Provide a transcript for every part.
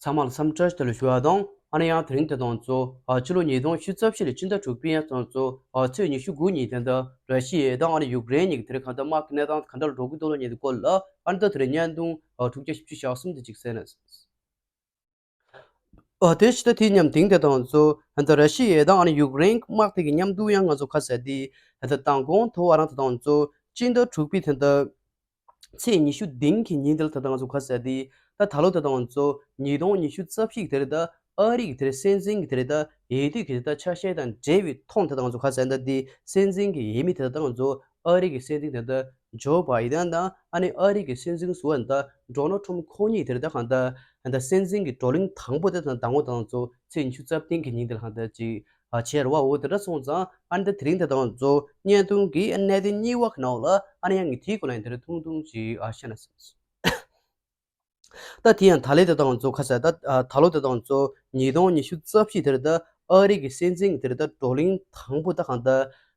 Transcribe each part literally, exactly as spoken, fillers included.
ཚང་མ་ལ་འཚམས་འདྲི་བཀྲ་ཤིས་བདེ་ལེགས་ཞུ་བ་དང་། ཨ་ནི་ཡང་དེ་རིང་དེ་དང་གཙོ་ཨ་ཕྱི་ལོ་ཉིས་སྟོང་ཉི་ཤུ་རྩ་བཞི་ལོའི་སྤྱི་ཟླ་དྲུག་པའི་ཡང་དང་གཙོ་ཨ་ཚེས་ཉི་ཤུ་དགུ་ཉིན་དེ་འདྲ་ར་ཤི་ཡ་དང་ཨ་ནི་ཡུཀ་རེན་གཉིས་ཀྱི་དེ་རིང་གང་ལྟར་དམག་གི་གནས་སྟངས་གང་འདྲ་ལ་འགྲོ་གི་འདུག་ལ་ཉེ་དུ་སྐོར་ལ་ཨ་ནི་ད་དེ་རིང་བརྙན་ཐུང་ཨ་དྲུག་བརྒྱ་བཞི་བཅུ་ཞེ་གསུམ་དེ་ཅིག་གསན་ན། ཨ་དེ་ཕྱི་ད་དེའི་མཉམ་དེང་དེ་དང་གཙོ་ཨ་ད་ར་ཤི་ཡ་དང་ཨ་ནི་ཡུཀ་རེན་དམག་དེ་གི་མཉམ་དུ་ཡང་ང་ཚོ་ཁ་ཟས་དེ་ཨ་ད་མདང་དགོང་ཐོག་ཨ་རང་དེ་དང་གཙོ་སྤྱི་ཟླ་དྲུག་པའི་དེ་འདྲ། ཚེས་ཉི་ཤུ་བདུན་གྱི་ཉིན་དེ་ལ་ད་ལྟ་ང་ཚོ་ག་ཟེར་དེ། ད་ད་ལོ་ད་ལྟ་ང་ཚོ་ཉིས་སྟོང་ཉི་ཤུ་རྩ་བཞི་གི་དེ་རེད་ད། ཨ་རི་གི་དེ་རེད་སྲིད་འཛིན་གྱི་དེ་རེད་ད། འོས་བསྡུ་གི་དེ་ད་ཆ་ཤས་དང་འབྲེལ་བའི་ཐོག་ད་ལྟ་ང་ཚོ་ག་ཟེར་ད་དེ་སྲིད་འཛིན་གྱི་འོས་མི་དེ་ད་ལྟ་ང་ཚོ་ཨ་རི་གི་སྲིད་འཛིན་དེ་ད་ཇོ་བྷའི་ཌེན་དང་ཨ་ནི་ཨ་རི་གི་སྲིད་འཛིན་ཟུར་པ་ད་ཌོ་ནལ་ཊམ་ཁོ་གཉིས་དེ་རེད་ད་གང་ད་ད་སྲིད་འཛིན་གྱི་བགྲོ་གླེང་དང་པོ་དེ་ད་ལྟ་ང་ཚོ་ཚེས་ཉི་ཤུ་རྩ་བདུན་གྱི་ཉིན་དེ་ལ་གང་ད་ཅིག་ཨ་བྱས་རེད་བ། འོ་དེ་འདྲ་སོང་ཙང་ཨ་ནི་ད་དེ་རིང་དེ་དང་གཙོ་བོ་བརྙན་ཐུང་གི་གནད་དོན་གཉིས་པ་གི་ནང་ལ་ཨ་ནི་ཡང་ངས་དེའི་སྐོར་ལ་ཡང་དེ་རིང་ཐུང་ཐུང་ཅིག་ཨ་བཤད་ན་བསམ་སོང་། ད་དེ་ཡང་ད་ལོ་དེ་དང་གཙོ་བོ་ག་ཟེར་ད་ཨ་ད་ལོ་དེ་དང་གཙོ་བོ་ཉིས་སྟོང་ཉི་ཤུ་རྩ་བཞི་དེ་རེད་ད། ཨ་རི་གི་སྲིད་འཛིན་གྱི་དེ་རེད་ད་བགྲོ་གླེང་དང་པོ་ད་གང་ད་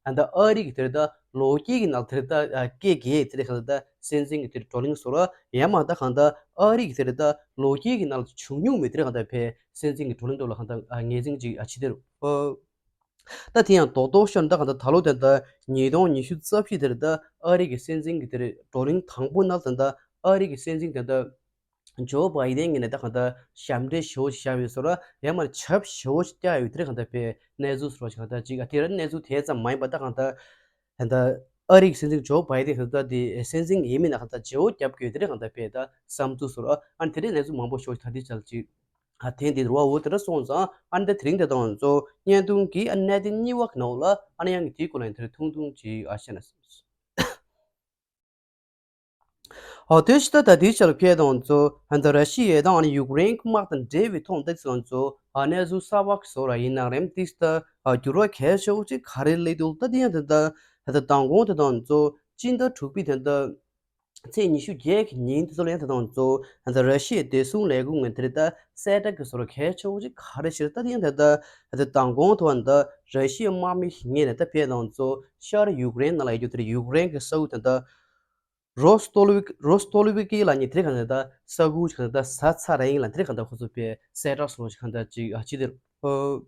ཨ་ད་ཨ་རི་གི་དེ་རེད་ད་ལོ་རྒྱུས་ཀྱི་ནང་དེ་རེད་ད་ཨ་སྐད་གས་དེ་རེད་གང་ད་སྲིད་འཛིན་གྱི་དེ་རེད་བགྲོ་གླེང་བཟོ་ར་ཡང་མ་ད་གང་ད་ཨ་རི་གི་དེ་རེད་ད་ལོ་རྒྱུས་ཀྱི་ནང་ལ་བྱུང་མྱོང་མེད་དེ་རེད་གང་ད་ཕེ་སྲིད་འཛིན་གྱི་བགྲོ་གླེང་འགྲོ་ལ་གང་ད་ཨ་ངེས་འཛིན་ཅིག་ཨ་བྱེད་དེ་རུ། ཨོ། ད་དེ་ཡང་རྡོག་རྡོག་ཤོར་ན་ད་གང་ལྟར་ད་ལོ་དེ་ལྟར་ཉིས་སྟོང་ཉི་ཤུ་རྩ་བཞི་དེར་ད་ཨ་རི་གི་སྲིད་འཛིན་གྱི་དེར་བགྲོ་གླེང་དང་པོ་ནང་དེ་ལྟར་ཨ་རི་གི་སྲིད་འཛིན་དེ་ལྟར་ཇོ་བྷའི་ཌེན་ངོས་ནས་ད་གང་ལྟར་ཞབས་འདྲེན་ཞེ་པོ་ཞིག་བཞག་ཡོད་ཟེར་བ་ཡང་མར་ཆབ་ཞེ་པོ་ཞིག་བཀྱག་ཡོད་དེར་གང་ལྟར་པའི་གནས་ཚུལ་ཟེར་བ་ཞིག་གང་ལྟར་ཅིག་ཨ་དེ་ར་གནས་ཚུལ་དེ་ཙམ་མ་ཡིན་པ་ད་གང་ལྟར་ད་ལྟར་ཨ་རི་གི་སྲིད་འཛིན་ཇོ་བྷའི་ཌེན་དེ་ལྟར་དེ་སྲིད་འཛིན་ཡིན་མིན་ན་གང་ལྟར་བརྗེ་བོ་བརྒྱབ་དགོས་དེར་གང་ལྟར་པའི་ད་བསམ་ཚུལ་ཟེར་བ་ཨ་དེ་འདྲའི་གནས་ཚུལ་མང་པོ་ཞིག་ད་དེ་ཅལ་ཅིག་ཨ་དེ་འདི་རུ་བ་འོ་དེ་འདྲ་སོང་ཙང་ཨ་ནི་ད་དེ་རིང་དེ་དང་གཙོ་བོ་བརྙན་ཐུང་གི་ཨ་གནད་དོན་གཉིས་པ་གི་ནང་ལ་ཨ་ནི་ཡང་གི་དེའི་སྐོར་ལ་ཡང་དེ་རིང་ཐུང་ཐུང་ཅིག་ཨ་བཤད་ན་བསམ་སོང་། ཨོ་དེ་ཕྱི་ད་ད་དེའི་ཆར་ཕེ་དང་གཙོ་ཨ་ནི་ད་ར་ཤི་ཡ་དང་ཨ་ནི་ཡུཀ་རེན་གི་དམག་དང་འབྲེལ་བའི་ཐོག་ད་དེ་དང་གཙོ་ཨ་གནས་ཚུལ་གསར་པ་གི་བཟོ་ར་ཡིན་ན་རེམ་ཏིས་ད་ཨ་འགྱུར་བ་གལ་ཆེ་བོ་ཅིག་ག་རེ་སླེབས་འདུག་ད་དེ་ཡང་དེ་ད་ད་ད་མདང་དགོང་དེ་དང་གཙོ་སྤྱི་ཟླ་དྲུག་པའི་དེ་ད། ཚེས་ཉི་ཤུ་བརྒྱད་ཀྱི་ཉིན་དེ་ཚོ་ལ་ཡང་དེ་དང་གཙོ་བོ་ད་ར་ཤི་ཡའི་བདེ་སྲུང་ལས་ཁུངས་ངོས་དེ་རེད་ད་གསལ་བསྒྲགས་ཀྱི་བཟོ་འདྲ་གལ་ཆེ་བོ་ཅིག་ག་རེ་བྱས་རེད་ད་དེ་ཡང་དེ་ད་དེ་མདང་དགོང་ཐོག་ད་ར་ཤི་ཡའི་དམག་མི་ཞིག་ངོས་ནས་ད་ཕེ་དང་གཙོ་བོ་ཤར་ཡུཀ་རེན་ནང་ལ་ཡོད་རྒྱུ་དེ་རེད། ཡུཀ་རེན་གྱི་ས་ཁུལ་དེ་ད་རོ་སྟོ་ལི་ཝིག་རོ་སྟོ་ལི་ཝིག་གི་ལ་ཉེ་དེ་རེད་གང་དེ་ད་ས་ཁུལ་ཅིག་གང་དེ་ད་ཟ་ཚར་ར་ཡིན་ལ་དེ་རེད་གང་དེ་ཁོ་ཚོ་ཕེ་གསལ་བསྒྲགས་བཟོ་འདྲ་ཅིག་གང་དེ་ཅིག་ཨ་ཅི་དེ་རེད།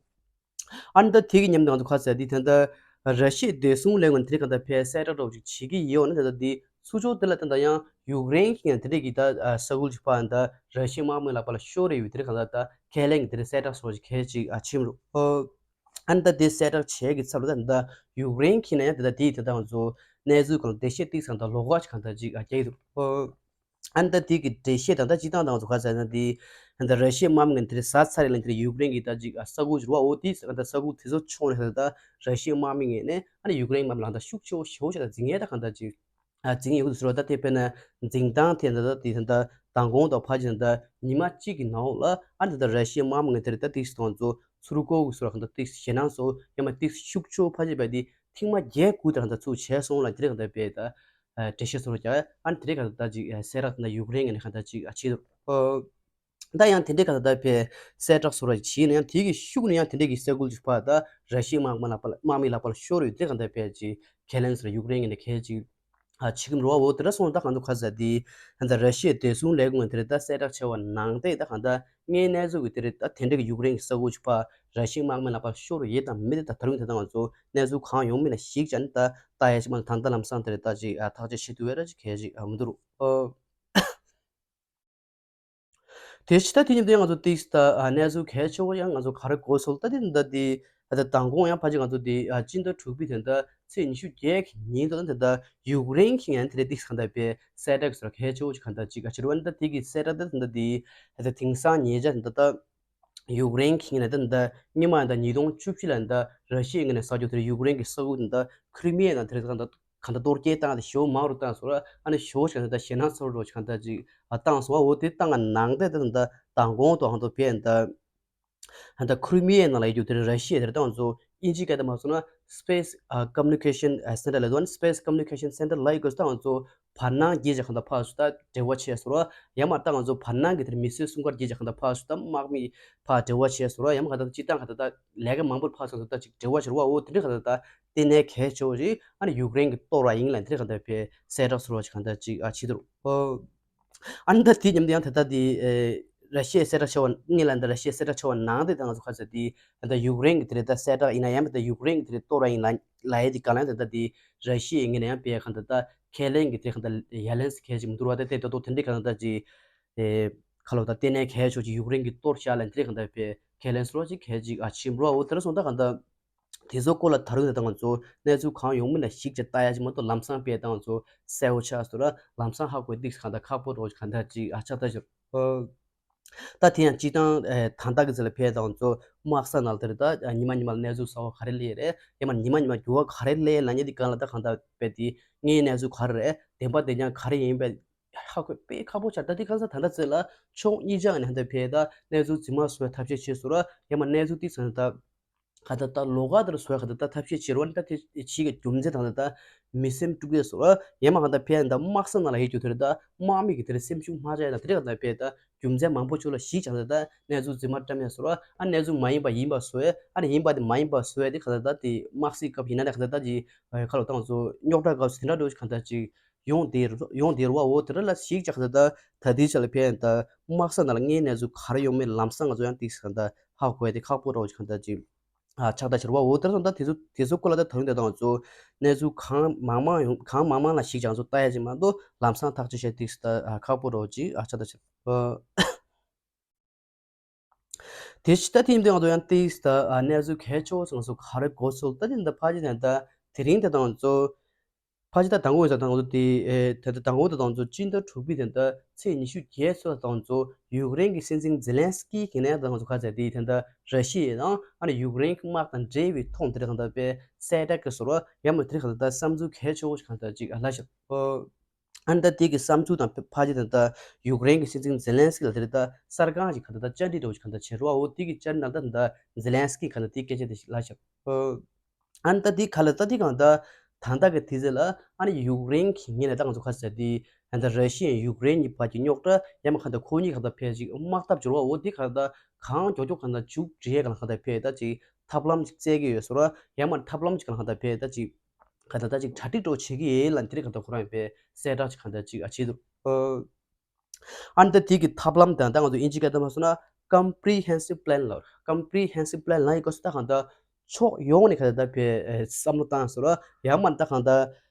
ཨ་ནི་ད་དེ་གི་མཉམ་དུ་ང་ཚོ་ཁ་ཟས་འདི་ད་ལྟ་ར་ཤི་ཡའི་བདེ་སྲུང་ལས་ཁུངས་དེ་ག་ད་ཕེ་གསལ་བསྒྲགས་འདྲ་བོ་ཅིག་བྱེད་ཀྱི་ཡོད་ནི་ད་ལྟ་འདི་ཚུར་ཕྱོགས་དེ་ལ་ད་ལྟ་ཡང་ཡུཀ་རེན་གྱི་ཡང་དེ་འདྲས་ཀྱི་ད་ས་ཁུལ་ཅིག་ཕ་ད་ར་ཤི་ཡའི་དམག་མི་ལག་པ་ལ་ཤོར་རེ་ཡོད་དེ་ག་ད་ད་ཁས་ལེན་གྱི་དེ་འདྲས་གསལ་བསྒྲགས་སོགས་ཅིག་གལ་ཅིག་ཨ་ཕྱིན་རུ། ཨ་ནི་ད་དེ་གསལ་བསྒྲགས་བྱས་ཀྱི་ཚབ་ལ་ད་ད་ཡུཀ་རེན་གྱི་ན་ཡང་ད་ལྟ་དེ་ད་ད་ང་ཚོ་གནས་ཚུལ་སྐོར་ལ་འགྲེལ་བཤད་ཏིག་ཙམ་ད་ལོགས་ཀ་ཅིག་ག་ད་ཅིག་ཨ་རྒྱག་གི་འདུག་ཨ། ཨ་ནི་ད་དེ་གི་འགྲེལ་བཤད་དང་ད་སྤྱི་བཏང་དང་ཚོ་ག་ཟེར་ན་དེ་ད་ར་ཤི་ཡའི་དམག་མི་ངན་དེ་རེད་ཟ་ཚར་རེད་ལ་དེ་རེད་ཡུཀ་རེན་གྱི་ད་ཅིག་ས་ཁུལ་ཅིག་རུ་བ་འོ་དེ་ད་ས་ཁུལ་དེ་ཚོ་ཆུང་རེད་ད་ར་ཤི་ཡའི་དམག་མི་ངན་ནས་ཨ་ནི་ཡུཀ་རེན་དམག་མི་ལ་ད་ཤུགས་ཆེ་བོ་ཞེ་བོ་ཞིག་ད་འཛིང་ཡས་ད་གང་ད་ཅིག་འཛིང་ཡོད་ཀྱི་ཟེར་བ་ད་དེ་དཔེར་ན་འཛིང་སྟངས་དེ་ད་ད་དེ་ད་མདང་དགོང་དང་ཕ་ཅིག་ད་ཉི་མ་གཅིག་གི་ནང་ལ་ཨ་ནི་ད་ར་ཤི་ཡའི་དམག་མི་ངན་དེ་རེད་ད་ཏིག་སི་དང་ཚོ་ཚུར་རྐོ་གི་ཟེར་བ་གང་ད་ཏིག་སི་ཞེད་སྣང་ཚོ་ཡང་མ་ཏིག་སི་ཤུགས་ཆེ་བོ་ཕ་ཅིག་བས་དེ་ཐེངས་མ་བརྒྱད་དགུ་དེ་གང་ད་ཚུར་བྱས་སོང་ལ་དེ་རེད་གང་ད་བས་ད། འགྲེལ་བཤད་སོགས་རྒྱག་ཨ་ནི་དེ་རིང་ག་ད་ཅིག་གསལ་བསྒྲགས་དེ་འདྲ་ཡུཀ་རེན་ངོས་ནས་ག་ད་ཅིག་བྱས་འདུག་ད་ཡང་དེ་འདྲའི་ག་ད་ཕེ་གསལ་བསྒྲགས་སོགས་ར་བྱས་ན་ཡང་དེ་གི་ཤུགས་ནས་ཡང་དེ་འདྲའི་གི་ས་ཁུལ་ཅིག་ཕ་ད་ར་ཤི་ཡའི་དམག་མི་ལག་པ་དམག་མི་ལག་པ་ལ་ཤོར་ཡོད་དེ་ག་ད་ཕེ་ཅིག་ཁས་ལེན་སོགས་ཡུཀ་རེན་ངོས་ནས་གལ་ཅིག་བྱེད་ཀྱི་མི་རུ་བ་འོ་དེ་འདྲ་སོང་ད་གང་དུ་ག་ཟ་དེ་ད་ར་ཤི་ཡའི་བདེ་སྲུང་ལས་ཁུངས་ངོས་དེ་རེད་ད་གསལ་བསྒྲགས་བྱས་པ་ནང་བསྟན་ད་གང་ད། དངོས་གནས་ཚུལ་གྱི་དེ་རེད་ད་དེ་འདྲ་གི་ཡུཀ་རེན་གྱི་ས་ཁུལ་ཅིག་ཕ་ར་ཤི་ཡའི་དམག་མི་ལག་པར་ཤོར་ཡོད་དམ་མེད་དེ་ད་ད་རུང་དེ་ད་ང་ཚོ་གནས་ཚུལ་གང་ཡོང་མིན་ལ་གཞིགས་བྱས་ནས་ད་ལྟ་ཡ་ཞིག་མ་ད་ལྟ་ལམ་སང་དེ་རེད་ད་ཅིག་ཨ་ཐག་གཅོད་བྱེད་ཐུབ་ཡ་ར་ཅིག་གལ་ཅིག་ཨ་མི་འདུག་རུ། ཨོ། དེ་ཕྱི་ད་དེ་ཉིན་དེ་ང་ཚོ་ཏིག་ད་ཨ་གནས་ཚུལ་གལ་ཆེ་བོ་ཡང་ང་ཚོ་ག་རེ་གོ་སོང་ད་དེ་ད་དེ་ད་ད་མདང་དགོང་ཡང་ཕ་ཅིག་ང་ཚོ་དེ་ཨ་སྤྱི་ཟླ་དྲུག་པའི་དེ་ད་ཚེས་ཉི་ཤུ་བརྒྱད་ཀྱི་ཉིན་དུ་ད་དེ་ད་ཡུཀ་རེན་གྱི་ཡང་དེ་རེད་ཏིག་གང་ད་པའི་གསལ་བསྒྲགས་ཟེར་གལ་ཆེ་བོ་ཅིག་གང་ད་ཅིག་ཨ་ཕྱི་རུ་ཨ་ད་དེ་གི་གསལ་བསྒྲགས་ད་དེ་ད་དེ། ད་དེང་སང་ཉེ་ཆར་འདི་ལྟ་ཡུཀ་རེན་གྱི་ངོས་ནས་ད་ཉི་མ་ད་ཉིས་སྟོང་བཅུ་བཞི་ལ་ད་ར་ཤི་ཡའི་ངོས་ནས་ས་ཕྱོགས་དེར་ཡུཀ་རེན་གྱི་ས་ཁུལ་ད་ཁི་རི་མི་ཡ་ནང་དེར་ད་གང་ད་གཏོར་སྐྱོན་བཏང་སྟེ་ཞེ་པོ་མང་རུ་བཏང་སོང་ར། ཨ་ནི་ཞེ་པོ་ཞིག་ད་ཞེད་སྣང་ཚ་རུ་འགྲོ་ཞིག་གང་ད་ཅིག་བཏང་སོང་བ། འོ་དེ་བཏང་ག་ནང་དེ་ད་མདང་དགོང་དུ་གང་ད་བས་ད་ད་ཁི་རི་མི་ཡའི་ནང་ལ་ཡོད་རྒྱུ་དེར་ར་ཤི་ཡ་དེར་ད་ང་ཚོ་དབྱིན་ཇིའི་སྐད་དུ་མ་སོང་ན་Space Communication Center ལ་དོན་Space Communication Center ལ་ཡོད་དགོས་ད་ང་ཚོ་བར་སྣང་བརྒྱུད་བྱས་གང་ད་ཕར་ཚུར་ད་འབྲེལ་བ་བྱས་སོང་ར། ཡང་མ་ད་ང་ཚོ་བར་སྣང་གི་དེར་མི་སེར་སྲུང་སྐར་བརྒྱུད་བྱས་གང་ད་ཕར་ཚུར་ད་དམག་མི་ཕར་འབྲེལ་བ་བྱས་སོང་ར། ཡང་མ་གང་ད་སྤྱི་བཏང་གང་ད་ད་ལས་ཀ་མང་པོར་ཕར་ཚུར་ད་ཅིག་འབྲེལ་བ་བྱས་ར་བ། འོ་དེ་འདྲ་གང་ད་ད་ལྟེ་གནས་གལ་ཆེ་བོ་ཞིག་ཨ་ནི་ཡུཀ་རེན་གྱི་གཏོར་བ་ཡིན་ལ་དེ་འདྲ་གང་ད་ཕེ་གསལ་བསྒྲགས་སོགས་ར་ཅིག་གང་ད་ཅིག་ཨ་བྱེད་དུ་རུ། ཨ་ནི་ད་དེ་མཉམ་དུ་ཡང་ད་ལྟ་དེ་ ར་ཤི་ཡའི་གསལ་བསྒྲགས་བྱས་པ་གཉིས་ལ་ད་ར་ཤི་ཡའི་གསལ་བསྒྲགས་བྱས་པ་ནང་དེ་ད་ང་ཚོ་ཁ་ཚ་དེ་ད་ཡུཀ་རེན་གྱི་དེ་རེད་ད་གསལ་བསྒྲགས་ཡིན་ན་ཡང་ད་ཡུཀ་རེན་གྱི་དེ་རེད་གཏོར་ར་ཡིན་ལ་ལ་ཡའི་དེ་ག་ལ་ད་ད་དེ་ར་ཤི་ཡའི་ངོས་ནས་ཡང་དཔེ་གང་ད་ད་ཁས་ལེན་གྱི་དེ་གང་ད་ཡ་ལན་སི་གལ་ཅིག་མི་འདུག་བ། ད་དེ་ད་དོ་དེ་འདྲའི་གང་ད་ཅིག་ཨེ་ཁ་ལོ་ད་ལྟེ་གནས་གལ་ཆོག་ཅིག་ཡུཀ་རེན་གྱི་གཏོར་བཞག་ལ་དེ་གང་ད་དཔེ་ཁས་ལེན་སོ་ཅིག་གལ་ཅིག་ཨ་ཕྱིན་འགྲོ་བ། འོ་དེ་ར་སོང་ད་གང་ད། དེ་ཚོ་སྐོར་ལ་ད་རུང་ད་ང་ཚོ་གནས་ཚུལ་གང་ཡོང་མིན་ལ་ཞིབ་ཅིག་ལྟ་ཡ་ཅིག་མ་གཏོགས་ལམ་སང་དཔེ་ད་ང་ཚོ་གསལ་བོ་ཆགས་སོང་ར་ལམ་སང་ཧ་གོ་ཏིག་གང་ད་ཁག་པོ་རོ་གང་ད་ཅིག་ཨ་ཆགས་ད་ཞོར། ད་དེ་ཡང་སྤྱི་བཏང་ད་ལྟ་གི་ཚེ་ལ་ཕེ་ད་ང་ཚོ་དམག་ས་ནང་ལ་དེར་ད་ཉི་མ་ཉི་མ་ལ་གནས་ཚུལ་གསར་བ་ག་རེ་སླེབས་རེད་ཡང་མ་ཉི་མ་ཉི་མ་འགྱུར་བ་ག་རེ་སླེབས་ལ་ཉེ་དེ་གང་ལ་ད་གང་ད་དཔེ་དེ་དངོས་གནས་ཚུལ་ག་རེ་རེད་བདེན་པ་བདེན་རྐྱང་ག་རེ་ཡིན་པས། ཧ་གོ་དཔེ་ཁག་པོ་ཆགས། ད་དེ་གང་ས་ད་ལྟ་ཚེ་ལ་ཕྱོགས་གཉིས་ཆ་ནས་ད་ཕེ་ད་གནས་ཚུལ་རྫུན་མ་བཟོ་བའི་ཐབས་ཤེས་བྱས་སོང་ར་ཡང་མ་གནས་ཚུལ་ཏིག་ཙམ་ད། ག་ད་ད་ལོགས་ཀ་དེར་བཟོ་ཡ་ག་ད་ད་ཐབས་ཤེས་བྱེད་རོགས་ནི་ད་དེ་བྱེད་ཀྱི་རྒྱུ་མཚན་དང་ད་ད་མི་སེམས་དཀྲུག་ཡས་སོ་ར་ཡང་མ་ག་ད་ཕན་ད་དམག་ས་ནང་ལ་ཡོད་རྒྱུ་དེར་ད་དམག་མི་གི་དེར་སེམས་ཤུགས་མ་ཆག་ཡ་ད་དེ་རེད་ག་ད་ཕན་ད་རྒྱུ་མཚན་མང་པོ་ཅིག་ལ་གཞིགས་ཀྱང་ད་ད་གནས་ཚུལ་རྫུན་མ་བཀྲམ་ཡས་སོ་ར་ཨ་གནས་ཚུལ་མ་ཡིན་པ་ཡིན་པ་བཟོ་ཡས་ཨ་ནི་ཡིན་པ་དེ་མ་ཡིན་པ་བཟོ་ཡས་དེ་ག་ད་ད་དེ་དམག་སྲིད་སྐབས་ཡིན་ན་ད་ག་ད་ད་ཅིག་ཁ་ལོ་ཏང་ཚོ་རྙོག་དྲ་སྐབས་སུ་དེ་འདྲ་འགྲོ་ག་ད་ཅིག་ཡོང་དེ་ཡོང་དེ་རུ་བ་འོ་དེ་ར་ལ་གཞིགས་ཀྱང་ད་ད་ད་དེ་ཆ་ལ་ཕན་ད་དམག་ས་ནང་ལ་དངོས་གནས་ཚུལ་ག་རེ་ཡོང་མེད་ལམ་སང་ང་ཚོ་ཡང་ཏིག་ཙམ་ག་ད་ཧ་གོ་ཡ་དེ་ཁག་པོ་རོགས་ཀྱི་ག་ད་ཅིག་ཨ་ཆགས་ད་ཕྱིར་བ་འོ་དེར་སོང་ད་དེ་ཚོ་དེ་ཚོ་སྐོར་ལ་ད་ད་རུང་དེ་དང་ཚོ་གནས་ཚུལ་གང་མང་མང་ཡོང་གང་མང་མང་ལ་ཞིག་ཀྱང་ཚོ་ལྟ་ཡ་ཅིག་མ་གཏོགས་ལམ་སང་ཐག་གཅོད་བྱས་ཏིག་ད་ཨ་ཁག་པོ་རོགས་ཅིག་ཨ་ཆགས་ད་ཕྱིར་བ། དེ་ཕྱི་ད་ཐེངས་དེ་ང་ཚོ་ཡང་ཏིག་ད་ཨ་གནས་ཚུལ་གལ་ཆེ་བོ་སོང་སོང་ག་རེ་གོ་ཚུལ་ད་དེ་འདི་ཕ་ཅི་ནས་ད་དེ་རིང་དེ་དང་ཚོ། ཕ་ཅི་ད་དང་པོ་ཡོད་ས་དང་པོ་དེ་ཨེ་ད་ད་དང་པོ་དེ་དང་ཚོ་སྤྱི་ཟླ་དྲུག་པའི་དེ་ད་ཚེས་ཉི་ཤུ་བརྒྱད་ཚོ་དང་ཚོ་ཡུཀ་རེན་གྱི་སྲིད་འཛིན་ཛེ་ལན་སི་ཀི་གི་ནས་དང་ཚོ་ཁ་ཚ་དེ་དེ་ད་ར་ཤི་ཡ་དང་ཨ་ནི་ཡུཀ་རེན་གྱི་དམག་དང་འབྲེལ་བའི་ཐོག་དེ་རེད་གང་ལྟར་པའི་གསལ་བསྒྲགས་ཀྱི་ཟུར་བ་ཡང་མ་དེ་རེད་གང་ལྟར་བསམ་ཚུལ་གལ་ཆེ་བོ་ཞིག་གང་ལྟར་ཅིག་ཨ་ལ་ཞིག་ཨ་ནི་ད་དེ་གི་བསམ་ཚུལ་དང་ཕ་ཅི་དང་ད་ཡུཀ་རེན་གྱི་སྲིད་འཛིན་ཛེ་ལན་སི་ཀི་ལ་དེ་རེད་ད་གསར་ཁང་ཞིག་གང་ལྟར་ད་བཅར་འདྲི་འདྲ་བོ་ཞིག་གང་ལྟར་བྱེད་རོགས་འོ་དེ་གི་བཅར་ནང་ད་ད་ཛེ་ལན་སི་ཀི་གང་ལྟར་དེ་སྐད་ཆ་དེ་ཞིག་ལ་ཞིག་ཨ་ནི་ད་དེ་ག་ལ་ད་དེ་གང་ད་ད་ལྟ་གི་དུས་ཚོད་ལ་ཨ་ནི་ཡུཀ་རེན་གྱི་ངོས་ནས་ད་ང་ཚོ་ཁ་ཟེར་དེ་ད་ལྟ་ར་ཤི་ཡ་ཡུཀ་རེན་གྱི་བར་གྱི་རྙོག་དྲ་ཡང་མ་གང་ད་ཁོ་གཉིས་གང་ད་ཕལ་ཅིག་དམག་འཐབ་འབྱོར་བ་འོ་དེ་གང་ད་གང་མགྱོགས་མགྱོགས་གང་ད་མཇུག་སྒྲིལ་ཡས་གང་ལ་གང་ད་ཕལ་ད་ཅིག་ཐབས་ལམ་ཅིག་བཙལ་གི་ཡོད་ཟེར་བ་ཡང་མ་ཐབས་ལམ་ཅིག་གང་ལ་གང་ད་ཕལ་ད་ཅིག་གང་ད་ད་ཅིག་གྲ་སྒྲིག་འགྲོ་བྱེད་ཀྱི་ཡིན་ལ་དེ་རིང་གང་ད་ཁོ་རང་ཡང་ཕལ་གསལ་བསྒྲགས་ཅིག་གང་ད་ཅིག་ཨ་བྱེད་འདུག་ཨ་ནི་ད་དེ་གི་ཐབས་ལམ་དང་ད་ང་ཚོ་དབྱིན་ཇི་སྐད་ཐོག་མ་སོང་ན་comprehensive plan ལ་comprehensive plan ལ་ཡི་གོ་སོ་ད་གང་ད་ཕྱོགས་ཡོངས་ནས་ག་ད་ད་བའི་བསམ་བློ་བཏང་ཟེར་བ་ཡང་མ་ད་གང་ད་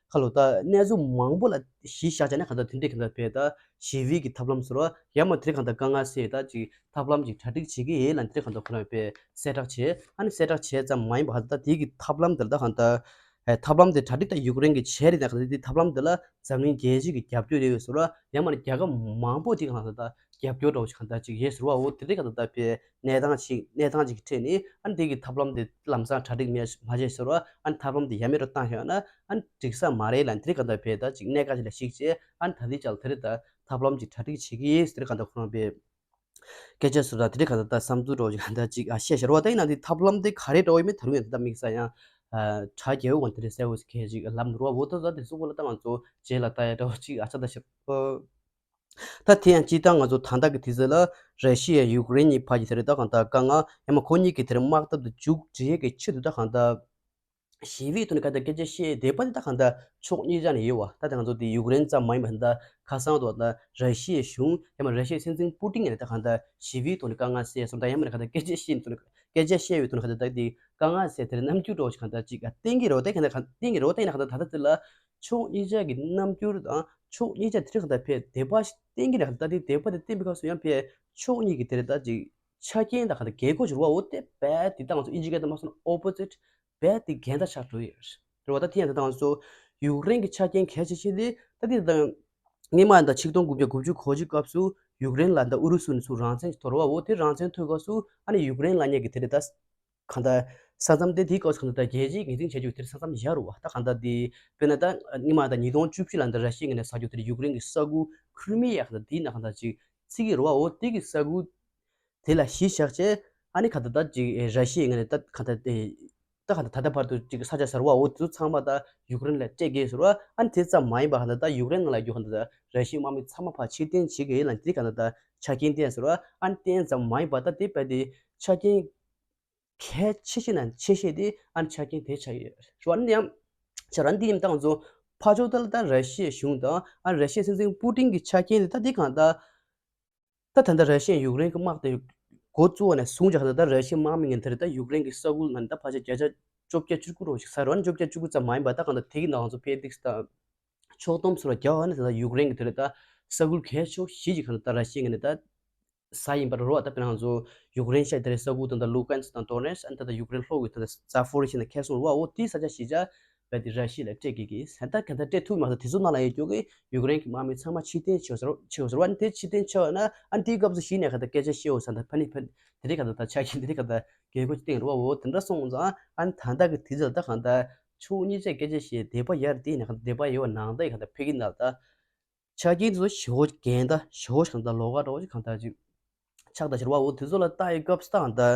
ཁ་ལོ་ད་གནས་ཚུལ་མང་པོ་ལ་གཞི་བཞག་བྱས་ནས་གང་ད་དེ་འདྲའི་གང་ད་བའི་ད་ཞི་བའི་གི་ཐབས་ལམ་ཟེར་བ་ཡང་མ་དེ་གང་ད་དཀའ་ངལ་སེལ་ད་ཅིག་ཐབས་ལམ་ཅིག་གྲ་སྒྲིག་བྱེད་ཀྱི་ཡིན་ལ་དེ་གང་ད་ཁོ་རང་བའི་གསལ་བསྒྲགས་བྱས་ཨ་ནི་གསལ་བསྒྲགས་བྱས་ཙམ་མ་ཡིན་པ་གང་ད་ད་དེ་གི་ཐབས་ལམ་དེ་ལ་ད་གང་ད། ཐབས་ལམ་དེ་གྲ་སྒྲིག་དང་ཡུཀ་རེན་གྱི་བྱས་རེད་ན་ག་ཚོད་དེ་ཐབས་ལམ་དེ་ལ་འཛམ་གླིང་རྒྱལ་སྤྱི་གི་རྒྱབ་སྐྱོར་ཡོད་ཟེར་བ་ཡང་མ་ནི་རྒྱལ་ཁབ་མང་པོ་ཅིག་ལ་ད་རྒྱབ་སྐྱོར་འདྲ་བོ་ཞིག་གང་ལྟར་ཅིག་ཡོད་ཟེར་བ་འོ་དེ་རིགས་གང་ལྟར་ད་བའི་གནས་སྟངས་ཤིག་གནས་སྟངས་ཅིག་གི་ཁྲོད་ནས་ཨ་ནི་དེ་གི་ཐབས་ལམ་དེ་ལམ་སང་གྲ་སྒྲིག་མེད་མ་བྱས་ཟེར་བ་ཨ་ནི་ཐབས་ལམ་དེ་ཡ་མེད་དུ་བཏང་ཤོག་ན་ཨ་ནི་འགྲིག་ས་མ་རེད་ལ་དེ་རིགས་གང་ལྟར་བའི་ད་ཅིག་གནད་འགག་ཅིག་ལ་གཞིགས་བྱས་ཨ་ནི་ད་ལྟའི་ཆར་དེ་རིགས་ད་ཐབས་ལམ་ཅིག་གྲ་སྒྲིག་བྱེད་ཀྱི་ཡོད་ཟེར་གང་ལྟར་ཁོ་རང་བའི། སྐད་ཆ་ཟེར་ད་དེ་འདྲ་ག་ད་ད་བསམ་ཚུལ་འདྲ་བོ་ཅིག་ག་ད་ཅིག་ཨ་བཤད་ཤར་བ་ད་ཡིན་ན་དེ་ཐབས་ལམ་དེ་ག་རེ་འདྲ་བོ་ཡིན་མིན་ད་རུང་ཡང་དེ་ད་དམིགས་བསལ་ཡང་ཨ་གྲ་རྒྱས་འོང་དེ་འདྲ་གསལ་བོ་ཞིག་གལ་ཅིག་ལམ་འགྲོ་བ་འོ་ད་ད་དེ་སུ་གོ་ལ་ད་ང་ཚོ་རྗེས་ལ་ལྟ་ཡ་འདྲ་བོ་ཅིག་ཨ་ཆ་ད་ཤར་ད་དེ་ཡང་སྤྱིར་བཏང་ང་ཚོ་ད་ལྟ་གི་དུས་ཚོད་ལ་ར་ཤི་ཡ་ཡུཀ་རེན་གཉིས་བར་གྱི་དེ་རེད་ད་གང་ད་དཀའ་ངལ་ཡང་མ་ཁོ་གཉིས་ཀྱི་དེ་རེད་དམག་འཐབ་དེ་མཇུག་སྒྲིལ་ཡས་ཀྱི་ཆེད་དུ་ད་གང་ད། ཞི་བའི་ཐོག་ནས་ག་ད་སྐད་ཆ་བཤད་བསྡད་པ་དེ་ད་གང་ལྟར་ཕྱོགས་གཉིས་ཆ་ནས་ཡོད་བ། ད་ད་ང་ཚོ་དེ་ཡུཀ་རེན་ཙམ་མ་ཡིན་པ་ད་ཁ་སང་དུ་ད་ར་ཤི་ཡའི་གཞུང་ཡང་མ་ར་ཤི་ཡའི་སྲིད་འཛིན་པུ་ཏིན་ཡང་ད་གང་ལྟར་ཞི་བའི་ཐོག་ནས་དཀའ་ངལ་སེལ་སོང་ད་ཡང་མ་ད་གང་ལྟར་སྐད་ཆ་བཤད་ཐོག་ནས་སྐད་ཆ་བཤད་པའི་ཐོག་ནས་ག་ད་ད་དེ་དཀའ་ངལ་སེལ་དེར་རྣམ་འགྱུར་འདྲ་བོ་ཞིག་གང་ལྟར་ཅིག་བསྟན་གྱི་རེད་བ། ད་གང་ལྟར་བསྟན་གྱི་རེད་བ། ད་ཡིན་ན་གང་ལྟར་ད་ལྟ་དེ་ལ་ཕྱོགས་གཉིས་ཆ་གི་རྣམ་འགྱུར་དང་ཕྱོགས་གཉིས་ཆ་དེ་རིགས་གང་ལྟར་ཕེ་དད་པ་ཞིག་བསྟན་གྱི་རེད། གང་ལྟར་དེ་དད་པ་དེ་བསྟན་པའི་སྐབས་སུ་ཡང་ཕེ་ཕྱོགས་གཉིས་ཀྱི་དེ་རེད་ད་ཅིག་ཆ་རྐྱེན་དང་གང་ལྟར་འགལ་དགོས་ཀྱི་རེད་བ། འོ་དེ་རྦད་དེ་ད་ང་ཚོ་དབྱིན་ཇིའི་སྐད་དུ་མ་སོང་ན་opposite རྦད་དེ་འགལ་ཟླ་ཆགས་འགྲོ་ཡོད་རེད་བ། ད་དེ་ཡང་ད་ང་ཚོ་ཡུཀ་རེན་གྱི་ཆ་རྐྱེན་གལ་ཆེ་ཤོས་དེ་ད་དེ་ད་སྔོན་མ་ད་ཆིག་སྟོང་དགུ་བརྒྱ་དགུ་བཅུ་གོ་གཅིག་སྐབས་སུ་ཡུཀ་རེན་ལ་ད་ཨུ་རུ་སུ་ནས་ཚུར་རང་བཙན་ཞིག་ཐོབ་རེད་བ། འོ་དེ་རང་བཙན་ཐོབ་སྐབས་སུ་ཨ་ནི་ཡུཀ་རེན་ལབ་མཁན་གྱི་དེ་རེད་ད་གང་ལྟར་ས་མཚམས་དེ་དེའི་སྐབས་སུ་གང་ལྟར་ད་རྒྱལ་སྤྱིའི་ངོས་འཛིན་བྱ་རྒྱུ་དེ་རེད། ས་མཚམས་བཞག་རེད་བ། ད་གང་ལྟར་དེ་དཔེར་ན་ད་སྔོན་མ་ད་ཉིས་སྟོང་བཅུ་བཞི་ལ་ད་ར་ཤི་ཡའི་ངོས་ནས་ཟ་རྒྱུ་དེ་རེད། ཡུཀ་རེན་གྱི་ས་ཁུལ་ཁྲི་མི་ཡ་གང་ལྟར་དེའི་ནང་གང་ལྟར་ཅིག་བརྩི་གི་རེད་བ། འོ་དེ་གི་ས་ཁུལ་དེ་ལ་གཞི་བཞག་བྱས་ཨ་ནི་ག་ད་ད་ཅིག་ཨེ་ར་ཤི་ཡའི་ངོས་ནས་ད་ག་ད་ཨེ་ད་ག་ད་ད་ལྟ་བར་དུ་ཅིག་ས་ཆ་ཟེར་བ་འོ་དེ་ཚོ་ཚང་མ་ད་ཡུཀ་རེན་ལ་སྤྲད་དགོས་ཟེར་བ། ཨ་ནི་དེ་ཙམ་མ་ཡིན་པ་ག་ད་ད་ཡུཀ་རེན་ནང་ལ་ཡོད་ག་ད་ད་ར་ཤི་ཡའི་དམག་མི་ཚང་མ་ཕར་ཕྱིར་འཐེན་བྱེད་དགོས་ལ་དེ་ག་ད་ད་ཆ་རྐྱེན་བསྟན་ཟེར་བ། ཨ་ནི་བསྟན་ཙམ་མ་ཡིན་པ་ད་དེ་བས་དེ་ཆ་རྐྱེན་གལ་ཆེ་ཤོས་ནང་ཆེ་ཤོས་དེ་ཨ་ནི་ཆ་རྐྱེན་དེ་ཆགས་ཡོད་རེད་བ། ཨ་ནི་ཡང་ཆ་ར་འདི་ཡིན་ད་ང་ཚོ་ཕར་ཕྱོགས་ད་ལ་ད་ར་ཤི་ཡའི་གཞུང་དང་ཨ་ར་ཤི་ཡའི་སྲིད་འཛིན་པུ་ཏིན་གྱི་ཆ་རྐྱེན་དེ་ད་དེ་གང་ད། ད་ད་ལྟ་ར་ཤི་ཡ་ཡུཀ་རེན་གྱི་དམག་དེ་འགོ་བཙུགས་པ་ནས་བཟུང་ཅིག་ག་ད་ད་ར་ཤི་ཡའི་དམག་མི་ངན་དེ་རེད། ད་ཡུཀ་རེན་གྱི་ས་ཁུལ་ནང་ནས་ད་ཕལ་ཆེར་བརྒྱ་ཆ་བཅོ་བརྒྱད་བཅུ་དགུ་རོ་ཞིག་ཟ་རོ། ཨ་ནི་བཅོ་བརྒྱད་བཅུ་དགུ་ཙམ་མ་ཡིན་པ་ད་གང་ལྟར་དེ་གི་ནང་ཚོ་ཕལ་ཏིག་ད་ཕྱོགས་བསྡོམས་སུ་ར་རྒྱ་བ་ནི་ད་ད་ཡུཀ་རེན་གྱི་དེ་རེད། ད་ས་ཁུལ་གལ་ཆེ་བ་བཞི་ཅིག་གང་ལྟར་ད་ར་ཤི་ཡ་ངན་ནས་ད་ས་ཡིན་པ་རེད་རོ། ད་དཔེར་ན་ང་ཚོ་ཡུཀ་རེན་ཤར་དེ་རེད། ས་ཁུལ་ད་ད་ལུ་ཀན་སི་དང་དོ་ནེ་སི་ཨ་ནི་ད་ད་ཡུཀ་རེན་ལྷོ་གི་ད་ད་ཛ་ཕོ་རི་ཤི་ནས་ཁེ་སོང་རོ། འོ་དེའི་ས་ཆ་བཞི་ཆ་བས་དེ་ར་ཤི་ཡ་ལ་སྤྲད་གི་གི་ད་ག་ད་སྤྲད་ཐུབ་མ་ད་དེ་ཚོ་ནང་ལ་ཡོད་རྒྱུ་གི་ཡུཀ་རེན་གྱི་དམག་མི་ཚང་མ་ཕྱིར་འཐེན་བྱེད་ཟེར་བྱེད་ཟེར་བ་ནི་དེ་ཕྱིར་འཐེན་བྱས་པ་ན་ཨ་ནི་དེའི་སྐབས་སུ་གཞི་ནས་ག་ད་སྐད་ཆ་བཤད་འོ་ས་ད་ཕ་ནི་ཕ་ནི་དེ་རིགས་ག་ད་ད་ཆ་རྐྱེན་དེ་རིགས་ག་ད་རྒྱལ་ཁོ་སྟེང་རུ་བ་འོ་དེ་འདྲ་སོང་ཙང་ཨ་ནི་ད་ད་གི་དེ་ཚོ་ད་ག་ད་ཕྱོགས་གཉིས་ཆ་སྐད་ཆ་བཤད་བདེ་པ་ཡར་དེ་ནས་ག་ད་བདེ་པ་ཡོད་བ་ནང་ད་ཡི་ག་ད་ཕ་གི་ནང་ད་ཆ་རྐྱེན་དེ་ཚོ་ཞེ་བོ་འགལ་ད་ཞེ་བོ་ག་ད་ལོགས་ཀ་འདྲ་བོ་ཅིག་ག་ད་ཅིག་ཆགས་ད་ཕྱིར་བ་འོ་དེ་ཚོ་ལ་ལྟ་ཡི་སྐབས་སུ་ད་ག་ད་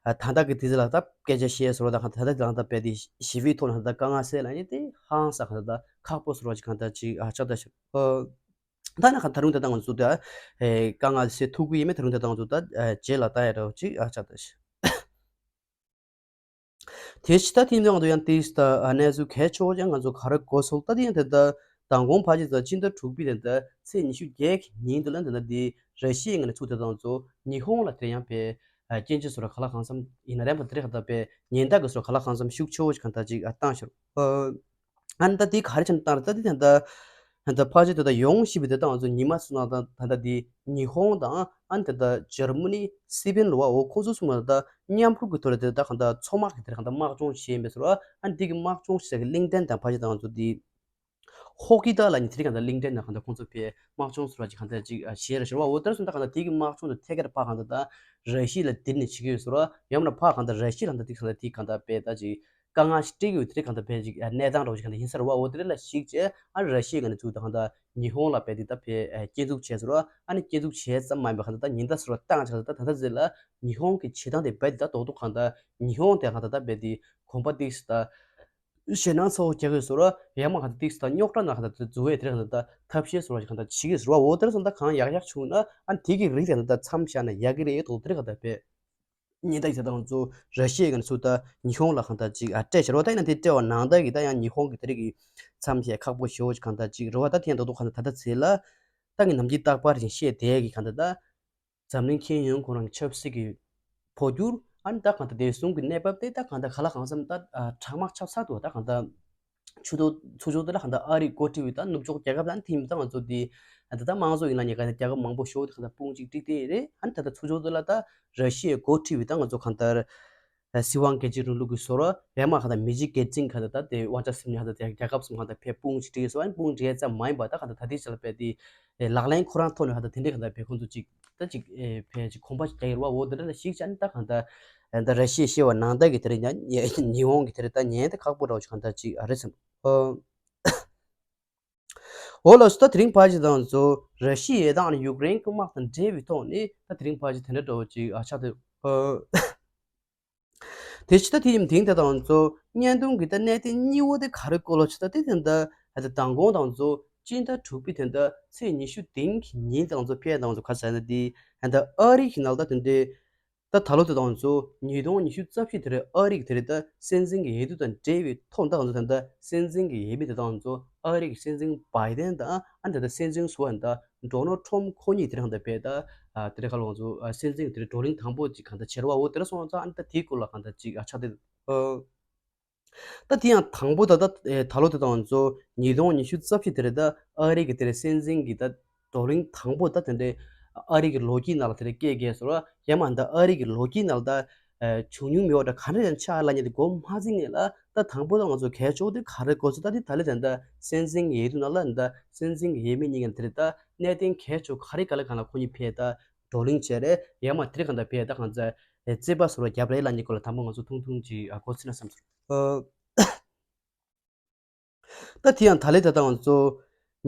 ད་ད་གི་དེ་ཚོ་ལ་ད་སྐད་ཆ་བཤད་ཟེར་བ་ད་ག་ད་ད་ད་ད་དཔེ་དེ་ཞི་བའི་ཐོག་ནས་ད་དཀའ་ངལ་སེལ་ལ་ནི་དེ་ཧང་སང་ག་ད་ད་ཁག་པོ་ཟེར་བ་ཅིག་ག་ད་ཅིག་ཨ་ཆགས་ད་ཕྱིར། ད་ནི་ད་རུང་ད་ལྟ་ང་ཚོ་ད་དཀའ་ངལ་སེལ་ཐུབ་ཀྱི་ཡིན་མེད་ད་རུང་ད་ལྟ་ང་ཚོ་ད་རྗེས་ལ་ལྟ་ཡ་འདྲ་བོ་ཅིག་ཨ་ཆགས་ད་ཤི། དེ་ཕྱི་ད་དེ་ནང་དུ་ཡང་ཏིས་ད་གནས་ཚུལ་གལ་ཆེ་བོ་ཅན་ང་ཚོ་ག་རེ་གོ་སོང་ད་དེ་ཡང་དེ་ད་མདང་དགོང་ཕལ་ཆེར་ད་སྤྱི་ཟླ་དྲུག་པའི་དེ་ད་ཚེས་ཉི་ཤུ་བརྒྱད་ཀྱི་ཉིན་དུ་ལ་དེ་ད་དེ་ར་ཤི་ཡའི་ངོས་ནས་ཚུགས་དེ་ད་ང་ཚོ་ཉི་ཧོང་ལ་དེ་ཡང་པའི་སྐྱོན་བརྗོད་སོགས་ལ་ག་ལ་གང་འཚམ་ཡིན་ན་རན་པ་དེ་རེད་ག་ད་པའི་ཉེན་བརྡ་གི་སོགས་ག་ལ་གང་འཚམ་ཤུགས་ཆེ་བོ་ཞིག་ག་ད་ཅིག་བཏང་ཤོར། ཨ་ནི་ད་དེ་ག་རེ་བྱས་ནས་བཏང་རེད། ད་དེ་ད་ད་ད་ཕལ་ཆེར་ད་ད་ཡོང་བཞིན་པའི་དེ་ད་ང་ཚོ་ཉི་མ་སུ་ན་ད་ད་ད་དེ་ཉི་ཧོང་དང་ཨ་ནི་ད་ད་འཇར་མ་ནི་སི་པན་ལ་བ་འོ་ཁོ་ཚོ་གསུམ་ལ་ད་མཉམ་རུབ་ཀྱི་ཐོག་ལ་དེ་ད་གང་ད་མཚོ་དམག་གི་དེ་གང་ད་དམག་སྦྱོང་བྱས་ཡིན་པའི་ཟེར་བ། ཨ་ནི་དེ་གི་དམག་སྦྱོང་བྱེད་ས་གི་གླིང་ཕྲན་དང་ཕལ་ཆེར་ད་ང་ཚོ་དེ་ཧོ་ཀི་ད་ལ་ནི་དེ་རིགས་གང་ད་གླིང་ཕྲན་ན་གང་ད་ཁོང་ཚོ་ཕའི་དམག་སྦྱོང་ཟེར་བ་ཅིག་གང་ད་ཅིག་བྱས་ར་ཟེར་བ། འོ་དེར་སོང་ད་གང་ད་དེ་གི་དམག་སྦྱོང་དེ་ཐད་ཀར་ཕ་གང་ད་ད་ར་ཤི་ཡ་ལ་དེ་ནི་བྱེད་ཀྱི་ཡོད་ཟེར་བ། ཡང་ན་ཕ་གང་ད་ར་ཤི་ཡ་ལ་གང་ད་དེ་གང་ད་དེ་གང་ད་དེ་གང་ད་དཔེ་ད་ཅིག་དཀའ་ངལ་ཞིག་སྤྲད་ཀྱི་ཡོད། དེ་རིགས་གང་ད་དཔེ་ཅིག་གནས་སྟངས་རོགས་ཅིག་གང་ད་ཡིན་ས་རེད་བ། འོ་དེ་རིགས་ལ་གཞིགས་བྱས་ཨ་ར་ཤི་ཡ་གི་ནས་ཚུར་ད་གང་ད་ཉི་ཧོང་ལ་དཔེ་དེ་ད་དཔེ་སྐྱོན་འཛུགས་བྱས་ཟེར་བ། ཨ་ནི་སྐྱོན་འཛུགས་བྱས་ཙམ་མ་ཡིན་པ་གང་ད་ད་ཉེན་བརྡ་ཟེར་བ་བཏང་བྱས་ད་ད་ད་ཟེར་ལ་ཉི་ཧོང་གི་བྱེད་སྟངས་དེ་དཔེ་དེ་ད་རྡོག་རྡོག་གང་ད་ཉི་ཧོང་དེ་གང་ད་ད་དཔེ་དེ་གོམ་པ་ཏིག་ད་ཞེད་སྣང་ཚ་བོ་རྒྱག་གི་ཟེར་བ། ཡང་མ་གང་ད་ཏིག་ད་རྙོག་དྲ་ན་གང་ད་འཛུལ་བའི་དེ་གང་ད་ད་ཐབས་ཤེས་ཟེར་བ་ཞིག་གང་ད་བྱེད་ཀྱི་ཟེར་བ། འོ་དེར་སོང་ད་གང་ཡག་ཡག་བྱུང་ན་ཨ་ནི་དེ་གི་རིགས་དེ་གང་ད་ད་མཚམས་བཞག་ན་ཡག་གི་རེད་དོ། དེ་རིགས་གང་ད་དཔེ། ཉེན་བརྡ་ཡིག་ཚད་དང་ཚོ་ར་ཤི་ཡའི་ག་ནས་ཚུར་ད་ཉི་ཧོང་ལ་གང་ལྟར་ཅིག་ཨ་སྤྲད་བྱ་རོགས། ད་ཡིན་ན་དེ་སྤྲད་པ་ནང་ལྟར་གྱི་ད་ཡང་ཉི་ཧོང་གི་དེ་རིགས་ཀྱི་མཚམས་བཞག་ཁག་པོ་ཞེ་པོ་ཅིག་གང་ལྟར་ཅིག་རེད་བ། ད་དེ་ཡང་ད་དུང་གང་ལྟར་ད་ལྟ་ཚེ་ལ་ད་ངས་ནམ་རྒྱུན་རྟག་པར་བཞིན་བཤད་བསྡད་ཀྱི་གང་ལྟར་ད་འཛམ་གླིང་ཁྱོན་ཡོངས་ཁོ་རང་གི་ཆབ་སྲིད་ཀྱི་འཕོ་འགྱུར་ཨ་ནི་ད་གང་ལྟར་དེ་གསུམ་གྱི་གནས་བབ་དེ་ད་གང་ལྟར་ག་ལ་གང་འཚམ་ད་ཨ་གྲང་དམག་ཆགས་ཚར་འདུག་ད་གང་ལྟར། ཆུ་ཚོད་ཚུར་ཕྱོགས་དེ་ལ་གང་ལྟར་ཨ་རིས་འགོ་ཁྲིད་པའི་ད་ནུབ་ཕྱོགས་རྒྱལ་ཁབ་དང་མཐུན་པའི་ད་ང་ཚོ་འདི་ད་ལྟ་དམངས་གཙོ་ཡིན་ན་ཉེ་ག་རྒྱལ་ཁབ་མང་པོ་ཞིག་དེ་གང་ལྟར་དཔུང་གཅིག་སྒྲིལ་ཏེ་རེད། ཨ་ནི་ད་ལྟ་ཚུར་ཕྱོགས་དེ་ལ་ད་ར་ཤི་ཡའི་འགོ་ཁྲིད་པའི་ད་ང་ཚོ་གང་ལྟར་སྲིད་དབང་སྒེར་གཅོད་རིང་ལུགས་ཀྱི་བཟོ་འདྲ་ཡང་མ་གང་ལྟར་མི་གཅིག་སྒེར་འཛིན་གང་ལྟར་ད་དེ་དབང་ཆ་ཟིན་ནས་གང་ལྟར་དེ་རྒྱལ་ཁབ་གསུམ་གང་ལྟར་ཕེབས་དཔུང་གཅིག་སྒྲིལ་བཟོ། ཨ་ནི་དཔུང་སྒྲིལ་ཙམ་མ་ཡིན་པ་ད་གང་ལྟར་ད་ལྟའི་ཆ་ལ་དཔེ་དེ་ལག་ལེན་ཁོ་རང་ཐོག་ནས་གང་ལྟར་དེ་འདྲའི་གང་ལྟར་དཔེ་ཁོང་ཚོ་གཅིག་ད་གཅིག་ཨེ་ཕལ་ཆེར་གོམ་པ་གཅིག་རྒྱག་ཡོད་རེད་བ། འོ་དེ་འདྲ་ལ་གཞིགས་བྱས་ནས་ད་གང་ལྟར་ཨེ་ད་ར་ཤི་ཡས་བཤད་པ་ནང་ལྟར་གྱི་དེ་རིང་ཡང་ཉི་ཧོང་གི་དེ་རིང་ད་ཉན་དེ་ཁག་པོ་འདྲ་བོ་ཞིག་གང་ལྟར་ཅིག་ཨ་རེད་བསམ། ཨོ། འོ་ལགས་སོ། ད་དེ་རིང་ཕལ་ཆེར་ད་ང་ཚོ་ར་ཤི་ཡས་དང་ཡུཀ་རེན་གྱི་དམག་དང་འབྲེལ་བའི་ཐོག་ནས་ད་དེ་རིང་ཕལ་ཆེར་དེ་འདྲ་འདྲ་བོ་ཅིག་ཨ་ཆགས་འདུག་ཨོ། དེ་ཕྱི་ད་དེ་ཡིན་དེང་དེ་དང་ཚོ་བརྙན་ཐུང་གི་ད་གནད་དོན་གཉིས་པོ་དེ་ག་རེ་སྐོར་ལ་ཆུ་ད་དེ་དེ་ད་ད་མདང་དགོང་དང་ཚོ་སྤྱི་ཟླ་དྲུག་པའི་དེ་ད་ཚེས་ཉི་ཤུ་དེང་གི་ཉིན་དང་ཚོ་ཕེབས་དང་ཚོ་ག་ཟེར་ན་དེ་ད་ཨ་རི་གི་ནང་ད་དེ་འདྲའི་ད་ད་ལོ་དེ་དང་ཚོ་ཉིས་སྟོང་ཉི་ཤུ་རྩ་བཞི་དེ་རེད། ཨ་རི་གི་དེ་རེད། ད་སྲིད་འཛིན་གྱི་འོས་བསྡུ་དང་འབྲེལ་བའི་ཐོག་ད་དང་ཚོ་དེ་ད་སྲིད་འཛིན་གྱི་འོས་མི་དེ་དང་ཚོ་ཨ་རི་གི་སྲིད་འཛིན་བྷའི་ཌེན་དང་ཨ་ད་ད་སྲིད་འཛིན་ཟུར་པ་ད་ཌོ་ནལ་ཊམ་ཁོ་གཉིས་དེ་རིང་ད་བས་ད་ཨ་དེ་རིང་ཁ་ལོ་ང་ཚོ་ཨ་སྲིད་འཛིན་དེ་རིང་བགྲོ་གླེང་དང་པོ་ཅིག་གང་ལྟར་བྱེད་ར་བ། འོ་དེ་རིང་སོང་ཙང་ཨ་ནི་ད་དེའི་སྐོར་ལ་གང་ལྟར་ཅིག་ཨ་ཆགས་ཏེ། ཨ་ད་དེ་ཡང་དང་པོ་ད་ད་ཨེ་ད་ལོ་དེ་དང་ང་ཚོ་ཉིས་སྟོང་ཉི་ཤུ་རྩ་བཞི་དེ་རེད། ད་ཨ་རི་གི་དེ་རིང་སྲིད་འཛིན་གྱི་ད་བགྲོ་གླེང་དང་པོ་ད་དེ་འདྲའི་ཨ་རི་གི་ལོ་རྒྱུས་ནང་ལ་དེ་འདྲའི་སྐད་རྒྱག་སོང་ར། ཡང་མ་ད་ཨ་རི་གི་ལོ་རྒྱུས་ནང་ལ་ད་ཨེ་བྱུང་མྱོང་མེད་པ་འདྲ་ག་རེ་ཡང་ཆགས་ལ་ཉེ་དེ་འགོ་མ་ཚིག་ངེས་ལ། ད་དང་པོ་ད་ང་ཚོ་གལ་ཆེ་བོ་དེ་ག་རེ་དགོས་ཚུལ་ད་དེ་ད་ལེ་དེ་ད་སྲིད་འཛིན་གྱི་འོས་བསྡུ་ནང་ལ་ད་སྲིད་འཛིན་གྱི་འོས་མི་གཉིས་ཀྱང་དེ་རེད། ད་གནད་དོན་གལ་ཆེ་བོ་ག་རེ་ག་ལ་གང་ལ་ཁོ་གཉིས་ཕེབས་ད་བགྲོ་གླེང་བྱས་རེད། ཡང་མ་དེ་རིང་གང་ལྟར་བས་ད་གང་ཚ་རྩིས་པ་ཟུར་པ་རྒྱབ་རེད་ལ་ཉེ་སྐོར་ལ་དང་པོ་ང་ཚོ་ཐུང་ཐུང་ཅིག་ཨ་གོ་ཚིག་ན་བསམ་ཚུལ། ཨ་ད་དེ་ཡང་ད་ལེ་ད་ལྟ་ང་ཚོ་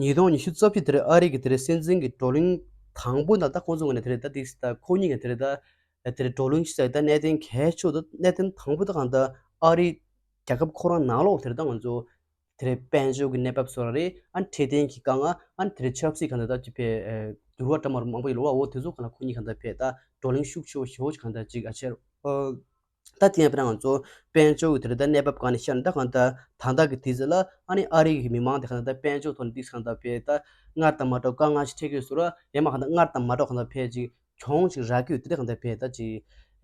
ཉིས་སྟོང་ཉི་ཤུ་རྩ་བཞི་དེ་རེད། ཨ་རི་གི་དེ་རེད་སྲིད་འཛིན་གྱི་བགྲོ་གླེང་དང་པོ་ན་ད་ཁོང་ཚོ་ངོས་ནས་དེ་རེད། ད་དེ་ད་ཁོ་གཉིས་ཀྱི་དེ་རེད། ད་དེ་རེད་བགྲོ་གླེང་ཞིག་ད་གནད་དོན་གལ་ཆེ་ད་གནད་དོན་དང་པོ་ད་གང་ད་ཨ་རི་རྒྱལ་ཁབ་ཁོ་རང་ནང་ལོགས་དེ་རེད། ད་ང་ཚོ་དེ་རེད་དཔལ་འབྱོར་གྱི་གནས་བབ་སོགས་རེད། ཨ་ནི་འཕྲོད་བསྟེན་གྱི་དཀའ་ངལ། ཨ་ནི་དེ་རེད་ཆབ་སྲིད་གང་ལྟར་ད་ཅི་ཕེ་འགྱུར་བ་འདྲ་མར་མང་པོ་ཡོད་ལ་བ། འོ་དེ་ཚོ་གང་ལ་ཁོ་གཉིས་གང་ལྟར་ཕེ་ད་བགྲོ་གླེང་ཤུགས་ཆེ་བོ་ཞེ་བོ་ཞིག་གང་ལྟར་ཅིག་ཨ་ཆེར། ཨོ། ད་དེ་ཡང་དཔེར་ན་ང་ཚོ་དཔལ་འབྱོར་གྱི་དེ་རེད། ད་གནས་བབ་གང་ནས་བཤད་ན། ད་གང་ལྟར་ད་ལྟ་གི་དུས་ཚོད་ལ་ཨ་ནི་ཨ་རི་གི་མི་མང་དེ་གང་ལྟར་ད་དཔལ་འབྱོར་ཐོག་ནས་ཏིག་གང་ལྟར་དཔེ་ད་སྔར་དང་མ་འདྲ་བ་དཀའ་ངལ་ཞིག་འཕྲད་ཀྱི་ཡོད་ཟེར་ར། ཡང་མ་གང་ལྟར་སྔར་དང་མ་འདྲ་བ་གང་ལྟར་དཔེ་ཅིག་གྱོང་ཞིག་རག་གི་ཡོད། དེ་འདྲ་གང་ལྟར་དཔེ་ད་ཅིག་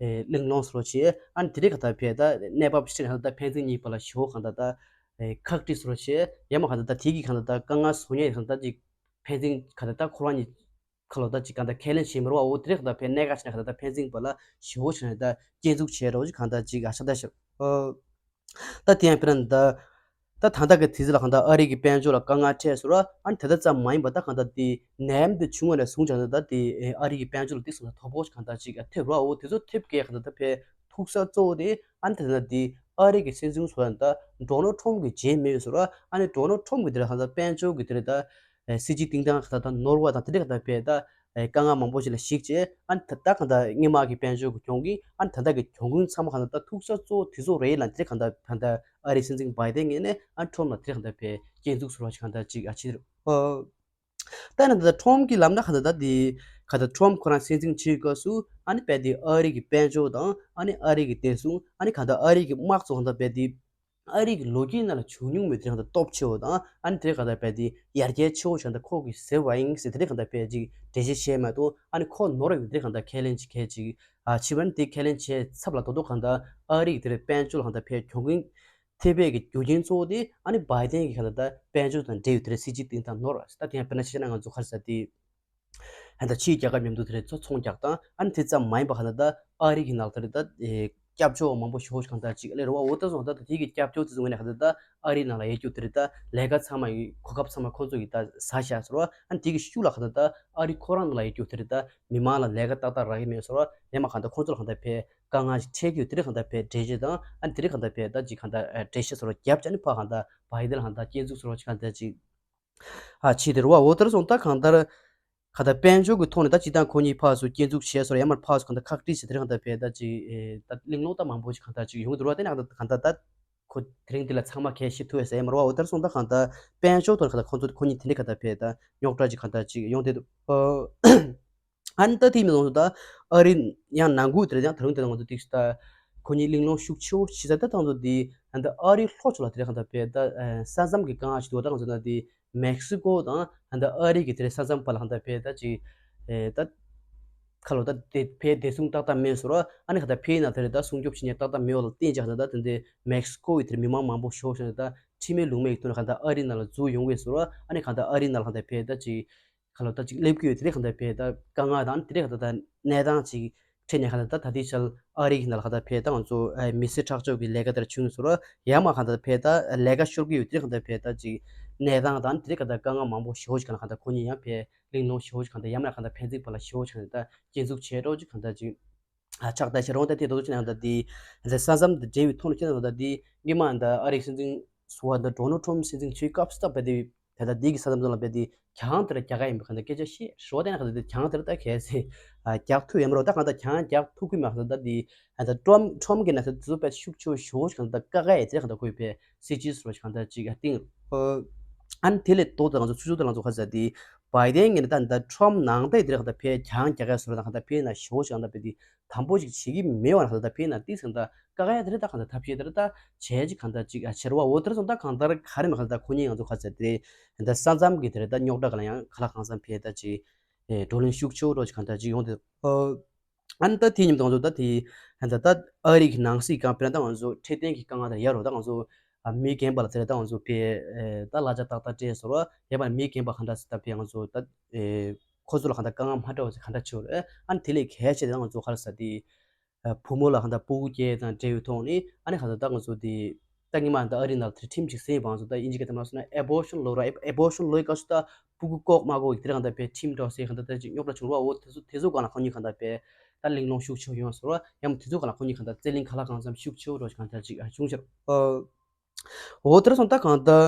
ཨེ་གླེང་སློང་ཟེར་བ་བྱས། ཨ་ནི་དེ་འདྲ་གང་ལྟར་དཔེ་ད་གནས་བབ་ཞིག་གང་ལྟར་ད་ཕན་ཚུན་གཉིས་བར་ལ་ཞེ་པོ་གང་ལྟར་ད་ཨེ་ཁག་དཀྲི་ཟེར་བ་བྱས། ཡང་མ་གང་ལྟར་ད་དེ་གི་གང་ལྟར་ད་དཀའ་ངལ་བཟོ་མཁན་གང་ལྟར་ཅིག་ཕན་ཚུན་གང་ལྟར་ད་ཁོ་རང་གཉིས་ཁ་ལོ་ད་ཅིག་གང་ལྟར་ཁས་ལེན་བྱེད་མི་རུང་བ། འོ་དེ་རེད། གང་ལྟར་ཕན་གནད་འགག་ཆེ་ན་གང་ལྟར་ད་ཕན་ཚུན་བར་ལ་ཞེ་པོ་ཆེ་ན་ད་སྐྱོན་འཛུགས་བྱེད་རོགས་ཅིག་གང་ལྟར་ཅིག་ཨ་ཆ་ད་ཤོད། ཨོ། ད་དེ་ཡང་དཔེར་ན་ད་ད་ད་ལྟ་གི་དུས་ཚོད་ལ་གང་ལྟར་ཨ་རི་གི་དཔལ་འབྱོར་ལ་དཀའ་ངལ་འཕྲད་ཟེར་ར། ཨ་ནི་དེ་ལྟ་ཙམ་མ་ཡིན་པ་ད་གང་ལྟར་དེ་ནད་ཡམས་དེ་བྱུང་བ་ནས་བཟུང་ཀྱང་ད་དེ་ཨ་རི་གི་དཔལ་འབྱོར་ལ་དེ་སོང་ད་དོ་ཕོག་གང་ལྟར་ཅིག་ཐེབས་ར། འོ་དེ་ཚོ་ཐེབས་གལ་གང་ལྟར་ད་ཕན་ཐུག་ས་གཙོ་བོ་དེ་ཨ་ནི་དེ་ན་དེ་ཨ་རི་གི་སྲིད་འཛིན་ཟེར་བ་ད་ཌོ་ནལ་ཊམ་གི་རྗེས་མི་ཡོད་ཟེར་ར། ཨ་ནི་ཌོ་ནལ་ཊམ་གི་དེ་ར་གང་ལྟར་དཔལ་འབྱོར་གི་དེ་ར་ད་ཨེ་སྲིད་ཇུས་སྟེང་ཐང་ཁ་ད་ནོར་བ་དང་དེ་འདྲ་ཁ་ད་ཕེ་ད་ཨེ་དཀའ་ངལ་མང་པོ་ཞིག་ལ་གཞིགས་བྱས། ཨ་ནི་ད་ད་ཁ་ད་སྔོན་མ་གི་དཔལ་འབྱོར་གྱི་གྱོང་གུན། ཨ་ནི་ད་ལྟ་གི་གྱོང་གུན་ཚང་མ་ཁ་ད་ད་ཐུག་ས་གཙོ་བོ་དེ་ཚོ་རེད་ལ། དེ་ཁ་ད་ཁ་ད་ཨ་རིའི་སྲིད་འཛིན་བྷའི་ཏན་ངོས་ནས་ཨ་ནི་ཊམ་ལ་དེ་ཁ་ད་ཕེ་སྐྱོན་འཛུགས་ཟེར་བ་ཞིག་ཁ་ད་ཅིག་ཨ་ཕྱིར་ཨོ། ད་ནི་ད་ལྟ་ཊམ་གྱི་ལམ་ན་ཁ་ད་ད་དེ་ཁ་ད་ཊམ་ཁོ་རང་སྲིད་འཛིན་བྱེད་སྐབས་སུ་ཨ་ནི་ཕེ་དེ་ཨ་རི་གི་དཔལ་འབྱོར་དང་ཨ་ནི་ཨ་རི་གི་བདེ་སྲུང་། ཨ་ནི་ཁ་ད་ཨ་རི་གི་དམག་ཚོ་ཁ་ད་ཕེ་དེ་ཨ་རི་གི་ལོ་རྒྱུས་ནང་ལ་བྱུང་མྱོང་མེད་དེ་རིང་ད་སྟོབས་ཆེ་བོ་དང་། ཨ་ནི་དེ་གང་ལྟར་ཕེ་དེ་ཡར་རྒྱས་ཆེ་བོ་ཞིག་ད་ཁོ་གིས་ཟེར་བ་ཡིན་ཟེར་དེ་གང་ལྟར་ཕེ་ཅིག་འགྲེལ་བཤད་བྱས་མ་གཏོགས། ཨ་ནི་ཁོ་ནོར་ཡོད་དེ་གང་ལྟར་ཁས་ལེན་ཅིག་གལ་ཅིག་ཨ་ཕྱི་བར་དེ་ཁས་ལེན་བྱས་ཚབ་ལ་དོ་དོ་གང་ལྟར་ཨ་རི་གི་དེ་རེད་དཔལ་འབྱོར་ལ་གང་ལྟར་ཕེ་གྱོང་གུན་ཐེབས་པའི་གི་རྒྱུ་རྐྱེན་གཙོ་བོ་དེ་ཨ་ནི་བྷའི་ཏན་གི་གང་ལྟར་དཔལ་འབྱོར་དང་འབྲེལ་ཡོད་དེ་རེད་སྲིད་ཇུས་སྟེང་ད་ནོར། ད་དེ་ཡང་དཔེར་ན་ཆ་བཞག་ན་ང་ཚོ་ག་རེ་ཟེར་དེ། ཨ་ད་ཕྱིའི་རྒྱལ་ཁབ་མཉམ་དུ་དེ་རེད་ཚོ་ཚོང་རྒྱག་སྟངས། ཨ་ནི་དེ་ཙམ་མ་ཡིན་པ་གང་ལྟར་ད་ཨ་རི་གི་ནང་དེ་རེད་ད་ཨེ་སྐྱབས་བཅོལ་བ་མང་པོ་ཞེ་པོ་ཞིག་གང་ལྟར་ཅིག་སླེབས་རེད་བ། འོ་ད་སོང་ད་ད་དེ་གི་སྐྱབས་བཅོལ་དེ་ཚོ་ངོས་ནས་གང་ལྟར་ད་ཨ་རིའི་ནང་ལ་ཡོད་རྒྱུ་དེ་རེད་ད་ལས་ཀ་ཚང་མ་གི་གོ་སྐབས་ཚང་མ་ཁོང་ཚོ་གིས་ད་ཟ་བཞག་ཟེར་བ། ཨ་ནི་དེ་གི་ཤུགས་ལ་གང་ལྟར་ད་ཨ་རི་ཁོ་རང་ནང་ལ་ཡོད་རྒྱུ་དེ་རེད་ད་མི་མང་ལ་ལས་ཀ་ཏག་ཏག་རག་གི་མེད་ཟེར་བ། ཡང་མ་གང་ལྟར་ཁོང་ཚོ་ལ་གང་ལྟར་ཕེ་དཀའ་ངལ་ཞིག་འཕྲད་རྒྱུ་དེ་རེད་གང་ལྟར་ཕེ་འགྲེལ་བཤད་དང་། ཨ་ནི་དེ་རེད་གང་ལྟར་ཕེ་ད་ཅིག་གང་ལྟར་ཨ་འགྲེལ་བཤད་ཟེར་བ་རྒྱབ་བྱས། ཨ་ནི་ཕ་གང་ལྟར་བྷའི་ཏན་ལ་གང་ལྟར་སྐྱོན་འཛུགས་ཟེར་བ་ཅིག་གང་ལྟར་ཅིག་ཨ་ཕྱིས་དེ་རུ་བ། འོ་དེར་སོང་ད་གང་ལྟར་ག་ད་དཔལ་འབྱོར་གྱི་ཐོག་ནས་ད་སྤྱི་བཏང་ཁོ་གཉིས་ཕར་ཚུར་སྐྱོན་འཛུགས་བྱས་སོང་། ཡང་མར་ཕར་ཚུར་གང་ལྟར་ཁག་དཀྲིས་བྱས། དེ་རིང་གང་ལྟར་ཕེ་ད་ཅིག་ཨེ་ད་གླེང་སློང་ད་མང་པོ་ཞིག་གང་ལྟར་ཅིག་ཡོང་གི་འདུག་ར། དེ་ནས་གང་ལྟར་གང་ལྟར་ད་ཁོ་དེ་རིང་འདི་ལ་ཚང་མ་གས་ཤེས་ཐུབ་ཡོད་ས་ཡང་མ་རེད་བ། འོ་དེར་སོང་ད་གང་ལྟར་དཔལ་འབྱོར་ཐོག་ནས་གང་ལྟར་ཁོ་ཚོ་ཁོ་གཉིས་དེ་འདྲའི་གང་ལྟར་ཕེ་ད་རྙོག་དྲ་ཅིག་གང་ལྟར་ཅིག་ཡོང་བསྡད་འདུག་ཨ་ནི་ད་དེ་མིན་ཙང་ད་ཨ་རི་ཡང་ནང་ཁུལ་དེར་ཡང་ད་རུང་དེ་ང་ཚོ་ཏིག་ད་ཁོ་གཉིས་གླེང་སློང་ཤུགས་ཆེ་བོ་བྱེད་ས་ད་ད་ང་ཚོ་དེ་ད་ཨ་རིའི་ལྷོ་ཕྱོགས་ལ་དེར་གང་ལྟར་ཕེ་ད་ས་མཚམས་ཀྱི་དཀའ་ངལ་ཞིག་འདུག་ད་ང་ཚོ་ན་དེ་མེག་སི་ཀོ་དང་ད་ཨ་རི་གི་དེར་ས་མཚམས་བར་ལ་གང་ལྟར་ཕེ་ད་ཅིག་ད་ཁ་ལོ་ད་དེ་ཕེ་བདེ་སྲུང་ཏག་ཏག་མེད་ཟེར་བ། ཨ་ནི་གང་ལྟར་ཕེ་ཡིན་ན་དེར་ད་སྲུང་སྐྱོབ་བྱེད་མཁན་ཏག་ཏག་མེད་པ་ལ་བརྟེན་བྱས་གང་ལྟར་ད་དེ་འདྲའི་མེག་སི་ཀོ་ཡི་དེར་མི་མང་མང་པོ་ཞེ་པོ་ཞིག་ད་ཁྲིམས་མེད་ལུགས་མེད་ཀྱི་ཐོག་ནས་གང་ལྟར་ཨ་རིའི་ནང་ལ་འཛུལ་ཡོང་གི་ཟེར་བ། ཨ་ནི་གང་ལྟར་ཨ་རིའི་ནང་ལ་གང་ལྟར་ཕེ་ད་ཅིག་ཁ་ལོ་ད་ཅིག་སླེབས་ཀྱི་ཡོད། དེ་རིང་གང་ལྟར་ཕེ་ད་དཀའ་ངལ་དང་དེ་རིང་གང་ལྟར་ད་གནས་སྟངས་ཅིག་འཕྲད་ནས་གང་ལྟར་ད་ད་ལྟའི་ཆར་ཨ་རི་གི་ནང་ལ་གང་ལྟར་ཕེ་ད་ང་ཚོ་ཨ་མི་སེར་ཁྲག་སྦྱོར་གྱི་ལས་ཀ་དེར་བྱུང་ཟེར་བ། ཡང་མ་གང་ལྟར་ཕེ་ད་ལས་ཀ་ཤོར་གྱི་ཡོད། དེ་རིང་གང་ལྟར་ཕེ་ད་ཅིག་གནས་སྟངས་དང་དེ་རིང་གང་ལྟར་དཀའ་ངལ་མང་པོ་ཞེ་པོ་ཞིག་གང་ལྟར་གང་ལྟར་ཁོ་གཉིས་ཡང་ཕེ་གླེང་སློང་ཞེ་པོ་ཞིག་གང་ལྟར་ཡང་མ་གང་ལྟར་ཕན་ཚུན་བར་ལ་ཞེ་པོ་ཞིག་གང་ལྟར་སྐྱོན་འཛུགས་བྱས་འགྲོ་ཅིག་གང་ལྟར་ཅིག་ཨ་ཆགས་ད་ཤེས་རོགས་ད་དེ་དོ་དོ་ཆེ་ན་ད་དེ་ད་ས་མཚམས་དེ་འབྲེལ་བའི་ཐོག་ནས་ཁྱེད་རང་ད་དེ་སྔོན་མ་ད་ཨ་རིའི་སྲིད་འཛིན་ཟུར་པ་ད་ཌོ་ནལ་ཊམ་སྲིད་འཛིན་བྱེད་སྐབས་སུ་ད་བས་དེ་ད་ད་དེ་གི་ས་མཚམས་ལ་བས་དེ་གྱང་དེར་རྒྱག་ག་ཡིན་པའི་གང་ལྟར་སྐད་ཆ་བཤད་རོགས་ད་ན་གང་ལྟར་དེ་གྱང་དེར་ད་གལ་སྲིད་ཨ་རྒྱག་ཐུབ་ཡོད་མ་རོགས། ད་གང་ལྟར་གྱང་རྒྱག་ཐུབ་ཀྱི་མ་གང་ལྟར་ད་དེ་ད་ཊམ་ཊམ་གི་ན་ད་དེ་ཚོ་བས་ཤུགས་ཆེ་བོ་ཞེ་པོ་ཞིག་གང་ལྟར་དཀའ་ཁག་ཡོད། དེ་གང་ལྟར་ཁོས་བས་སྲིད་ཇུས་ཟེར་བ་ཞིག་གང་ལྟར་ཅིག་ཨ་ཏིང་ཨ་ནི་དེ་ལས་ལྡོག་ད་ང་ཚོ་ཚུར་ཚུར་ད་ང་ཚོ་ག་ཟེར་དེ་བྷའི་ཏན་ངོས་ནས་ད་ད་ཊམ་ནང་ད་དེ་རེད་གང་ལྟར་ཕེ་གྱང་རྒྱག་ག་ཟེར་ད་གང་ལྟར་ཕེ་ན་ཞེ་པོ་ཞིག་གང་ལྟར་ཕེ་དེ་དམ་པོ་ཞིག་བྱེད་ཀྱི་མེད་པ་ན་གང་ལྟར་ཕེ་ན་ཏིག་གང་ལྟར་དཀའ་ཁག་དེ་རེད། ད་གང་ལྟར་ཐབས་ཤེས་དེ་རེད། ད་བྱས་ཅིག་གང་ལྟར་ཅིག་ཨ་བྱེད་རོགས། འོ་དེར་སོང་ད་གང་ལྟར་ག་རེ་མ་གང་ལྟར་ཁོ་གཉིས་ང་ཚོ་ག་ཟེར་དེ་ད་ས་མཚམས་ཀྱི་དེ་རེད་ད་རྙོག་དྲ་གང་ལ་ཡང་ག་ལ་གང་འཚམ་ཕེ་ད་ཅིག་ཨེ་བགྲོ་གླེང་ཤུགས་ཆེ་བོ་རོགས་ཅིག་གང་ལྟར་ཅིག་ཡོང་དེ། ཨ་ནི་ད་དེ་མཉམ་དུ་ང་ཚོ་ད་དེ་ད་ད་ཨ་རི་གི་ནང་སྲིད་ཀྱང་དཔེར་ན་ད་ང་ཚོ་འཕྲོད་བསྟེན་གྱི་དཀའ་ངལ་དང་ཡ་རོ་ད་ང་ཚོ་ཨ་མི་རྒན་པ་ལ་དེ་ད་ང་ཚོ་ཕེ་ཨེ་ད་གླ་ཆ་ཏག་ཏག་སྤྲད་ཟེར་བ། ཡ་མ་མི་རྒན་པ་གང་འདྲ་ཟེར་ད་ཕེ་ང་ཚོ་ད་ཨེ་ཁོ་ཚོ་ལ་གང་ལྟར་དཀའ་ངལ་མ་འཕྲད་པ་ཟེར་གང་འདྲ་ཆེ་བ་རེད། ཨ་ནི་དེ་ལས་གལ་ཆེ་དེ་ད་ང་ཚོ་ག་རེ་ཟེར་དེ་ཨ་བུ་མོ་ལ་གང་ལྟར་སྤུ་གུ་སྐྱེ་དང་འབྲེལ་བའི་ཐོག་ནས་ཨ་ནི་གང་ལྟར་ད་ང་ཚོ་དེ་ད་སྔོན་མ་ད་ཨ་རི་ནང་ལ་དེ་ཁྲིམས་ཅིག་ཟིན་པ་ང་ཚོ་ད་དབྱིན་ཇི་སྐད་ཐ་མ་སོང་ན་ཨེ་བོར་ཤན་ལོ་ར། ཨེ་བོར་ཤན་ལོའི་སྐབས་སུ་ད་སྤུ་གུ་ལྐོག་མ་ལྐོག་གི་དེ་རང་ད་པའི་ཁྲིམས་འགྲོ་སའི་གང་ལྟར་ད་ཅིག་རྙོག་དྲ་བྱུང་རོགས། འོ་དེ་ཚོ་དེ་ཚོ་སྒང་ལ་ཁོ་གཉིས་གང་ལྟར་པའི་ད་གླེང་སློང་ཤུགས་ཆེ་ཡོང་ཟེར་བ། ཡང་དེ་ཚོ་སྒང་ལ་ཁོ་གཉིས་གང་ལྟར་རྩོད་གླེང་ག་ལ་གང་འཚམ་ཤུགས་ཆེ་རོགས་གང་ལྟར་ཅིག་ཨ་བྱུང་ཤར། འོ་དེ་ར་སོང་ད་གང་ལྟར་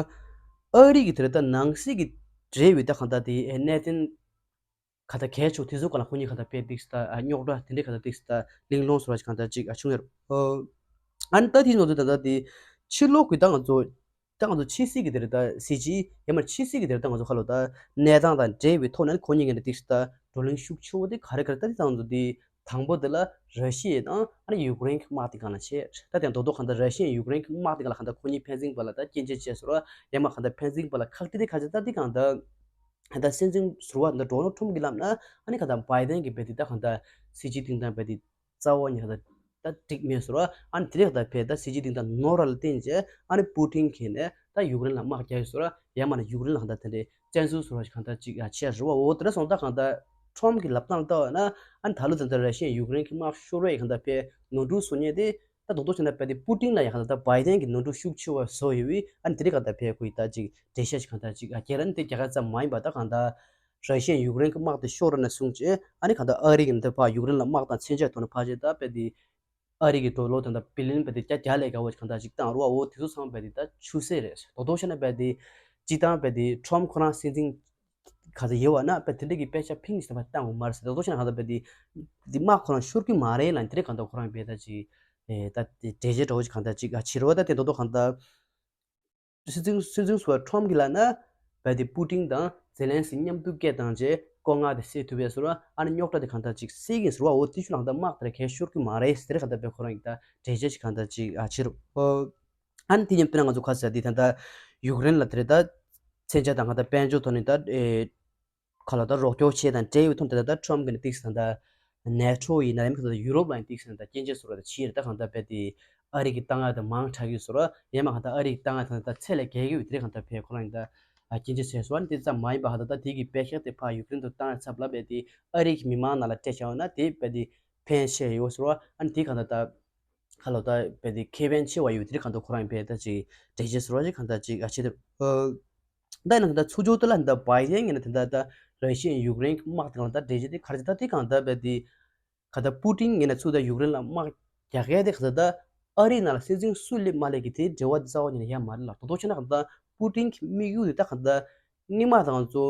ཨ་རི་གི་དེ་ར་ད་ནང་སྲིད་ཀྱི་འབྲེལ་བའི་ད་གང་ལྟར་དེ་གནད་དོན་གང་ལྟར་གལ་ཆེ་དེ་ཚོ་སྒང་ལ་ཁོ་གཉིས་གང་ལྟར་པའི་ཏིག་སི་ད་རྙོག་དྲ་དེ་འདྲའི་གང་ལྟར་ཏིག་སི་ད་གླེང་སློང་ཟེར་བ་གང་ལྟར་ཅིག་ཨ་བྱུང་ཡོད། ཨ་ནི་ད་དེ་ནང་དུ་ད་ལྟ་དེ་ཕྱི་ལོགས་ཀྱི་ད་ང་ཚོ་ད་ང་ཚོ་ཕྱི་སྲིད་ཀྱི་དེ་རེད་ད་སྲིད་སྤྱི་ཡང་མ་ཕྱི་སྲིད་ཀྱི་དེ་རེད་ད་ང་ཚོ་ཁ་ལོ་ད་གནས་སྟངས་དང་འབྲེལ་བའི་ཐོག་ནས་ཁོ་གཉིས་ཀྱི་འདྲ་ཏིག་ད་བགྲོ་གླེང་ཤུགས་ཆེ་བོ་དེ་ག་རེ་ག་རེ་ད་དེ་ད་ང་ཚོ་དེ་ དང་པོ་དེ་ལ་ར་ཤི་ཡ་དང་ཨ་ནི་ཡུཀ་རེན་གྱི་དམག་དེ་སྒང་ལ་བྱས། ད་དེ་རྡོག་རྡོག་གང་ལྟར་ར་ཤི་ཡ་ཡུཀ་རེན་གྱི་དམག་དེ་སྒང་ལ་གང་ལྟར་ཁོ་གཉིས་ཕན་ཚུན་བར་ལ་ད་སྐྱོན་བརྗོད་བྱས་སོང་ར། ཡང་མ་གང་ལྟར་ཕན་ཚུན་བར་ལ་ཁག་དཀྲི་དེ་ཁ་ཆེ་ད་དེ་གང་ལྟར་ད་སྲིད་འཛིན་ཟུར་པ་ད་ཌོ་ནལ་ཊམ་གྱིས་ལབ་ན་ཨ་ནི་གང་ལྟར་བྷའི་ཌེན་གྱིས་རྦད་དེ་ད་གང་ལྟར་སྲིད་ཇུས་སྟེང་ད་རྦད་དེ་རྩ་བ་ཉིད་ད་ད་འགྲིག་མེད་ཟེར་བ། ཨ་ནི་དེ་རིང་ད་ཕེ་ད་སྲིད་ཇུས་སྟེང་ད་ནོར་བ་ལ་བརྟེན་བྱས་ཨ་ནི་པུ་ཏིན་གྱིས་ནས་ད་ཡུཀ་རེན་ལ་དམག་རྒྱག་ཡོད་ཟེར་བ། ཡང་མ་ན་ཡུཀ་རེན་ལ་གང་ད་དེ་འདྲའི་བཙན་འཛུལ་ཟེར་བ་ཞིག་གང་ད་ཅིག་ཨ་བྱས་ཟེར་བ། འོ་དེ་འདྲ་སོང་ད་གང་ད་ཊམ་གྱི་ལབ་སྟངས་ལྟ་བ་ན་ཨ་ནི་ད་ལོ་ད་ད་ར་ཤི་ཡ་ཡུཀ་རེན་གྱི་དམག་ཤོར་བའི་གང་ད་ཕེ་ནོར་འཁྲུལ་བཟོ་མཁན་དེ་ད་རྡོག་རྡོག་བྱས་ན་རྦད་དེ་པུ་ཏིན་ལ་ཡང་གང་ད་བྷའི་ཌེན་གྱི་ནོར་འཁྲུལ་ཤུགས་ཆེ་བ་བཟོ་ཡོད་བས། ཨ་ནི་དེ་རིང་གང་ད་ཕེ་ཁོ་ཡི་ད་ཅིག་འགྲེལ་བཤད་ཞིག་གང་ད་ཅིག་ཨ་རྒྱག་ར་ནི་དེ་རྒྱ་གར་ཙམ་མ་ཡིན་པ་ད་གང་ད་ར་ཤི་ཡ་ཡུཀ་རེན་གྱི་དམག་དེ་ཤོར་ར་ནས་བཟུང་བྱས་ཨ་ནི་གང་ལྟར་ཨ་རི་གི་འདི་ཕར་ཡུཀ་རེན་ལ་དམག་དང་མཚོན་ཆ་ཐོག་ནས་ཕར་བྱས་ད་རྦད་དེ་ཨ་རི་གི་ཌོ་ལར་དང་ད་བི་ལི་ཡན་རྦད་དེ་བརྒྱ་བརྒྱ་ལས་བརྒལ་བ་ཞིག་གང་ལྟར་ཞིག་བཏང་རུ་བ། འོ་དེ་ཚོ་ཚང་རྦད་དེ་ད་ཆུད་ཟོས་རེད། རྡོག་རྡོག་བྱས་ན་རྦད་དེ་སྤྱི་བཏང་རྦད་དེ་ཊམ་ཁོ་རང་སྲིད་འཛིན་ག་ཚོད་ཡོད་བ་ན་རྦད་དེ་འདྲ་གི་དཔེ་ཆ་ཕིང་ཞིག་ད་ཕར་བཏང་དགོས་མ་རེད་ཟེར། རྡོག་རྡོག་བྱས་ན་གང་ལྟར་རྦད་དེ་འདི་དམག་ཁོ་རང་ཤོར་གི་མ་རེད་ལབ་ནས་དེ་རིང་གང་ལྟར་ཁོ་རང་རྦད་ད་ཅིག་ཨེ་ད་དེ་འགྲེལ་བཤད་འདྲ་བོ་ཞིག་གང་ལྟར་ཅིག་ཨ་བྱེད་རུ་བ། ད་དེ་རྡོག་རྡོག་གང་ལྟར། སྲིད་འཛིན་སྲིད་འཛིན་ཟུར་པ་ཊམ་གྱིས་ལབ་ན། རྦད་དེ་པུ་ཏིན་དང་ཛེ་ལན་སི་མཉམ་དུ་སྐད་བཏང་རྗེས་ལྐོག་རྔན་དེ་སེལ་ཐུབ་པའི་ཟུར་པ། ཨ་ནི་རྙོག་དྲ་དེ་གང་ལྟར་ཅིག་སེལ་གྱིན་ཟུར་པ། འོ་དེ་ཤུ་ལང་ད་དམག་དེར་གས་ཤོར་གྱི་མ་རེད་ཟེར། གང་ལྟར་རྦད་ཁོ་རང་གི་ད་འགྲེལ་བཤད་ཅིག་གང་ལྟར་ཅིག་ཨ་བྱེད་རུ། ཨ་ནི་དེ་མཉམ་དུ་ན་ང་ཚོ་ཁ་ཟེར་དེ་ད་ལྟ་ཡུཀ་རེན་ལ་དེ་རེད་ད། མཚོན་ཆ་དང་གང་ལྟར་དཔལ་འབྱོར་ཐོག་ནས་ད་ཨེ། ཁ་ལ་ད་རོགས་སྐྱོར་བྱས་དང་འབྲེལ་ཡོད་ཐོག་དེ་ད་ད་ཊམ་གྱིས་ནི་ཏིག་ཙམ་ད་ནེ་ཊོ་ཡིན་ན་ཡང་ཁ་ད་ཡུ་རོབ་ལ་ཡང་ཏིག་ཙམ་ད་སྐྱོན་བརྗོད་ཟེར་བ་ད་ཕྱིར་ད་གང་ལྟར་རྦད་དེ་ཨ་རི་གི་ལྟ་བ་ད་མང་དྲགས་ཡོད་ཟེར་བ། ཡང་མ་གང་ལྟར་ཨ་རི་གི་ལྟ་བ་ད་ད་ཚད་ལས་བརྒལ་གྱི་ཡོད་དེ་རེད། གང་ལྟར་ཕེ་ཁོ་རང་ཡིན་ད་སྐྱོན་བརྗོད་བྱས་ཟེར་བ་ནི་དེ་ཙམ་མ་ཡིན་པ་གང་ལྟར་ད་དེ་གི་པེ་ཤག་དེ་ཕར་ཡུཀ་རེན་དུ་བཏང་ཡ་ཚབ་ལ་རྦད་དེ་ཨ་རི་གི་མི་མང་ནང་ལ་སྤྲད་བཞག་ཡོད་ན་དེ་རྦད་དེ་ཕན་ཆེ་ཡོད་ཟེར་བ། ཨ་ནི་དེ་གང་ལྟར་ད། ཁ་ལོ་ད་རྦད་དེ་ཁེ་ཕན་ཆེ་བ་ཡོད་དེ་གང་ལྟར་ཁོ་རང་རྦད་ད་ཅིག་འགྲེལ་བཤད་ཟེར་བ་ཞིག་གང་ལྟར་ཅིག་ཨ་བྱེད་དེ། ད་ཡིན་ན་གང་ལྟར་ཚུར་ཕྱོགས་དེ་ལ་ད་བྷའི་ཌེན་ཡིན་ན་དེ་ད་ད་ར་ཤི་ཡ་ཡུཀ་རེན་གྱི་དམག་དེ་གང་ལྟར་འགྲེལ་བཤད་དེ་ག་རེ་ད་དེ་གང་ལྟར་རྦད་དེ་གང་ལྟར་པུ་ཏིན་ཡིན་ན་ཚུར་ད་ཡུཀ་རེན་ལ་དམག་རྒྱག་གས་དེ་གང་ལྟར་ད་ཨ་རིའི་ནང་ལ་སྲིད་འཛིན་སུ་སླེབས་མ་སླེབས་ཀྱི་དེའི་འབྲེལ་བ་དེ་རྩ་བ་ཉིད་ནས་ཡོད་མ་རེད་ལ། དོ་དོ་བྱས་ན་གང་ལྟར་པུ་ཏིན་གྱི་དམིགས་ཡུལ་དེ་ད་གང་ལྟར་སྔོན་མ་དང་ཚོ།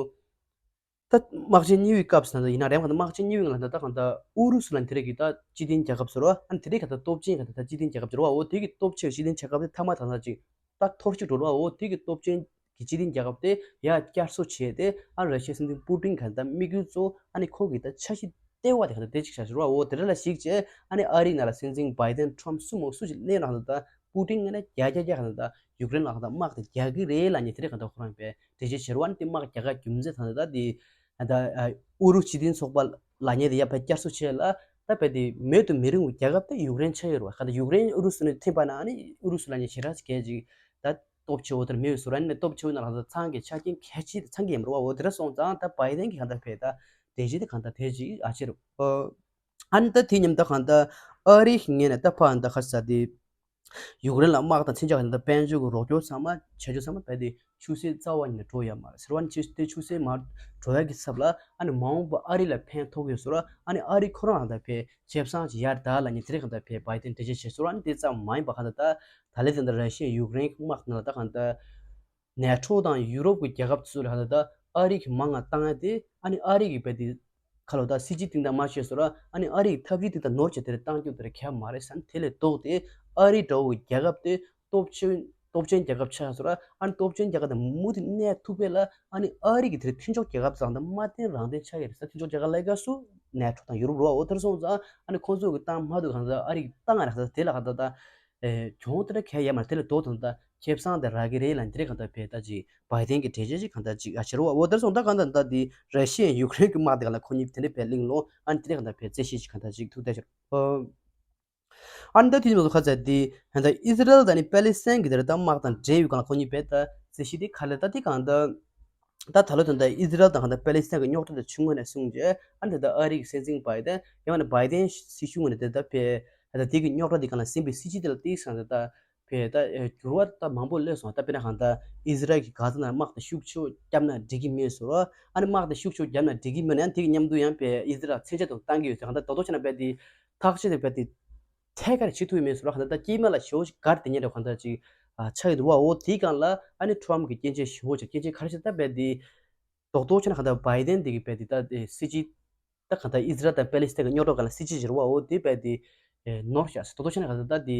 ད་དམག་ཆེན་གཉིས་པའི་སྐབས་སུ་ད་ཡིན་ན་རེད། གང་ལྟར་དམག་ཆེན་གཉིས་པའི་ནང་ལ་ད་གང་ལྟར་ཨུ་རུ་སུ་ལ་དེ་རིང་གི་ད་སྤྱི་མཐུན་རྒྱལ་ཁབ་ཟེར་བ། ཨ་ནི་དེ་རིང་གང་ལྟར་སྟོབས་ཆེན་གང་ལྟར་ད་སྤྱི་མཐུན་རྒྱལ་ཁབ་ཟེར་བ། འོ་དེ་གི་སྟོབས་ཆེ་བའི་སྤྱི་མཐུན་རྒྱལ་ཁབ་དེ་མཐའ་མ་ད་ད་ཅིག་ད་འཐོར་ཅིག་འགྲོ་ར་བ། འོ་དེ་གི་སྟོབས་ཆེན་གྱི་སྤྱི་མཐུན་རྒྱལ་ཁབ་དེ་ཡར་བསྐྱར་གསོ་བྱས་ཏེ་ཨ་ར་ཤི་ཡའི་སྲིད་འཛིན་པུ་ཏིན་གང་ལྟར་དམིགས་ཡུལ་གཙོ་བོ་ཨ་ནི་ཁོ་གི་ད་འཆར་གཞི་ལྟེ་བ་དེ་གང་ལྟར་དེ་ཅིག་བྱ་ཟེར་བ། འོ་དེ་འདྲ་ལ་གཞིགས་བྱས་ཨ་ནི་ཨ་རིའི་ནང་ལ་སྲིད་འཛིན་བྷའི་ཌེན་ཊམ་སུ་མོ་སུ་ཞིག་སླེབས་ར་གང་ལྟར་པུ་ཏིན་ངོས་ནས་རྒྱ་རྒྱ་རྒྱ་གང་ལྟར་ཡུཀ་རེན་ལ་གང་ལྟར་དམག་དེ་རྒྱག་གི་རེད་ལབ་མཁན་དེ་རིང་གང་ལྟར་ཁོ་རང་པས་འགྲེལ་བཤད་བྱེད་རུ་བ། ཨ་ནི་དེ་དམག་རྒྱག་ག་རྒྱུ་མཚན་ད་ལྟ་དེ་ད་ཨུ་རུ་སུ་སྤྱི་མཐུན་ཚོགས་པ་ལབ་མཁན་དེ་ཡར་ཕར་བསྐྱར་གསོ་བྱས་ལ་ད་རྦད་དེ་མེད་དུ་མི་རུང་བའི་རྒྱལ་ཁབ་དེ་ཡུཀ་རེན་ཆགས་ཡོད་རེད་བ། གང་ལྟར་ཡུཀ་རེན་ཨུ་རུ་སུ་ནས་འཐེན་པ་ན་ཨ་ནི་ཨུ་རུ་སུ་ལབ་མཁན་ཞེ་དྲག་ཅིག་གལ་ཅིག་ད་སྟོབས་ཆེ་བོ་དེར་མེད་ཟེར་བ། ཨ་ནི་སྟོབས་ཆེ་བོ་ནང་ལ་ད་ཚང་གི་ཆ་རྐྱེན་གལ་ཆེ་དེ་ཚང་གི་ཡིན་རེད་བ། འོ་དེ་འདྲ་སོང་ཙང་ད་བྷའི་ཌེན་གྱི་གང་ལྟར་ཕེ་ད་འགྲེལ་བཤད་དེ་གང་ལྟར་དེ་ཅིག་ཨ་བྱེད་རུ། ཨ་ནི་ད་དེ་མཉམ་ད་གང་ལྟར་ཨ་རི་ངོས་ནས་ད་ཕར་ད་ག་རེ་ཟེར་དེ། ཡུཀ་རེན་ལ་དམག་དང་མཚོན་ཆ་གང་ལྟར་དཔལ་འབྱོར་གྱི་རོགས་སྐྱོར་ཚང་མ་བྱ་རྒྱུ་ཚང་མ་རྦད་དེ་ཆུད་ཟོས་རྩ་བ་ཉིད་ནས་འགྲོ་ཡ་མ་རེད་ཟེར་བ། ཨ་ནི་དེ་ཆུད་ཟོས་མ་འགྲོ་ཡ་གི་ཚབ་ལ་ཨ་ནི་མ་འོངས་པ་ཨ་རི་ལ་ཕན་ཐོགས་ཡོད་ཟེར་བ། ཨ་ནི་ཨ་རི་ཁོ་རང་ལ་ད་ཕེ་ཆབ་གསང་ཅིག་ཡར་དར་ལབ་མཁན་དེ་རིང་གང་ལྟར་ཕེ་བྷའི་ཌེན་འགྲེལ་བཤད་བྱས་ཟེར་བ། ཨ་ནི་དེ་ཙམ་མ་ཡིན་པ་གང་ལྟར་ད་ད་ལས་དེ་འདྲ་ར་ཤི་ཡ་ཡུཀ་རེན་དམག་ནང་ལ་ད་གང་ལྟར། ནེ་ཊོ་དང་ཡུ་རོབ་ཀྱི་རྒྱལ་ཁབ་ཚོ་ལ་ད་ལྟ་ཨ་རི་གི་མང་ང་བཏང་ཡ་དེ་ཨ་ནི་ཨ་རི་གི་རྦད་དེ་ཁ་ལོ་ད་སྲིད་ཇུས་སྟེང་ད་མ་བཤད་ཟེར་བ། ཨ་ནི་ཨ་རི་གི་ཐབས་ཇུས་སྟེང་ད་ནོར་བྱས་དེ་རེད་བཏང་རྒྱུ་དེ་རེད་གལ་མ་རེད་ཟེར་ནས་དེ་ལས་ལྡོག་སྟེ་ཨ་རི་འདྲ་བོ་གི་རྒྱལ་ཁབ་དེ་སྟོབས་ཆེན་སྟོབས་ཆེན་རྒྱལ་ཁབ་ཆགས་ཟེར་བ། ཨ་ནི་སྟོབས་ཆེན་རྒྱལ་ཁབ་དེ་མུ་མཐུད་གནས་ཐུབ་པ་ལ་ཨ་ནི་ཨ་རི་གི་དེ་རེད་མཐུན་ཕྱོགས་རྒྱལ་ཁབ་ཙང་ད་མ་བརྟེན་རང་བརྟེན་ཆགས་ཡ་རེད་ཟེར། མཐུན་ཕྱོགས་རྒྱལ་ཁབ་ལ་ག་སུ་ནེ་ཊོ་དང་ཡུ་རོབ་རེད་བ། འོ་དེར་སོང་ཙང་ཨ་ནི་ཁོང་ཚོ་གི་བཏང་མ་ཐུབ་གང་ཟེར་ཨ་རི་གི་བཏང་ང་རེད་ཟེར་དེ་ལ་གང་ལྟར་ད། ཨེ། གྱོང་དེ་འདྲ་གལ་ཡོད་མ་རེད། དེ་ལས་ལྡོག་དང་ད་ཁེ་བཟང་དེ་རག་གི་རེད་ལབ་དེ་འདྲ་གང་ལྟར་ཕེ་ད་ཅིག་བྷའི་ཌེན་གྱི་འགྲེལ་བཤད་ཅིག་གང་ལྟར་ཅིག་ཨ་བྱེད་རོགས། འོ་དེར་སོང་ད་གང་ལྟར་ད་དེ་ར་ཤི་ཡ་ཡུཀ་རེན་གྱི་དམག་དེ་གང་ལ་ཁོ་གཉིས་དེ་འདྲ་ཕེ་གླེང་ལོ། ཨ་ནི་དེ་འདྲ་གང་ལྟར་ཕེ་རྩད་ཞིབ་ཅིག་གང་ལྟར་ཅིག་ཐུག་བསྡད་ཤག་ཨ་ནི་ད་དེ་ནི་མ་གཏོགས་ཁ་ཚ་དེ་ད་ཨི་ཟི་རལ་དང་ནི་པེ་ལི་སི་ཐན་གྱི་དེ་འདྲ་ད་དམག་དང་འབྲེལ་ཡོད་གང་ལ་ཁོ་གཉིས་ཕེ་ད་རྩད་ཞིབ་དེ་ག་ལེར་ད་དེ་གང་ལྟར། ད་ད་ལོ་དེ་འདྲ་ཨི་ཟི་རལ་དང་གང་ལྟར་པེ་ལི་སི་ཐན་གྱི་རྙོག་དྲ་དེ་བྱུང་ངོ་ནས་བཟུང་རྗེས་ཨ་ནི་ད་ཨ་རི་གི་སྲིད་འཛིན་བྷའི་ཌེན་ཡང་ན་བྷའི་ཌེན་སྲིད་གཞུང་ངོས་ནས་དེ་ད་ཕེ་ད་དེ་གི་རྙོག་དྲ་དེ་གང་ལ་ཟིན་པའི་སྲིད་ཇུས་དེ་ལ་ཏིག་སང་དེ་ད་ཕེ་ད་འགྱུར་བ་ད་མང་པོ་སླེབས་སོང་། ད་དཔེར་ན་གང་ལྟར་ཨི་ཟི་རལ་གྱིས་གྷ་ཟ་ནང་དམག་དེ་ཤུགས་ཆེ་བོ་བརྒྱབ་ན་འགྲིག་གི་མེད་ཟེར་བ། ཨ་ནི་དམག་དེ་ཤུགས་ཆེ་བོ་བརྒྱབ་ན་འགྲིག་གི་མེད་ན་ཡང་དེ་གི་མཉམ་དུ་ཡང་ཕེ་ཨི་ཟི་རལ་མཚོན་ཆ་དེ་བཏང་གི་ཡོད་ཟེར། གང་ལྟར་ད་དོ་དོ་བྱས་ན་ཕེ་དེ་ཐག་གཅོད་དེ་ཕེ་དེ། ཐད་ཀར་བྱེད་ཐུབ་ཡོད་མེད་ཟེར་བ། གང་ལྟར་ད་སྐྱེས་མ་ལ་ཞེ་བོ་ཞིག་གར་དེ་ཉིད་རེ་གང་ལྟར་ཅིག་ཨ་ཆགས་ཡོད་འདུག་བ། འོ་དེའི་སྒང་ལ་ཨ་ནི་ཊམ་གྱི་སྐྱོན་ཆ་ཞེ་བོ་ཅིག་སྐྱོན་ཆ་ག་རེ་ཟེར་ད་རྦད་དེ་རྡོག་རྡོག་བྱས་ན་གང་ལྟར་བྷའི་ཌེན་དེ་གི་རྦད་དེ་ད་སྲིད་ཇུས་ད་གང་ལྟར་ཨི་ཟི་རལ་དང་པེ་ལི་སི་ཐན་གྱི་རྙོག་དྲ་སྒང་ལ་སྲིད་ཇུས་ཅིག་རེད་བ། འོ་དེ་རྦད་དེ་ནོར་བཞག་ཟེར། རྡོག་རྡོག་བྱས་ན་གང་ལྟར་ད་དེ་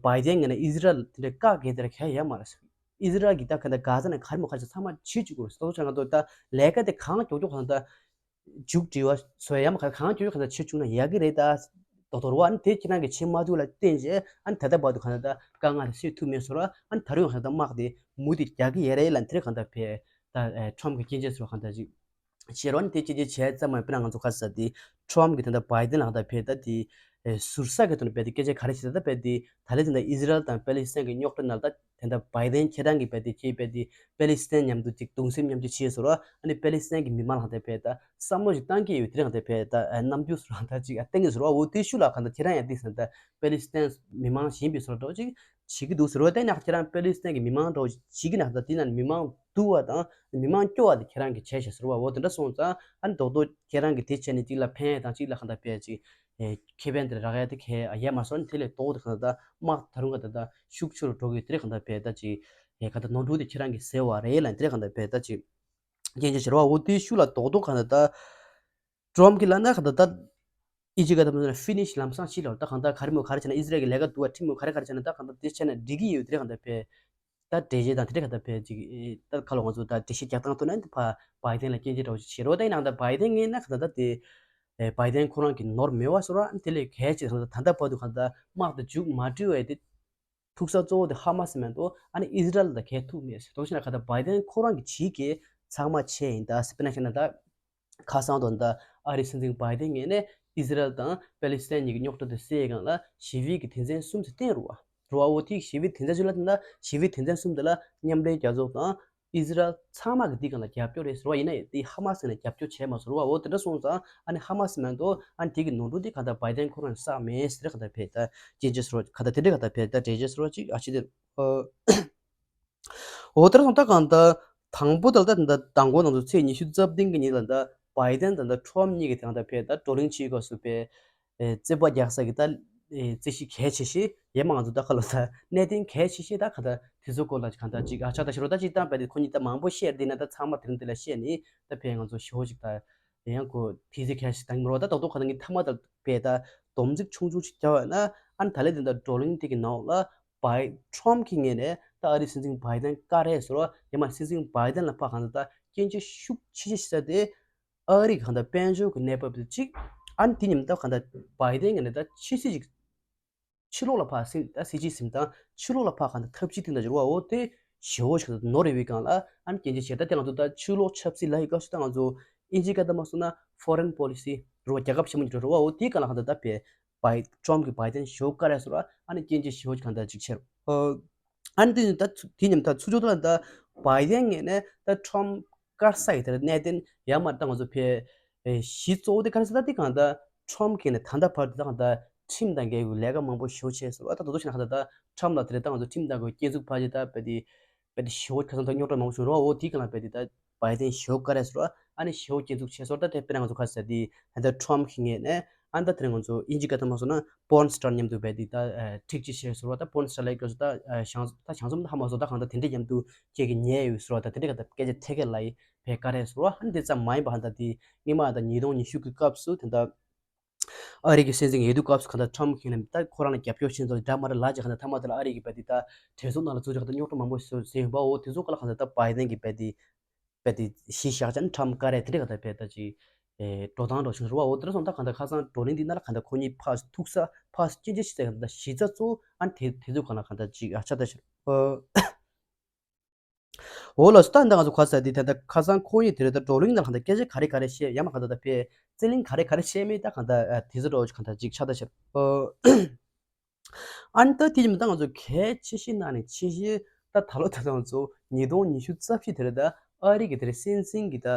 བྷའི་ཌེན་ངོས་ནས་ཨི་ཟི་རལ་དེ་འདྲ་བཀག་གི་དེ་ར་གལ་ཡོད་མ་རེད་ཟེར། ཨི་ཟི་རལ་གྱིས་ད་གང་ལྟར་གྷ་ཟ་ནས་ག་རེ་མོ་ག་རེ་ཚང་མ་བྱེད་བཅུག་དགོས་རེད་ཟེར། རྡོག་རྡོག་བྱས་ན་གང་ལྟར་ད་ལས་ཀ་དེ་གང་མགྱོགས་མགྱོགས་གང་ལྟར། མཇུག་སྒྲིལ་བ་སོགས་ཡང་མ་གང་གང་ཅིའི་གང་ལྟར་བྱེད་བཅུག་ན་ཡག་གི་རེད་ད། རྡོག་རྡོག་རེད་བ། ཨ་ནི་དེ་ཁྱེད་རང་གིས་བྱེད་མ་ཐུབ་ལ་བརྟེན་བྱས་ཨ་ནི་ད་ལྟ་བར་དུ་གང་ལྟར་ད་དཀའ་ངལ་དེ་སེལ་ཐུབ་མེད་བཟོ་ར། ཨ་ནི་ད་རུང་ཡང་གང་ལྟར་དམག་དེ་མུ་མཐུད་རྒྱག་གི་ཡོད་རེད་ལབ་དེ་རེད། གང་ལྟར་བས་ད་ཨེ་ཁྲོམ་གྱི་སྐྱོན་བརྗོད་སོགས་གང་ལྟར་ཅིག་བྱེད་རོགས་ནི་དེ་སྐྱོན་བརྗོད་བྱས་ཙམ་མ་ཡིན་པ་ན་ང་ཚོ་ག་ས་དེ་ཁྲོམ་གྱི་ད་ལྟ་བའི་ཌེན་ལ་གང་ལྟར་བས་ད་དེ་ཨེ་ཟུར་ཟ་གི་ཐོག་ནས་བས་དེ་སྐད་ཆ་ག་རེ་བཤད་ད་བས་དེ་ད་ལན་དེ་འདྲ་ཨི་ཟི་རལ་དང་པེ་ལི་སི་ཐན་གྱི་རྙོག་དྲ་ནང་ལ་ད་དེ་འདྲ་བའི་ཌེན་ཁྱེད་རང་གིས་བས་དེ་ཁྱེད་བས་དེ་པེ་ལི་སི་ཐན་མཉམ་དུ་ཅིག་གདུང་སེམས་མཉམ་སྐྱེད་བྱས་སོང་ར། ཨ་ནི་པེ་ལི་སི་ཐན་གྱི་མི་མང་ལ་ད་བས་ད་བསམ་བློ་ཞིག་བཏང་གི་ཡོད། དེ་རིང་ད་བས་ད་རྣམ་འགྱུར་སོགས་ད་ཅིག་བསྟན་གྱི་སོང་ར། འོ་དེ་ཤུགས་ལ་གང་ལྟར་ཁྱེད་རང་ཡང་དེ་ཟེར་ད་པེ་ལི་སི་ཐན་མི་མང་གཞན་པའི་སོགས་འདྲ་ཅིག་བྱེད་ཀྱི་འདུག་ཟེར་བ། ད་ཡིན་ན་ཁྱེད་རང་པེ་ལི་སི་ཐན་གྱི་མི་མང་འདྲ་བྱེད་ཀྱི་ན་ད་དེ་ན་མི་མང་སྡུག་བ་དང་མི་མང་སྐྱོ་བ་དེ་ཁྱེད་རང་གིས་བྱས་ཤག་ཟེར་བ། འོ་དེ་འདྲ་སོང་ཙང་ཨ་ནི་རྡོག་རྡོག་ཁྱེད་རང་གིས་དེ་བྱས་ནས་གཅིག་ལ་ཕན་དང་གཅིག་ལ་གང་ལྟར་བས་ཅིག་ཨེ་ཁེ་ཕན་དེ་རག་ཡ་དེ་གས་ཨ་ཡས་མ་སོང་། དེ་ལས་ལྡོག་དེ་གང་ལྟར་དམག་ད་རུང་གང་ལྟར་ད་ཤུགས་ཆེ་རུ་འགྲོ་གི་དེ་རེད། གང་ལྟར་བས་ད་ཅིག་ཨེ་གང་ལྟར་ནོར་འཁྲུལ་དེ་ཁྱེད་རང་གིས་ཟེར་བ་རེད་ལབ་དེ་རེད། གང་ལྟར་བས་ད་ཅིག་སྐྱོན་བརྗོད་བྱེད་རོགས། འོ་དེའི་ཤུགས་ལ་རྡོག་རྡོག་གང་ལྟར་ད་ཀྲོམ་གྱི་ལ་ན་གང་ལྟར་ད་ཨི་ཇི་ག་ད་མ་ན་ཕི་ནིཤ་ལམ་སང་ཤི་ལ་ད་གང་ལྟར་ག་རེ་མོ་ག་རེ་བྱས་ན་ཨི་ཟི་རལ་གྱི་ལས་ཀ་འདུག་བ་ཁྲིམས་མོ་ག་རེ་ག་རེ་བྱས་ན་ད་གང་ལྟར་དེ་བྱས་ན་འགྲིག་གི་ཡོད་དེ་རེད། གང་ལྟར་བས་ད་འགྲེལ་བཤད་དང་དེ་འདྲ་གང་ལྟར་བས་ཅིག་ད་ག་ལ་ང་ཚོ་ད་འགྲེལ་བཤད་རྒྱག་སྟངས་ཐོག་ནས་ད་བའི་ཌེན་ལ་སྐྱོན་བརྗོད་འདྲ་བོ་ཞིག་བྱེད་རོགས། ད་ཡིན་ནའང་ད་བའི་ཌེན་ངས་ན་གང་ལྟར་ད་དེ་བའི་ཌེན་ཁོ་རང་གི་ནོར་མེད་པ་བཟོ་ར། ཨ་ནི་དེ་ལས་གལ་ཆེ་ད་ད་ལྟ་བར་དུ་གང་ལྟར་དམག་དེ་མཇུག་མ་སྒྲིལ་བའི་དེ་ཐུག་ས་གཙོ་བོ་དེ་ཧ་མ་སི་མེད་དོ། ཨ་ནི་ཨི་ཟི་རལ་དང་གལ་ཐུག་མེད་ཟེར་དོ་ཞེ་ན་ག་ད་བའི་ཌེན་ཁོ་རང་གི་བྱེད་ཀྱི་ཚང་མ་བྱས་ཡིན། ད་སྤེར་ན་བཤད་ན་ད་ཁ་སང་དོ་ད་ཨ་རིའི་སྲིད་འཛིན་བའི་ཌེན་ངོས་ནས་ཨི་ཟི་རལ་དང་པེ་ལི་སི་ཐན་གཉིས་ཀྱི་རྙོག་དྲ་དེ་སེལ་སྒང་ལ་ཞི་བའི་གི་དོན་ཚན་གསུམ་ཞིག་བཏིང་རུ་བ་རུ་བ་འོ་དེ་ཞི་བའི་དོན་ཚན་ཞིག་ལ་ད་ཞི་བའི་དོན་ཚན་གསུམ་དེ་ལ་མཉམ་འབྲེལ་རྒྱལ་ཚོགས་དང་ཨི་ཟི་རལ་ཚང་མ་གི་འདི་སྒང་ལ་རྒྱབ་སྐྱོར་རེད་ཟེར་བ་ཡིན་ན་དེ་ཧ་མ་སི་ནས་རྒྱབ་སྐྱོར་བྱས་མ་སོང་རུ་བ། འོ་དེ་འདྲ་སོང་ཙང་ཨ་ནི་ཧ་མ་སི་མ་གཏོགས་ཨ་ནི་དེ་གི་ནོར་འཁྲུལ་དེ་གང་ལྟར་བའི་ཌེན་ཁོ་རང་བསགས་མེད་ཟེར་གང་ལྟར་བས་ད་སྐྱོན་བརྗོད་ཟེར་བ་གང་ལྟར་དེ་འདྲ་གང་ལྟར་བས་ད་འགྲེལ་བརྗོད་ཟེར་བ་ཅིག་ཨ་ཅི་དེ་ཨོ་དེ་འདྲ་སོང་ད་གང་ལྟར་དང་པོ་དེ་ལ་ད་ད་མདང་དགོང་ནང་དུ་ཚེས་ཉི་ཤུ་རྩ་བདུན་གི་ཉིན་ལ་ད་བའི་ཌེན་དང་ད་ཁྲོམ་གཉིས་ཀྱི་དེ་གང་ལྟར་བས་ད་བགྲོ་གླེང་བྱེད་སྐབས་སུ་བས། ཨེ་རྩོད་པ་རྒྱག་ས་གི་ད་ཨེ་རྩོད་གཞི་གལ་ཆེ་ཤོས་ཡས་མ་ང་ཚོ་ད་ཁ་ལོ་ད་གནད་དོན་གལ་ཆེ་ཤོས་ད་ག་ད་དེ་ཚོ་སྐོར་ལ་གང་ལྟར་ཅིག་ཨ་ཆགས་ད་ཤི་རོ་ད་ཅིག་བཏང་བས་དེ་ཁོ་གཉིས་ད་མང་པོ་བཤད་དེ་ན་ད་ཚང་མ་དེ་རིང་དེ་ལ་བཤད་ནི་ད་བས་ང་ཚོ་ཞོ་ཅིག་ད་ཡང་ཁོ་ཕི་ཟི་གལ་ཆེ་ད་མི་རོ་ད་རྡོག་རྡོག་ག་ད་ངས་ཐ་མ་ད་བས་ད་སྡོམ་རྩིས་ཆུང་ཆུང་ཅིག་རྒྱག་བས་ན་ཨ་ནི་ད་ལས་དེ་ད་བགྲོ་གླེང་དེ་གི་ནང་ལ་བའི་ཁྲོམ་གི་ངོས་ནས་ད་ཨ་རིའི་སྲིད་འཛིན་བའི་ཌེན་བཀའ་རེད་ཟེར་རོ་ཡས་མ་སྲིད་འཛིན་བའི་ཌེན་ལ་ཕ་གང་ད་ད་སྐྱོན་བརྗོད་ཤུགས་ཆེ་ཆེ་ཞིག་ད་དེ། ཨ་རི་གི་གང་ལྟར་དཔལ་འབྱོར་གྱི་གནས་བབ་དེ་གཅིག་ཨ་ནི་དེ་མཉམ་དུ་གང་ལྟར་བའི་ཌེན་གྱི་ནས་ད་ཕྱི་སྲིད་ཅིག་ཕྱི་ལོགས་ལ་ཕར་སྲིད་ད་སྲིད་ཇུས་ཟིན་དང་ཕྱི་ལོགས་ལ་ཕར་གང་ལྟར་ཐབས་ཇུས་དེ་འདྲ་འགྱུར་བའོ་དེ་ཞེ་པོ་ཞིག་ད་ནོར་རེ་བའི་སྒང་ལ་ཨ་ནི་སྐྱོན་བརྗོད་བྱས། ད་དེ་ང་ཚོ་ད་ཕྱི་ལོགས་ཆབ་སྲིད་ལ་ཡི་སྐབས་སུ་ད་ང་ཚོ་ཨིན་ཇི་སྐད་ད་མ་སོང་ན་ཕོ་རེན་པོ་ལི་སི་རུ་བ་རྒྱལ་ཁབ་ཆེན་མོ་འགྱུར་རུ་བའོ་དེའི་སྒང་ལ་གང་ལྟར་ད་བས་བའི་ཁྲོམ་གྱི་བའི་ཌེན་ཞེ་པོ་བཀའ་རེ་ཟེར་བ་ཨ་ནི་སྐྱོན་བརྗོད་ཞེ་པོ་གང་ལྟར་ཅིག་བྱས། ཨ་ནི་དེ་ནི་ད་ཚུ་དེ་མཉམ་ད་ཚུར་ཕྱོགས་ད་ད་བའི་ཌེན་ངོས་ནས་ད་ཁྲོམ་བཀར་ས་ཡི་དེར་གནད་དོན་ཡར་མར་ད་ང་ཚོ་ཕེ་ཨེ་གཞི་གཙོ་བོ་དེ་ག་རེ་ཟེར་ད་དེ་གང་ད་ཁྲོམ་གི་ནས་ད་ལྟ་བར་དུ་ད་གང་ད་ཁྲིམས་དང་འགལ་བའི་ལས་ཀ་མང་པོ་ཞེ་པོ་བྱས་སོང་། ཨ་ད་དོ་དོ་ཞིག་ན་གང་ད་ད་ཁྲོམ་ལ་དེ་རེད་ད་ང་ཚོ་ཁྲིམས་དང་གི་སྐྱོན་འཛུགས་ཕར་ཅིག་ད་བེ་དེ་བེ་དེ་ཞེ་པོ་ཁ་སང་ད་རྙོག་དྲ་མང་པོ་བྱུང་རོགས་འོ་དེ་གང་ལ་བེ་དེ་ད་བའི་ཌེན་ཞེ་པོ་བཀའ་རེ་ཟེར་བ་ཨ་ནི་ཞེ་པོ་སྐྱོན་འཛུགས་བྱས་སོང་། ད་དེ་དཔེར་ན་ང་ཚོ་ག་རེ་ཟེར་དེ་ད་ལྟ་ཁྲོམ་གི་ངོས་ནས། ཨ་ནི་ད་དེ་རིང་ང་ཚོ་ཨིན་ཇི་སྐད་ཐོག་མ་སོང་ན་པོརན་སི་ཊར་མཉམ་དུ་བས་དེ་ད་ཁྲིག་ཅིག་བྱས་ཟེར་བ། ད་པོརན་སི་ཊར་ལ་ཡི་སྐབས་སུ་ད་ཞང་ད་ཞང་ཙོམ་ད་ཧ་མ་སོང་ད་གང་ད་དེ་འདྲས་མཉམ་དུ་ཁྱེད་ཀྱི་ཉལ་ཡོད་ཟེར་བ། ད་དེ་འདྲས་ག་ད་སྐད་ཆ་ཐད་ཀར་ལ་ཡི་བས་བཀའ་རེ་ཟེར་བ། ཨ་ནི་དེ་ཙམ་མ་ཡིན་པ་ཧ་ད་དེ་སྔོན་མ་ད་ཉིས་སྟོང་ཉི་ཤུ་གི་སྐབས་སུ་དེ་ད་ཨ་རི་གི་སྲིད་འཛིན་ཡོད་དུས་སྐབས་སུ་གང་ད་ཁྲོམ་གྱིས་ནས་ད་ཁོ་རང་ལ་རྒྱབ་སྐྱོར་བྱེད་མཁན་ཚོ་འདྲ་མ་འདྲ་ལ་ཅིག་གང་ད་ཐ་མ་དེ་ལ་ཨ་རི་གི་བས་དེ་ད་གྲོས་ཚོགས་ནང་ལ་ཚུར་ཅིག་གང་ད་རྙོག་དྲ་མང་པོ་བཟོས་ཡོད་པ་འོ་དེ་ཚོ་ག་ལ་གང་ད་ད་བའི་ཌེན་གྱི་བས་དེ། བས་དེ་གཞི་བཞག་ཅན་ཁྲོམ་བཀའ་རེ་དེ་འདྲ་ག་ད་བས་ད་ཅིག་ཨེ་འགྲོ་སྟངས་འགྲོ་བཞིན་རུ་བ་འོ་དེ་འདྲ་སོང་ད་ག་ད་ཁ་སང་བགྲོ་གླེང་འདི་ན་ལ་ག་ད་ཁོ་གཉིས་ཕར་ཐུག་ས་ཕར་སྐྱོན་བརྗོད་བྱེད་ས་ག་ད་གཞི་རྩ་གཙོ་བོ་ཨ་ནི་དེ་དེ་ཚོ་ག་ན་ག་ད་ཅིག་ཨ་ཆ་ད་ཤར་འོ་ལ་སུ་ད་ད་ང་ཚོ་ག་ས་འདི་ད་ད་ཁ་སང་ཁོ་གཉིས་དེ་རེད་ད་བགྲོ་གླེང་ན་ག་ད་སྐད་ཆ་ག་རེ་ག་རེ་བཤད་ཡ་མ་ག་ད་ད་བས་རྩོད་གླེང་ག་རེ་ག་རེ་བཤད་མེད་ད་ག་ད་དེ་ཚོ་འགྲོ་ག་ད་ཅིག་ཆ་ད་ཤར་འོ། ཨ་ནི་ད་དེ་ཡིན་ད་ང་ཚོ་གལ་ཆེ་ཤོས་ནང་ནས་ཆེ་ཤོས་ད་ད་ལོ་ད་ང་ཚོ་ཉིས་སྟོང་ཉི་ཤུ་རྩ་བཞི་དེ་རེད་ད་ཨ་རི་གི་དེ་རེད་སྲིད་འཛིན་གི་ད་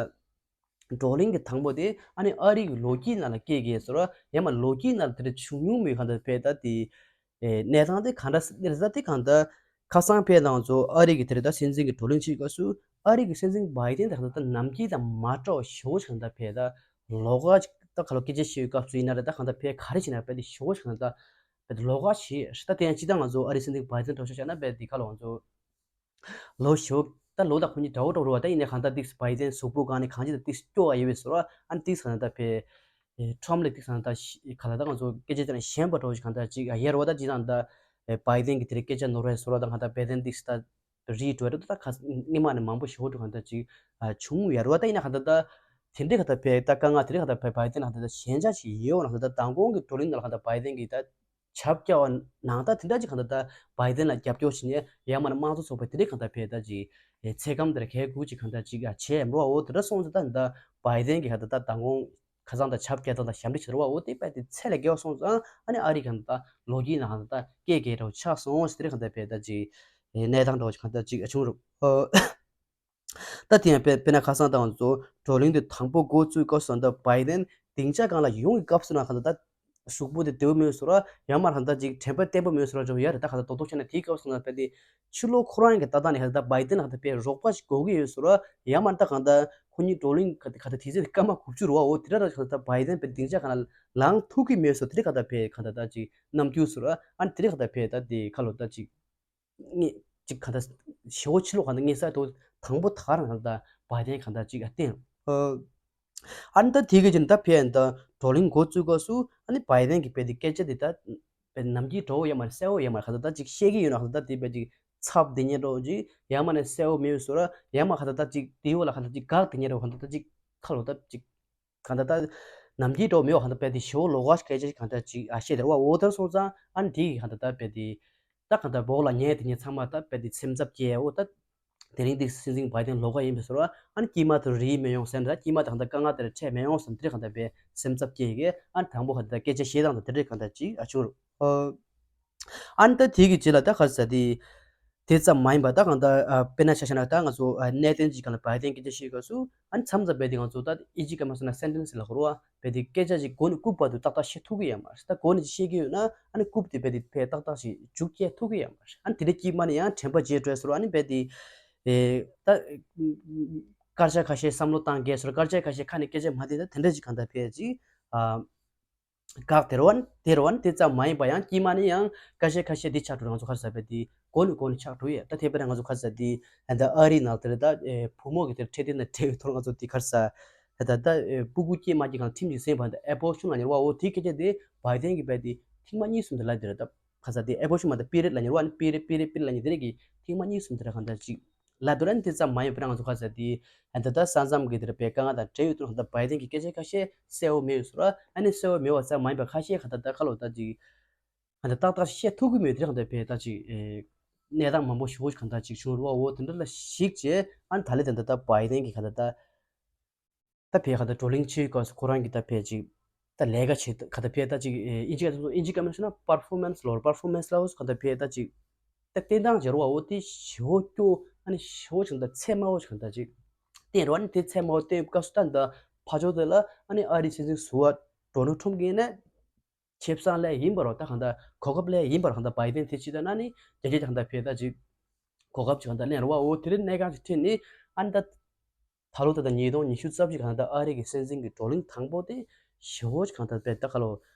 བགྲོ་གླེང་གི་དང་པོ་དེ་ཨ་ནི་ཨ་རི་གི་ལོ་རྒྱུས་ནང་ལ་སྐྱེས་ཀྱི་ཟེར་རོ་ཡང་མ་ལོ་རྒྱུས་ནང་ལ་དེ་རེད་བྱུང་མྱོང་མེད་གང་ད་བས་ད་དེ་ཨེ་གནས་སྟངས་དེ་གང་འདྲ་རེད་ད་དེ་གང་ད་ཁ་སང་བས་ང་ཚོ་ཨ་རི་གི་དེ་རེད་ད་སྲིད་འཛིན་གི་བགྲོ་གླེང་བྱེད་སྐབས་སུ་ཨ་རི་གི་སྲིད་འཛིན་བའི་ཌེན་དེ་གང་ད་ནམ་རྒྱུན་དང་མ་འདྲ་བ་ཞེ་པོ་ཞིག་གང་ད་བས་ད་ལོགས་ཀ་ཅིག་ད་ག་ལོ་སྐད་ཆ་བཤད་ཡོད་སྐབས་སུ་ཡིན་ན་རེད་ད་གང་ད་བས་ག་རེ་བྱེད་ན་བས་དེ་ཞེ་པོ་ཞིག་གང་ད། བས་ལོགས་ཀ་ཞིག་ད་དེ་ཡང་སྤྱི་བཏང་ང་ཚོ་ཨ་རི་སྲིད་འཛིན་བའི་ཌེན་འགྲོ་ཤོག་བྱས་ན་བས་འདི་ག་ལ་ང་ཚོ་ལོ་ཞོ་ད་ལོ་དང་ཁོ་གཉིས་འདྲ་བོ་འགྲོ་རུ་བ་ད་ཡིན་ནའི་གང་ལྟར་ཏིག་བའི་ཌེན་གཟུགས་པོ་གང་ནས་གང་ཅི་ད་ཏིག་སྐྱོ་བ་ཡོད་པའི་ཟེར་བ་ཨ་ནི་ཏིག་གང་ལྟར་བས་ཁྲོམ་ལ་ཏིག་གང་ལྟར་ག་ལ་ད་ང་ཚོ་སྐད་ཆ་དེ་ནས་ཞན་པ་འགྲོ་ཞིག་གང་ལྟར་ཅིག་ཡར་བ་ད་སྤྱི་བཏང་ད་བའི་ཌེན་གི་དེ་རིང་སྐད་ཆ་ནོར་བའི་ཟེར་བ་ད་གང་ལྟར་བའི་ཌེན་ཏིག་ད་རི་འགྲོ་རེད་ད་ཁ་སྔོན་མ་ནས་མང་པོ་ཞེ་པོ་འགྲོ་གང་ལྟར་ཅིག་བྱུང་ཡར་བ་ད་ཡིན་ན་གང་ལྟར་ད། དེ་འདྲའི་ག་ད་བས་ད་དཀའ་ངལ་དེ་འདྲའི་ག་ད་བས་བའི་ཏན་ལ་ག་ད་ཞན་ཆ་ཞིག་ཡོད་ན་ག་ད་མདང་དགོང་གི་བགྲོ་གླེང་ནང་ལ་ག་ད་བའི་ཏན་གྱིས་ད་ཆབ་རྒྱག་པ་ནང་ད་དེ་འདྲ་ཅིག་ག་ད་ད་བའི་ཏན་ལ་རྒྱབ་སྐྱོར་བྱེད་ནས་ཡང་མ་ན་དམངས་གཙོ་ཚོགས་པ་དེ་འདྲའི་ག་ད་བས་ད་ཅིག་ཚེ་སྐམ་དེར་གས་གུ་ཅིག་ག་ད་ཅིག་བྱས་འགྲོ་བ་འོ་དེ་འདྲ་སོང་ཙང་ད་ད་བའི་ཏན་གྱིས་ག་ད་ད་མདང་དགོང་ཁ་སང་ད་ཆབ་རྒྱག་སྟངས་དང་ཞབས་འདྲེན་བྱེད་རོགས་འོ་དེ་དཔེ་དེ་ཚད་ལས་བརྒལ་བ་སོང་ཙང་ཨ་ནི་ཨ་རི་གང་ད་ལོ་རྒྱུས་ནང་གང་ད་སྐད་རྒྱག་རོགས་ཆགས་སོང་ཟེར་གང་ད་བས་ད་ཅིག་གནས་སྟངས་འདྲ་བ་ཅིག་གང་ད་ཅིག་བྱུང་རུག་ད་དེ་ཡང་དཔེ་དཔེར་ན་ཁ་སང་ད་ང་ཚོ་བགྲོ་གླེང་དེ་དང་པོ་འགོ་བཙུགས་སྐབས་སུ་ད་བའི་ཏན་སྡིངས་ཆ་སྒང་ལ་ཡོང་གི་སྐབས་སུ་ན་གང་ད་ད་གཟུགས་པོ་དེ་བདེ་པོ་མེད་སོང་ར་ཡང་མ་གང་ད་ཅིག་དྲན་པ་བརྟན་པོ་མེད་སོང་ར་ཅོ་ཡ་རེད། ད་གང་ད་རྡོག་རྡོག་ཆ་ན་དེའི་སྐབས་སུ་ན་དཔེ་དེ་ཕྱི་ལོགས་ཁོ་རང་གི་ལྟ་སྟངས་ནས་གང་ད་བའི་ཏན་གང་ད་དཔེ་རོགས་པ་ཞིག་དགོས་ཀྱི་ཡོད་སོང་ར་ཡང་མ་ད་གང་ད་ཁོ་གཉིས་བགྲོ་གླེང་ག་ག་ད་དེ་ཚེ་སྐར་མ་དགུ་བཅུ་རུ་བ་འོ་དེ་འདྲ་ད་གང་ད་བའི་ཏན་དཔེ་སྡིངས་ཆ་སྒང་ལ་ལངས་ཐུབ་ཀྱི་མེད་སོང་། དེ་འདྲ་གང་ད་དཔེ་གང་ད་ད་ཅིག་རྣམ་འགྱུར་སོང་ར་ཨ་ནི་དེ་འདྲ་གང་ད་དཔེ་ད་དེ་ཁ་ལོ་ད་ཅིག་ངས་ཅིག་གང་ལྟར་ཞེ་བོ་ཕྱི་ལོགས་གང་ལྟར་ངས་ས་ཐོག་དང་པོ་ད་ག་རང་གང་ལྟར་བའི་ཏན་གང་ལྟར་ཅིག་ཨ་བསྟན། ཨ་ནི་ད་དེ་གི་ཅིག་ད་ཕེ་ཨ་ནི་ད་བགྲོ་གླེང་འགོ་བཙུགས་སྐབས་སུ་ཨ་ནི་བའི་ཏན་གྱི་དཔེ་དེ་སྐད་ཆ་དེ་ད་དཔེ་ནམ་རྒྱུན་འདྲ་བོ་ཡོད་མ་རེད། གསལ་བོ་ཡོད་མ་རེད། གང་ལྟར་ད་ཅིག་བཤད་ཀྱི་ཡོད་ན་གང་ལྟར་ད་དེ་དཔེ་ཅིག་ཚབ་དེ་ཉེ་འགྲོ་ཅིག་ཡང་མ་ནས་གསལ་བོ་མེད་སོ་ར་ཡང་མ་གང་ལྟར་ད་ཅིག་དེའི་འོག་ལ་གང་ལྟར་ཅིག་དགག་དེ་ཉེ་འགྲོ་གང་ལྟར་ད་ཅིག་ཁ་ལོ་ད་ཅིག་གང་ལྟར་ད་ནམ་རྒྱུན་འདྲ་བོ་མེད་པ་གང་ལྟར་དཔེ་དེ་ཞེ་བོ་ལོགས་ཀ་ཞིག་སྐད་ཆ་ཞིག་གང་ལྟར་ཅིག་ཨ་བཤད་དེ་ར་བ་འོ་ལྟར་སོང་ཙང་ཨ་ནི་དེ་གི་གང་ལྟར་ད་དཔེ་དེ་ད་གང་ལྟར་བོག་ལ་ཉལ་དེ་ཉལ་ཚང་མ་ད་དཔེ་དེ་སེམས་འཚབ་སྐྱེ་འོ་ད་དེ་རིང་དེ་སྲིད་འཛིན་བའི་ཏན་ལོགས་ཀ་ཡིན་པའི་སོ་ར་ཨ་ནི་དཀྱིལ་མ་དུ་རིལ་མི་ཡོང་ཟེར་ན་ད་དཀྱིལ་མ་ད་གང་ལྟར་དཀའ་ངལ་དེར་འཕྲད་མི་ཡོང་ཟེར་ན་དེ་གང་ལྟར་དཔེ་སེམས་འཚབ་སྐྱེ་གི་ཨ་ནི་དང་པོ་གང་ལྟར་སྐད་ཆ་བཤད་སྟངས་དང་དེ་འདྲའི་གང་ལྟར་ཅིག་ཨ་བྱུང་རུ། ཨ་ནི་ད་དེ་གི་རྗེས་ལ་ད་ག་རེ་ཟེར་དེ། དེ་ཙམ་མ་ཡིན་པ་ད་གང་ལྟར་ཨ་དཔེར་ན་ཆ་བཞག་ན་ད་ང་ཚོ་ཨ་གནད་དོན་ཅིག་སྒང་ལ་བའི་ཏན་སྐད་ཆ་བཤད་སྐབས་སུ་ཨ་ནི་མཚམས་མཚམས་རྦད་དེ་ང་ཚོ་ད་ཨིན་ཇི་སྐད་མ་སོང་ན་སེན་ཊེན་སི་ལ་ཧོར་བ་རྦད་དེ་སྐད་ཆ་ཅིག་གོ་ནས་རྐུབ་བར་དུ་ཏག་ཏག་བཤད་ཐུབ་ཀྱི་ཡོད་མ་རེད། ད་གོ་ནས་ཅིག་བཤད་ཀྱི་ཡོད་ན་ཨ་ནི་རྐུབ་དེ་རྦད་དེ་ཕར་ཏག་ཏག་ཞིག་མཇུག་སྐྱེལ་ཐུབ་ཀྱི་ཡོད་མ་རེད། ཨ་ནི་དེ་འདྲའི་དཀྱིལ་མ་ནས་ཡང་དྲན་པ་བརྗེད་འགྲོ་སོང་ཨ་ནི་རྦད་དེ་ཨེ་ད་སྐར་ཆ་ཁ་ཤས་བསམ་བློ་བཏང་གས་སོང་སྐར་ཆ་ཁ་ཤས་ཁ་ནས་སྐད་ཆ་མ་བདེ་ད་དེ་འདྲ་ཅིག་གང་ལྟར་ཕར་ཅིག་ཨ། བཀག་དེ་རུ་བ་ནི་དེ་རུ་བ་ནི་དེ་ཙམ་མ་ཡིན་པ་ཡང་དཀྱིལ་མ་ནི་ཡང་ཀ་ཤེ་ཁ་ཤེ་འདི་ཆགས་འགྲོ་ང་ཚོ་ག་རེ་ཟེར་བས་དེ་མགོ་ནས་མགོ་ནས་ཆགས་འགྲོ་ཡས། ད་དེ་བས་ན་ང་ཚོ་ག་རེ་ཟེར་དེ་ཨ་ད་ཨ་རི་ནང་དེར་ད་བུ་མོ་གི་དེར་འཕྲད་དེ་ན་འཕྲད་ཡོད་ཐོར་ང་ཚོ་དེ་ག་རེ་ཟེར་ད་ད་སྤུ་གུ་སྐྱེས་མ་སྐྱེས་གང་ཁྲིམས་ཀྱི་སེམས་བ་ད་ཨེ་བོ་ཤུན་ལ་ཉེར་བ་འོ་དེ་སྐད་ཆ་དེ་བའི་ཏན་གྱི་བས་དེ་ཐེངས་མ་གཉིས་གསུམ་དེ་ལ་དེར་ད་ག་རེ་ཟེར་དེ་ཨེ་བོ་ཤུན་མ་ད་པི་རེད་ལ་ཉེར་བ་ནི་པི་རེད་པི་རེད་པི་རེད་ལ་ཉེར་དེ་རེད་གི་ཐེངས་མ་གཉིས་གསུམ་དེ་ར་གང་ད་ཅིག་ལབ་འདུག་ར། འདི་ཙམ་མ་ཡིན་པར་ང་ཚོ་ག་རེ་ཟེར་དེ་ཨ་ད་ད་ས་མཚམས་ཀྱི་དེར་པའི་དཀའ་ངལ་དང་འབྲེལ་ཡོད་དུས་ང་ཚོ་བའི་ཏན་གྱི་སྐད་ཆ་ཁ་ཤས་གསལ་བོ་མེད་སོང་ར། ཨ་ནི་གསལ་བོ་མེད་པ་ཙམ་མ་ཡིན་པར་ཁ་ཤས་ག་ད་ད་ཁ་ལོ་ད་ཅིག་ཨ་ད་ཏག་ཏག་བཤད་ཐུབ་ཀྱི་མེད་དེ་རང་ད་པའི་ད་ཅིག་ཨེ་གནས་སྟངས་མང་པོ་ཞེ་པོ་ག་ད་ཅིག་བྱུང་རུ་བ་འོ་དེ་འདྲ་ལ་གཞིགས་བྱས་ཨ་ནི་ད་ལས་ད་ད་ད་བའི་ཏན་གྱི་ག་ད་ད། ད་ཕེ་ག་ད་བགྲོ་གླེང་བྱེད་སྐབས་སུ་ཁོ་རང་གི་ད་ཕེ་ཅིག་ད་ལས་ཀ་བྱེད་ག་ད་ཕེ་ད་ཅིག་ཨིན་ཇི་ག་ད་ཨིན་ཇི་ག་མེད་ཤོད་ན་པར་ཕོར་མན་སི་ལོར་པར་ཕོར་མན་སི་ལ་འོ་ག་ད་ཕེ་ད་ཅིག་ད་བསྟན་སྟངས་བྱེད་རོགས་འོ་དེ་ཞེ་བོ་སྐྱོ་ཨ་ནི་ཞེ་བོ་ཅིག་ད་ཚད་དམའ་བོ་ཅིག་ག་ད་ཅིག་བསྟན་རོགས་ཨ་ནི་དེ་ཚད་དམའ་བོ་བསྟན་སྐབས་སུ་ད་ད་ཕ་ཕྱོགས་དེ་ལ་ཨ་ནི་ཨ་རི་སྲིད་འཛིན་ཟུར་པ་ཌོ་ནལ་ཊམ་གྱིས་ནས་ཁེ་བཟང་ལས་ཡིན་པ་རོ་ད་གང་ད་གོ་སྐབས་ལས་ཡིན་པ་རོ་གང་ད་བའི་ཏན་དེ་ཅི་ད་ན་ནི་རྒྱ་ཆེ་ད་གང་ད་ཕེ་ད་ཅིག་གོ་སྐབས་ཅིག་གང་ད་ལེན་རོགས་འོ་དེ་རིང་གནད་འགག་ཅིག་འཕྲད་ནི་ཨ་ནི་ད། ད་ལོ་ད་ལྟ་ཉིས་སྟོང་ཉི་ཤུ་རྩ་བཞི་གང་ལྟར་ཨ་རི་གི་སྲིད་འཛིན་གྱི་བགྲོ་གླེང་དང་པོ་དེ་ཞེ་བོ་ཅིག་གང་ལྟར་དཔེ་ད་ག་ལོ་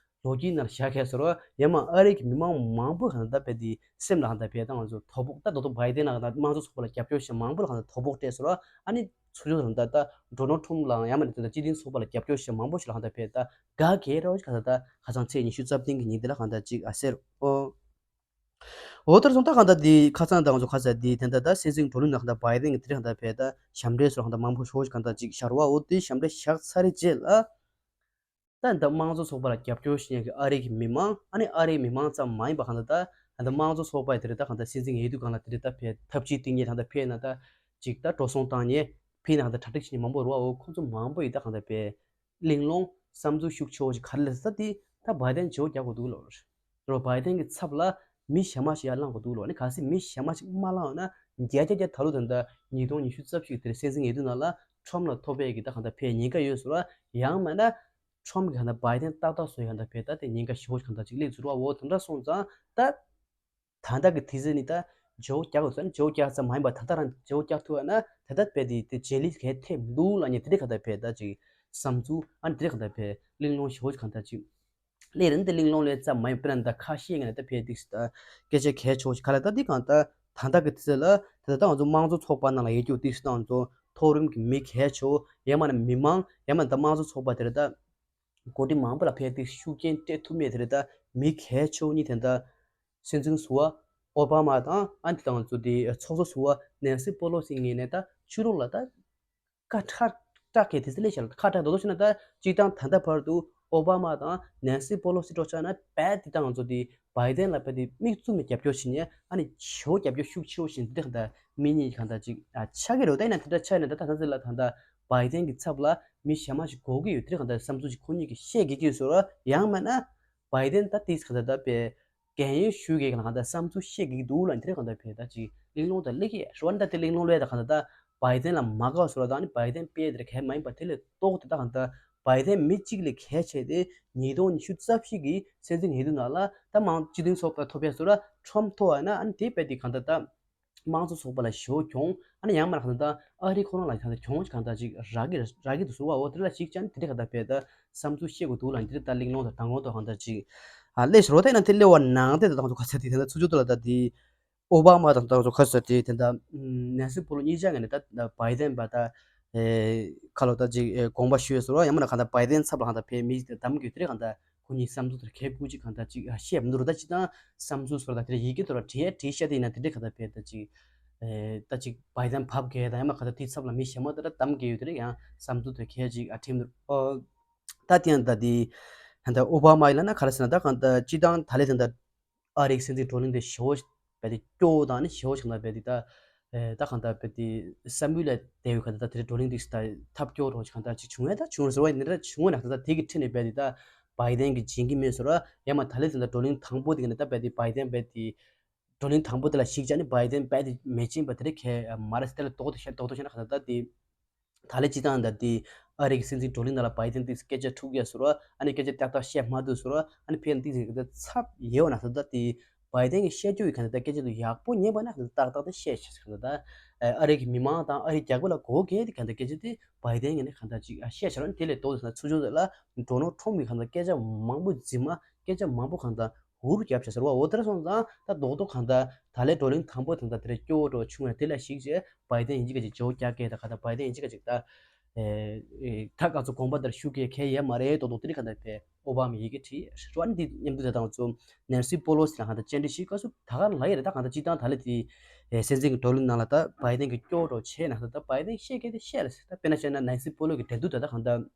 ལོ་རྒྱུས་ནང་བཞག་མཁན་སོ་ར་ཡང་མ་ཨ་རི་གི་མི་མང་མང་པོ་གང་ལྟར་དཔེ་དེ་སེམས་ལ་གང་ལྟར་དཔེ་ད་ང་ཚོ་དོ་ཕོག་ད་དོ་དོ་བའི་ཏན་ལ་གང་ལྟར་དམངས་གཙོ་ཚོགས་པ་ལ་རྒྱབ་སྐྱོར་བྱེད་མང་པོ་ལ་གང་ལྟར་དོ་ཕོག་སྤྲད་སོ་ར་ཨ་ནི་ཚུར་ཕྱོགས་གང་ལྟར་ད་ཌོ་ནལ་ཊམ་ལའང་ཡང་མ་ད་ད་སྤྱི་མཐུན་ཚོགས་པ་ལ་རྒྱབ་སྐྱོར་བྱེད་མང་པོ་ཞིག་ལ་གང་ལྟར་དཔེ་ད་དགའ་གས་ར་བ་ཅིག་གང་ལྟར་ད་ཁ་སང་ཚེས་ཉི་ཤུ་རྩ་བདུན་གི་ཉིན་དེ་ལ་གང་ལྟར་ཅིག་ཨ་ཟེར་ཨོ། འོ་དེར་སོང་ད་གང་ལྟར་འདི་ཁ་སང་དང་ཚོ་ཁ་ཟེར་འདི་དེ་འདྲ་ད་སྲིད་འཛིན་བགྲོ་གླེང་ནང་གང་ལྟར་བའི་ཏན་གྱི་དེ་རིང་གང་ལྟར་ཕེ་ད་ཞབས་འདྲེན་སོགས་གང་ལྟར་མང་པོ་ཤོག་གང་ལྟར་ཅིག་ཤར་བ་འོ་དེ་ཞབས་འདྲེན་བཞག་ཚར་རེ་རྗེས་ལ། ད་འདི་དམངས་གཙོ་ཚོགས་པ་ལ་རྒྱབ་སྐྱོར་བྱེད་མཁན་གྱི་ཨ་རི་གི་མི་མང་ཨ་ནི་ཨ་རིའི་མི་མང་ཙམ་མ་ཡིན་པ་གང་ལྟར་ད་གང་ལྟར་དམངས་གཙོ་ཚོགས་པ་དེ་རིང་ད་གང་ལྟར་སྲིད་འཛིན་ཡིན་དུས་གང་ལ་དེ་རིང་ད་ཕེ་ཐབས་ཇུས་སྟེང་ཉེ་གང་ལྟར་ཕེ་ན་ད་ཅིག་ད་འགྲོ་སོང་བཏང་ཉེ་ཕེ་ན་གང་ལྟར་གྲ་སྒྲིག་བྱེད་མཁན་མང་པོ་རེད་བ་འོ་ཁོང་ཚོ་མང་པོ་ཡིས་ད་གང་ལྟར་ཕེ། གླེང་སློང་བསམ་ཚུལ་ཤུགས་ཆེ་བོ་ཞིག་ག་རེ་སླེབས་ས་དེ་ད་བའི་ཏན་བརྗེ་བོ་རྒྱག་དགོས་འདུག་ལོ། རོ་བའི་ཏན་གྱི་ཚབ་ལ་མི་གཞན་མ་ཞིག་ཡར་ལངས་དགོས་འདུག་ལོ། ནི་གལ་སྲིད་མི་གཞན་མ་ཞིག་མ་ལངས་ན་བརྒྱ་ཆ་བརྒྱ་ད་ལོ་ད་ལྟ་ཉིས་སྟོང་ཉི་ཤུ་རྩ་བཞི་དེར་སྲིད་འཛིན་ཡིན་དུས་ནང་ལ་ཁྲོམ་ལ་ཐོབ་པའི་གི་ད་གང་ལྟར་ཕེ་ཉེན་ཁ་ཡོད་ཟེར་བ་ཡང་མིན་ན་ཁྲོམ་གི་གང་ལྟར་བའི་ཏན་ཏག་ཏག་བཟོ་ཡི་གང་ལྟར་ཕེ་ད་དེ་ཉེན་ཁ་ཞེ་བོ་ཞིག་གང་ལྟར་ཅིག་སླེབས་ཚུལ་བ་འོ་དེ་འདྲ་སོང་ཙང་ད། ད་ལྟ་གི་དུས་ཚོད་ནི་ད་བརྗེ་བོ་རྒྱག་དགོས་ཚོད་ནི་བརྗེ་བོ་རྒྱག་ཙམ་མ་ཡིན་པར་ད་ལྟ་རང་བརྗེ་བོ་རྒྱག་ཐུབ་ཡ་ན་ད་ལྟ་དཔེ་དེ་དེ་བརྗེ་ལི་གས་ཐེབས་འདུག་ལབ་ནས་དེ་འདྲའི་ག་ད་བས་ད་ཅིག་བསམ་ཚུལ་ཨ་ནི་དེ་འདྲའི་ག་ད་བས་གླེང་སློང་ཞེ་བོ་ཞིག་གང་ལྟར་ཅིག་ལས་རིམ་དེ་གླེང་སློང་ལས་ཙམ་མ་ཡིན་པར་ད་ཁ་ཤས་ངས་ད་བས་ཏིག་སི་ད་སྐད་ཆ་གལ་ཆེ་བོ་ཞིག་ག་ལ་ད་འདི་གང་ལྟར་ད་ལྟ་གི་དུས་ཚོད་ལ་ད་ལྟ་ང་ཚོ་དམངས་གཙོ་ཚོགས་པ་ནང་ལ་ཡོད་རྒྱུ་ཏིག་སི་ད་ང་ཚོ་མཐོ་རིམ་གྱི་མི་གལ་ཆེ་བོ་ཡང་མིན་ན་མི་མང་ཡང་མིན་ན་ད་དམངས་གཙོ་ཚོགས་པ་དེ་རེད་ད། འགོ་ཁྲིད་མང་པོ་ལ་ཕེབས་ཏེ་ཤུགས་རྐྱེན་སྤྲད་ཐུབ་མེད་དེ་རེད་ད་མི་གལ་ཆེ་བོ་གཉིས་དེ་ད་སྲིད་འཛིན་ཟུར་པ་ཨོ་བྷ་མ་དང་ཨ་ནི་དང་ཚོ་དེ་ཚོགས་གཙོ་ཟུར་པ་ནན་སི་པོ་ལོ་སི་ངོས་ནས་ད་ཕྱི་ལོགས་ལ་ད་དཀའ་ཁག་ སྐྲག་གི་དེ་ཚོ་ལས་བྱ་ལ་ཁ་གྲག་རྡོག་རྡོག་བྱས་ན། ད་སྤྱིར་བཏང་ད་ལྟ་བར་དུ་ཨོ་བྷ་མ་དང་ནན་སི་པོ་ལོ་སི་འདྲ་བོ་ཆགས་ན་རྦད་དེ་ད་ང་ཚོ་དེ་བྷའི་ཌེན་ལ་རྦད་དེ་མིག་བཙུམ་ནས་རྒྱབ་སྐྱོར་བྱེད་མཁན། ཨ་ནི་ཞེ་པོ་རྒྱབ་སྐྱོར་ཤུགས་ཆེ་བོ་བྱེད་དེ་གང་ལྟར་མི་གཉིས་གང་ལྟར་ཅིག་ཨ་ཆགས་ཀྱི་རེད། ད་ཡིན་ན་དེ་འདྲ་ཆགས་ན་ད་ད་ལྟ་ཚེ་ལ་ད་ལྟ་བྷའི་ཌེན་གྱི་ཚབ་ལ་མི་གཞན་མ་ཞིག་དགོས་ཀྱི་ཡོད། དེ་གང་ལྟར་བསམ་ཚུལ་ཅིག་ཁོ་གཉིས་ཀྱིས་བཤད་དགོས་ཀྱི་ཡོད་ཟེར་བ། ཡང་མིན་ན་བྷའི་ཌེན་ད་དེ་གང་ལྟར་ད་པའི་རྒན་ཡོལ་ཞུ་མཁན་གྱི་ལ་གང་ལྟར་བསམ་ཚུལ་བཤད་ཀྱི་འདུག་ལ། དེ་གང་ལྟར་བས་ད་ཅིག་གླེང་སློང་ད་སླེབས་ཀྱི་ཡོད་རེད་བ། ད་དེ་གླེང་སློང་སླེབས་ད་གང་ལྟར་ད་བྷའི་ཌེན་ལ་མ་དགའ་བ་ཟེར་བ་དང་། ཨ་ནི་བྷའི་ཌེན་དཔེ་དེར་གལ་མ་ཡིན་པ་དེ་ལས་ལྡོག་སྟེ། ད་གང་ལྟར་བྷའི་ཌེན་མི་གཅིག་ལས་གལ་ཆེ་སྟེ། ཉིས་སྟོང་ཉི་ཤུ་རྩ་བཞི་གི་སྲིད་འཛིན་འོས་བསྡུ་ནང་ལ་ད་མང་སྤྱི་མཐུན་ཚོགས་པ་ཐོབ་ཡ་ཟེར་བ། ཊརམ་ཐོབ་པ་ཡིན་ན་ཨ་ནི་དེ་རྦད་དེ་གང་ལྟར་ད་དམངས་གཙོ་ཚོགས་པ་ལ་ཞེ་པོ་གྱོང་། ཨ་ནི་ཡང་མིན་ན་གང་ལྟར་ད་ཨ་རི་ཁོ་རང་ལ་གང་ལྟར་གྱོང་གང་ལྟར་ཅིག་རག་གི་རག་གི་འདུག་ཟེར་བ། འོ་དེ་ལ་གཞིགས་བྱས་ན་དེ་འདྲ་གང་ལྟར་བས་ད་བསམ་ཚུལ་བཤད་དགོས་འདུག་ལ། འདིར་ད་གླེང་སློང་དང་མདང་དགོང་དང་གང་ལྟར་ཅིག་ཨ་ལས་ཞོར་ད་ཡིན་ན་དེ་སླེབས་པ་ནང་དེ་ད་ང་ཚོ་ག་ཚོད་དེ་ད་ཚུར་ཕྱོགས་དེ་ལ་ད་དེ་ཨོ་བྷ་མ་དང་ད་ང་ཚོ་ག་ཚོད་དེ་ད་ནན་སི་པོ་ལོ་གཉིས་ཆ་ངེས་ནས་ད་བྷའི་ཌེན་པ་ད་ཁ་ལོ་ད་ཅིག་དགོངས་པ་ཞུས་ཟེར་བ། ཡང་མིན་ན་གང་ལྟར་བྷའི་ཌེན་ཚབ་ལ་གང་ལྟར་བས་མི་དེ་གདམ་དགོས་དེ་རེད། གང་ལྟར་ཁོ་གཉིས་བསམ་ཚུལ་དེར་གལ་དགོས་ཅིག་གང་ལྟར་ཅིག་བཤད་མི་འདུག་ར། ད་སྤྱིར་བཏང་བསམ་ཚུལ་ཟེར་བ་ད་དེ་རེད། ཡི་གེ་ཐོག་ལ་བྲིས་ཡ་བྲིས་བཤད་དེ་ཡིན་ན་དེ་འདྲས་གང་ལྟར་བས་ད་ཅིག་ད་ཅིག་བྷའི་ཌེན་བབས་གས་དང་ཡང་མིན་ན་གང་ལྟར་དེའི་ཚབ་ལ་མི་གཞན་མ་དེ་འདྲ་གདམ་གས་ཡོད་དེ་རེད། ཡང་བསམ་ཚུལ་དེར་གལ་ཅིག་ཨ་ཁྲིམས་འདུག་ཨོ། ད་དེ་ཡང་ད་དེ་ད་ཨོ་བྷ་མ་ཡིན་ལབ་ན་ག་རེ་ཟེར་ན། ད་གང་ལྟར་སྤྱིར་བཏང་ད་ལས་དེ་འདྲ་ཨ་རིའི་སྲིད་འཛིན་བགྲོ་གླེང་དེ་ཞེ་པོ་རྦད་དེ་སྐྱོ་བོ་དང་ནི་ཞེ་པོ་ཞིག་ན་རྦད་དེ་ད་ད་གང་ལྟར་རྦད་དེ་བསམ་ཡུལ་ལས་འདས་པའི་གང་ལྟར་ད་དེ་འདྲའི་བགྲོ་གླེང་དེ་ད་ཐབས་སྐྱོ་རོགས་ཅིག་གང་ལྟར་ཅིག་བྱུང་ཡ་ད་བྱུང་ཟེར་བ་ཡིན་ན་འདྲ་བྱུང་བ་ན། ད་དེ་གི་ཁྲིད་ནས་རྦད་དེ་ད་བྷའི་ཌེན་གྱིས་འཇིགས་ཀྱི་མེད་ཟེར་བ། ཡང་མིན་ད་ལས་དེ་འདྲ་བགྲོ་གླེང་དང་པོ་དེ་གི་ནས་ད་རྦད་དེ་བྷའི་ཌེན་རྦད་དེ་བགྲོ་གླེང་དང་པོ་དེ་ལ་གཞིགས་བྱས་ནས་བྷའི་ཌེན་རྦད་དེ་མི་ཕྱིན་པ་དེ་འདྲ་གང་ཡང་མ་རེད། དེ་ལ་རྡོག་རྡོག་བཤད་རྡོག་རྡོག་བཤད་ན་གང་ལྟར་ད་དེ། ད་ལས་སྤྱིར་བཏང་ད་དེ་ཨ་རི་གི་སྲིད་འཛིན་བགྲོ་གླེང་ནང་ལ་བྷའི་ཌེན་དེས་སྐད་ཆ་འཁྲུག་ཡ་ཟེར་བ། ཨ་ནི་སྐད་ཆ་ཏག་ཏག་བཤད་མ་ཐུབ་ཟེར་བ། ཨ་ནི་ཕན་དེ་ཚོ་གི་ཚབ་ཡོད་ན་ད་ད་དེ་བྷའི་ཌེན་གྱི་བཤད་རྒྱུ་ཡི་གང་ལྟར་སྐད་ཆ་དེ་ཡག་པོ་ཉན་པ་ན་ཏག་ཏག་དེ་བཤད་ཤག་ཟེར། ད་ཨ་རི་གི་མི་མང་དང་ཨ་རི་རྒྱལ་ཁབ་ལ་གོ་གལ་དེ་གང་ལྟར་སྐད་ཆ་དེ་བྷའི་ཌེན་གྱིས་ནི་གང་ལྟར་ཅིག་བཤད་ཤག་ར། ཨ་ནི་དེ་ལས་ལྡོག་སྟེ་ཚུར་ཕྱོགས་དེ་ལ་ཌོ་ནལ་ཊམ་གྱིས་གང་ལྟར་སྐད་ཆ་མང་པོ་རྫུན་མ་སྐད་ཆ་མང་པོ་གང་ལྟར་འུར་བརྒྱབ་ཤག་ཟེར་བ། འོ་དེ་འདྲ་སོང་ཙང་ད་རྡོག་རྡོག་གང་ལྟར་ད་ལས་བགྲོ་གླེང་དང་པོ་དང་ད་དེ་རེད་སྐྱོ་བོ་འདྲ་བྱུང་བ་དེ་ལ་གཞིགས་བྱས་བྷའི་ཌེན་ཡིན་གཅིག་ག་ཅིག་བརྗེ་པོ་རྒྱག་གི་ད་གང་ལྟར་བྷའི་ཌེན་ཡིན་གཅིག་ག་ཅིག་ད་ཨེ་ཨེ་ད་ག་ཚོད་དགོངས་པ་དེར་ཞུ་གི་གལ་ཡོད་མ་རེད། རྡོག་རྡོག་དེ་རིགས་གང་ལྟར་བས་ཨོ་བྷ་མ་ཡི་གེ་བྲིས་རེད་བ། ཨ་ནི་དེ་མཉམ་དུ་ད་ང་ཚོ་ནན་སི་པོ་ལོ་སི་ལ་གང་ལྟར་བཅར་འདྲི་ཞིག་སྐབས་སུ་ད་ག་ལ་ཡི་རེད། ད་གང་ལྟར་སྤྱིར་བཏང་ད་ལས་དེ་ཨེ་སྲིད་འཛིན་གྱི་བགྲོ་གླེང་ནང་ལ་ད་བྷའི་ཌེན་གྱིས་སྐྱོ་བོ་འདྲ་བྱས་ན་ད་བྷའི་ཌེན་བཤད་གལ་དེ་བཤད་རེད་ཟེར། ད་དཔེར་ན་བཤད་ན་ནན་སི་པོ་ལོ་གི་འགྲན་བསྡུར་ད་ད་གང་ལྟར།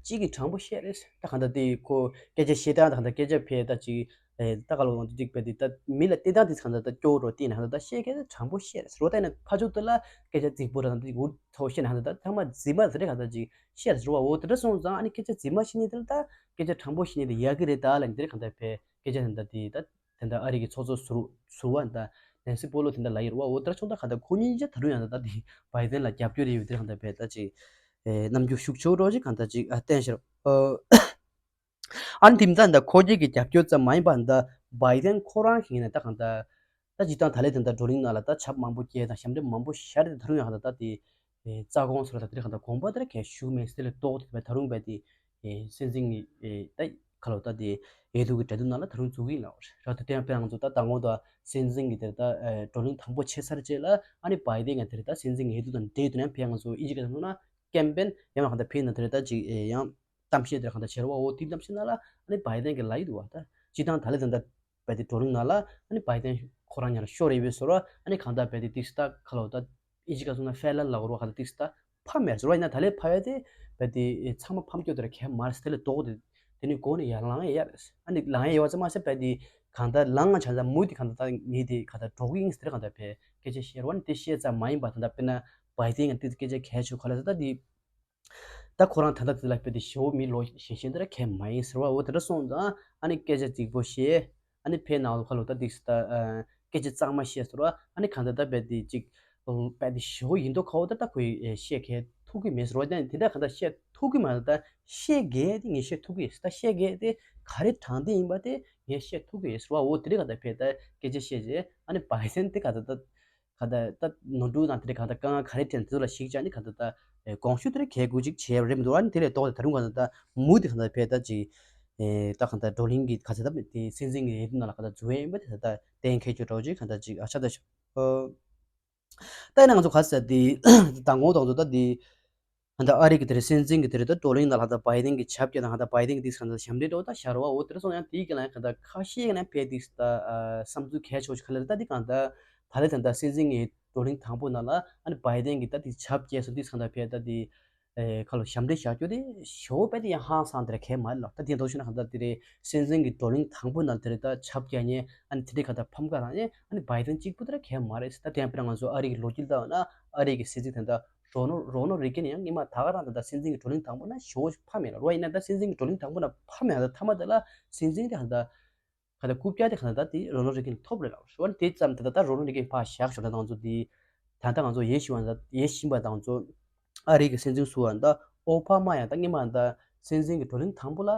གཅིག་གིས་དྲང་པོ་བཤད་རེད། ད་གང་ལྟར་དེ་ཁོ་སྐད་ཆ་བཤད་སྟངས་ད་གང་ལྟར་སྐད་ཆ་ཕལ་ད་ཅིག་ཨེ་ད་ག་ལོ་ང་ཚོ་གཅིག་བས་དེ་ད་མི་ལ་བལྟས་སྟངས་དེ་གང་ལྟར་ད་སྐྱོ་བོ་འདྲ་བལྟས་ན་གང་ལྟར་ད་བཤད་མཁན་དེ་དྲང་པོ་བཤད་རེད་ཟེར་བ། ད་ཡིན་ན་ཕར་ཕྱོགས་དེ་ལ་སྐད་ཆ་རྫིག་པོ་ར་ད་འུར་ཐོག་བཤད་ན་གང་ལྟར་ད་ཚང་མ་རྫུན་མ་ཟེར་རེད་གང་ལྟར་ཅིག་བཤད་རེད་ཟེར་བ། འོ་དེ་འདྲ་སོང་ཙང་ཨ་ནི་སྐད་ཆ་རྫུན་མ་བཤད་མཁན་དེ་ལ་ད་སྐད་ཆ་དྲང་པོ་བཤད་མཁན་དེ་ཡག་གི་རེད། ད་ལ་ནི་དེ་རེད་གང་ལྟར་བས་སྐད་ཆ་དེ་འདྲ་དེ་ད། དེ་འདྲ་ཨ་རི་གི་ཚོགས་གཙོ་ཟུར་ཟུར་པ་འདྲ་ནན་སི་པོ་ལོ་དེ་འདྲ་ལབ་ཡོད་རེད་བ། འོ་དེ་འདྲ་བྱུང་ད་གང་ལྟར་ཁོ་གཉིས་ཀྱིས་ད་རུང་ཡང་ད་ད་དེ་བྷའི་ཌེན་ལ་རྒྱབ་སྐྱོར་ཡོད་དེ་གང་ལྟར་བས་ད་ཅིག་ཨེ་རྣམ་འགྱུར་ཤུགས་ཆེ་བོ་འདྲ་ཅིག་གང་ལྟར་ཅིག་ཨ་བསྟན་ཤག་ཨ་ནི་དེ་མིན་ད་ད་ཁོ་གཉིས་ཀྱི་རྒྱབ་སྐྱོར་ཙམ་མ་ཡིན་པ་ད་བྷའི་ཌེན་ཁོ་རང་གིས་ཡིན་ན་ད་གང་ལྟར་ད་སྤྱིར་བཏང་ད་ལས་དེ་འདྲ་བགྲོ་གླེང་ནང་ལ་ད་ཆབ་མང་པོ་བསྐྱལ་དང་ཞབས་འདྲེན་མང་པོ་བཞག་རེད། ད་རུང་ཡང་གང་ལྟར་ད་དེ། ཨེ་རྩ་དགོངས་ཟེར་བ་ད་དེ་རིང་གང་ལྟར་དགོངས་པ་དེ་ར་གས་ཞུ་མེད་ཟེར་ལས་ལྡོག་དེ་བས་ད་རུང་བས་དེ་ཨེ་སྲིད་འཛིན་གྱི་ཨེ་ད་ག་ལོ་ད་དེ་འོས་བསྡུ་གི་གྲལ་དུ་ནང་ལ་ད་རུང་འཛུལ་གི་ཡིན་ལབ་ར། ད་དེ་ཡང་དཔེར་ང་ཚོ་ད་མདང་དགོང་ད་སྲིད་འཛིན་གྱི་དེར་ད་ཨེ་བགྲོ་གླེང་དང་པོ་བྱས་ཚར་རྗེས་ལ་ཨ་ནི་བྷའི་ཌེན་ཡང་དེར་ད་སྲིད་འཛིན་གྱི་འོས་བསྡུ་དང་འབྲེལ་དུ་ནས་ཕེ་ང་ཚོ་ཨིན་ཇི་སྐད་ཐོག་ན་ཀེམ་པེན་ཡང་ན་གང་ལྟར་ཕེ་ན་དེར་ད་ཅིག་ཨེ་ཡང་གཏམ་བཤད་དེར་གང་ལྟར་བྱེད་ར་བ། འོ་དེ་གཏམ་བཤད་ནང་ལ་ཨ་ནི་བྷའི་ཌེན་གྱི་ལབ་ཡི་འདུག་བ། ད་སྤྱིར་བཏང་ད་ལས་ད་ད་བས་དེ་བགྲོ་གླེང་ནང་ལ་ཨ་ནི་བྷའི་ཌེན་ཁོ་རང་ཉར་ཤོར་རེ་བས་ཟེར་བ། ཨ་ནི་གང་ལྟར་བས་དེ་ཏིག་སི་ད་ག་ལོ་ད་ཨིན་ཇི་སྐད་ཐོག་ན་ཕེ་ལན་ལ་གོ་ར་ག་ད་ཏིག་སི་ད་ཕ་མེར་ཟེར་བ། ཡིན་ན་ད་ལས་ཕ་ཡ་དེ་བས་དེ་ཚང་མ་ཕམ་སྐྱོ་དེར་གས་མར་སི་དེ་ལས་ལྡོག་དེ་དེ་ནི་གོ་ནས་ཡར་ལངས་ཡ་ཡ་རེད། ཨ་ནི་ལངས་ཡ་ཡ་བ་ཙམ་མ་ཟད་བས་དེ་གང་ལྟར་ལངས་ང་ཆ་ཚ་མུ་དེ་གང་ལྟར་ད་ངས་དེ་ག་ད་འགྲོ་གི་ཡིན་ཟེར་གང་ལྟར་བས་སྐད་ཆ་བཤད་ར་བ། ནི་དེ་བཤད་ཙམ་མ་ཡིན་པ་ད་ད་དཔེར་ན་བྷའི་ཌེན་ཡང་དེ་སྐད་ཆ་གས་ཆོད་ག་ལ་ཟེར་ད་དེ། ད་ཁོ་རང་ད་ལྟ་དེ་ལ་དཔེ་དེ་ཞེ་པོ་མི་ལོ་གཞན་གཞན་དེ་ར་གས་མ་ཡིན་ཟེར་བ། འོ་དེ་འདྲ་སོང་ཙང་ཨ་ནི་སྐད་ཆ་རྫིག་པོ་བཤད། ཨ་ནི་ཕེ་ནང་ལོ་ཁ་ལོ་ད་ཏིག་སི་ད་སྐད་ཆ་གཙང་མ་བཤད་ཟེར་བ། ཨ་ནི་གང་ལྟར་ད་དཔེ་དེ་ཅིག་དཔེ་དེ་ཞེ་པོ་ཡིན་མདོག་ཁ་བོ་ད་ད་ཁོས་བཤད་གས་ཐུབ་ཀྱི་མེད་ཟེར་བ། ད་དེ་འདྲ་གང་ལྟར་བཤད་ཐུབ་ཀྱི་མ་རེད། ད་བཤད་གས་དེ་ངས་བཤད་ཐུབ་ཀྱི་ཡོད། ད་བཤད་གས་དེ་ག་རེ་དྲང་བདེན་ཡིན་པ་དེ་ངས་བཤད་ཐུབ་ཀྱི་ཡོད་ཟེར་བ། འོ་དེ་རིང་གང་ལྟར་ཕེ་ད་སྐད་ཆ་བཤད་རྗེས་ཨ་ནི་བྷའི་ཌེན་དེ་གང་ལྟར་ད། ག་ད་ད་ནོར་འཁྲུལ་དང་དེ་འདྲའི་གང་ལྟར་དཀའ་ངལ་ག་རེ་འཕྲད་དེ་ཚོ་ལ་གཞིགས་བྱས་ནས་གང་ལྟར་ད་ཨེ་དགོངས་ཞུ་དེ་འདྲ་གལ་དགོས་ཅིག་བྱས་པ་རེད་མི་འདུག་ཨ་ནི་དེ་ལས་ལྡོག་སྟེ་ད་རུང་གང་ལྟར་ད་མུ་དེ་གང་ལྟར་ཕེ་ད་ཅིག་ཨེ་ད་གང་ལྟར་བགྲོ་གླེང་གི་ག་ཚད་ད་དེ་སྲིད་འཛིན་གྱི་འོས་བསྡུ་ནང་ལ་གང་ལྟར་འཛུལ་ཡས་ཡིན་པ་དེ་ད་ད་གཏན་འཁེལ་རྒྱུ་འདྲ་བོ་ཅིག་གང་ལྟར་ཅིག་ཨ་ཆ་ད་ཤོག་ཨོ། ད་ཡིན་ན་ང་ཚོ་ག་ཚད་དེ་མདང་དགོང་དང་ཚོ་ད་དེ། ཧན་ད་ཨ་རི་གི་དེ་རེད། སྲིད་འཛིན་གི་དེ་རེད། ད་བགྲོ་གླེང་ནང་ལ་ད་བྷའི་ཌེན་གི་ཆབ་ཀྱི་དང་ཧན་ད་བྷའི་ཌེན་གི་དེ་གང་ལྟར་ཞབས་འདྲེན་འགྲོ་ད་ཤར་བ། འོ་དེ་རེད་སོང་ཡང་དེའི་གི་ལ་ཡང་གང་ལྟར་ཁ་ཤས་ཀྱི་ལ་ཡང་ཕེ་དེ་ད་བསམ་ཚུལ་གལ་ཆེ་ཤོས་ག་ལེར་ད་དེ་གང་ལྟར་ད་ལེ་ད་ད་སྲིད་འཛིན་གི་བགྲོ་གླེང་དང་པོ་ནང་ལ་ཨ་ནི་བྷའི་ཌེན་གི་ད་དེ་ཆབ་ཀྱི་སོང་དེ་གང་ལྟར་ཕེ་ད་དེ་ ཨེ་ཁ་ལོ་ཞབས་འདྲེན་བཞག་རྒྱུ་དེ་ཞོ་པད་དེ་ཡང་ཧང་སང་དེ་ར་གལ་མ་རེད་ལ། ད་དེ་འདྲ་ཞུ་ན་གང་ལྟར་དེ་རེད། སྲིད་འཛིན་གྱི་བགྲོ་གླེང་དང་པོ་ནང་དེ་རེད། ད་ཆབ་རྒྱག་མཁན་ཨ་ནི་དེ་འདྲའི་གང་ལྟར་ཕམ་ཁ་རང་ཡས་ཨ་ནི་བྷའི་ཌེན་གཅིག་པུ་དེ་ར་གལ་མ་རེད། ད་དེ་ཡང་དཔེར་ན་ང་ཚོ་ཨ་རི་གི་ལོ་རྒྱུས་ལྟ་བ་ན་ཨ་རི་གི་སྲིད་འཛིན་དེ་འདྲ་རོ་ནོ་རོ་ནོ་རི་གན་ཡང་སྔོན་མ་ད་ག་རང་དེ་འདྲ་སྲིད་འཛིན་གྱི་བགྲོ་གླེང་དང་པོ་ན་ཞོ་ཕམ་མེད་ལ། རོ་ཡིན་ན་ད་སྲིད་འཛིན་གྱི་བགྲོ་གླེང་དང་པོ་ན་ཕམ་མེད་ལ། ད་མཐའ་མ་དེ་ལ་སྲིད་འཛིན་དེ་གང་ལྟར་ག་ད་རྐུབ་བཀྱག་དེ་གང་ལྟར་དེ་རོ་ནོ་རི་གན་ཐོབ་རེད་ལ། ཞོ་དེ་ཙམ་དེ་ད་ད་རོ་ནོ་རི་གན་ཕར་བཞག་ཞོ་ད་ང་ཚོ་དེ་ད་ལྟ་ང་ཚོ་ཡེ་ཤེས་པ་ཡེ་ཤེས་པ་དང་ཚོ་ཨ་རི་གི་སྲིད་འཛིན་ཟུར་པ་ད་ཨོ་བྷ་མ་ཡང་ད་སྔོན་མ་ད་སྲིད་འཛིན་གྱི་བགྲོ་གླེང་དང་པོ་ལ་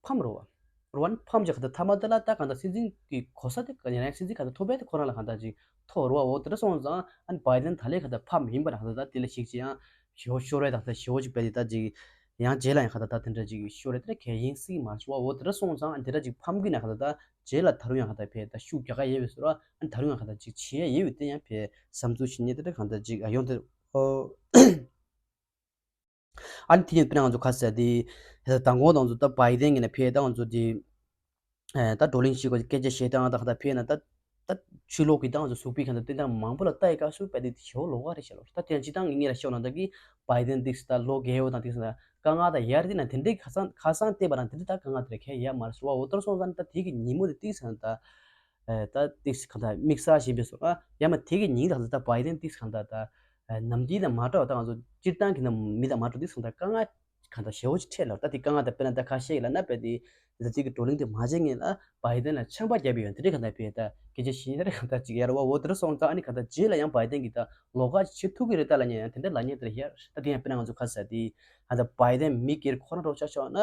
ཕམ་རོ་བ། རོ་བ་ནི་ཕམ་བྱས་ག་ད་མཐའ་མ་དེ་ལ་ད་ག་ད་སྲིད་འཛིན་གྱི་གོ་ས་དེ་ག་ཡང་ན་སྲིད་འཛིན་ག་ད་ཐོབ་པས་དེ་ཁོ་རང་ལ་ག་ད་ཅིག་ཐོབ་རོ་བ། འོ་དེ་འདྲ་སོང་ཙང་ཨ་ནི་བྷའི་ཌེན་ད་ལས་ག་ད་ཕམ་ཡིན་པ་ན་ག་ད་ད་དེ་ལ་ཞིག་ཅིག་ཡང་ཞོ་ཤོར་བས་ད་ག་ད་ཞོ་ཅིག་བས་དེ་ད་ཅིག་ཡང་རྗེས་ལ་ཡང་ག་ད་ད་དེ་འདྲ་ཅིག་ཤོར་རེ་དེ་ར་གལ་ཡིན་སྲིད་མ་ཞུ་བ། འོ་དེ་འདྲ་སོང་ཙང་ཨ་ནི་དེ་འདྲ་ཅིག་ཕམ་གི་ན་ག་ད་ད་རྗེས་ལ་ད་རུང་ཡང་ག་ད་བས་ད་ཤུགས་རྒྱག་ག་ཡས་བས་སོ་ར། ཨ་ནི་ད་རུང་ཡང་ག་ད་ཅིག་བྱེད་ཡས་ཡོད་དེ་ཡང་བས་བསམ་ཚུལ་བྱེད་ཉེ་དེ་འདྲ་ག་ད་ཅིག་ཨ་ཡོང་དེ། ཨ་ནི་དེ་ཡིན་དཔེར་ན་ང་ཚོ་ཁ་ཟེར་དེ་ད་དང་གོང་དང་ཚོ་ད་བྷའི་ཌེན་གྱི་ན་ཕེ་ད་ང་ཚོ་དེ་ད་བགྲོ་གླེང་བྱེད་དགོས་སྐད་ཆ་བཤད་སྟངས་ད་ག་ད་ཕེ་ན་ད་ད་ཆུ་ལོག་གི་ད་ང་ཚོ་གཟུགས་པོའི་ཁ་ད་སྟེང་ད་མང་པོ་ལ་ལྟ་ཡི་སྐབས་སུ་བྷའི་ཌེན་དེ་ཞེ་པོ་ལོགས་ཀ་རེད་ཤག་ལོ། ད་དེ་ཡང་སྤྱི་བཏང་གི་ངེད་ལ་ཤོད་ན་ད་གི་བྷའི་ཌེན་དེ་ད་ལོ་རྒས་ཡོད་དང་དེ་ད་དཀའ་ངལ་ད་ཡར་དེ་ན་དེ་འདྲའི་ཁ་སང་ཁ་སང་བལྟས་པ་ན་དེ་འདྲའི་ད་དཀའ་ངལ་དེ་ར་གལ་ཡ་མ་རེད་ཟེར་བ། འོ་དེར་སོང་ཙང་ད་དེ་གི་ཉིན་མོ་དེ་ཏིག་ཙམ་ད། ད་ཏིག་གང་ལྟར་དམིགས་བསལ་ཞིག་བྱས་སོང་ཨ། ཡང་མ་དེ་གི་ཉིན་ད་ད་བྷའི་ཌེན་ཏིག་གང་ལྟར་ད་ནམ་རྒྱུན་དང་མ་འདྲ་བ་ད་ང་ཚོ་སྤྱིར་བཏང་གི་ནམ་མི་དང་མ་འདྲ་ཏིག་གང་ལྟར་དཀའ་ངལ་གང་ལྟར་ཞེ་པོ་ཅིག་འཕྲད་ལ། ད་དེ་དཀའ་ངལ་ད་དཔེར་ན་ད་ཁ་ཤས་ཀྱི་ལ་ན་དཔེ་དེ་ད་དེ་གི་བགྲོ་གླེང་དེ་མ་བྱེད་ངེས་ལ་བྷའི་ཌེན་ལ་ཆམ་པ་བརྒྱབ་པའི་ཡོད་དེ་རིགས་གང་ལྟར་བས་ད་སྐད་ཆ་བཤད་ཉེ་དེ་རིགས་གང་ལྟར་ཅིག་ཡར་བ། འོ་དེར་སོང་ཙང་ཨ་ནི་གང་ལྟར་རྗེས་ལ་ཡང་བྷའི་ཌེན་གྱི་ད་ལོགས་ཀ་ཅིག་བྱེད་ཐུབ་ཀྱི་རེད་ད་ལབ་ཉེ་ཡང་དེ་འདྲ་ལབ་ཉེ་དེ་རེད་ཡ། ད་དེ་ཡང་དཔེར་ན་ང་ཚོ་ཁ་ཟེར་དེ་གང་ལྟར་བྷའི་ཌེན་མི་སྒེར་ཁོ་རང་འགྲོ་ཆ་ཆོག་ན།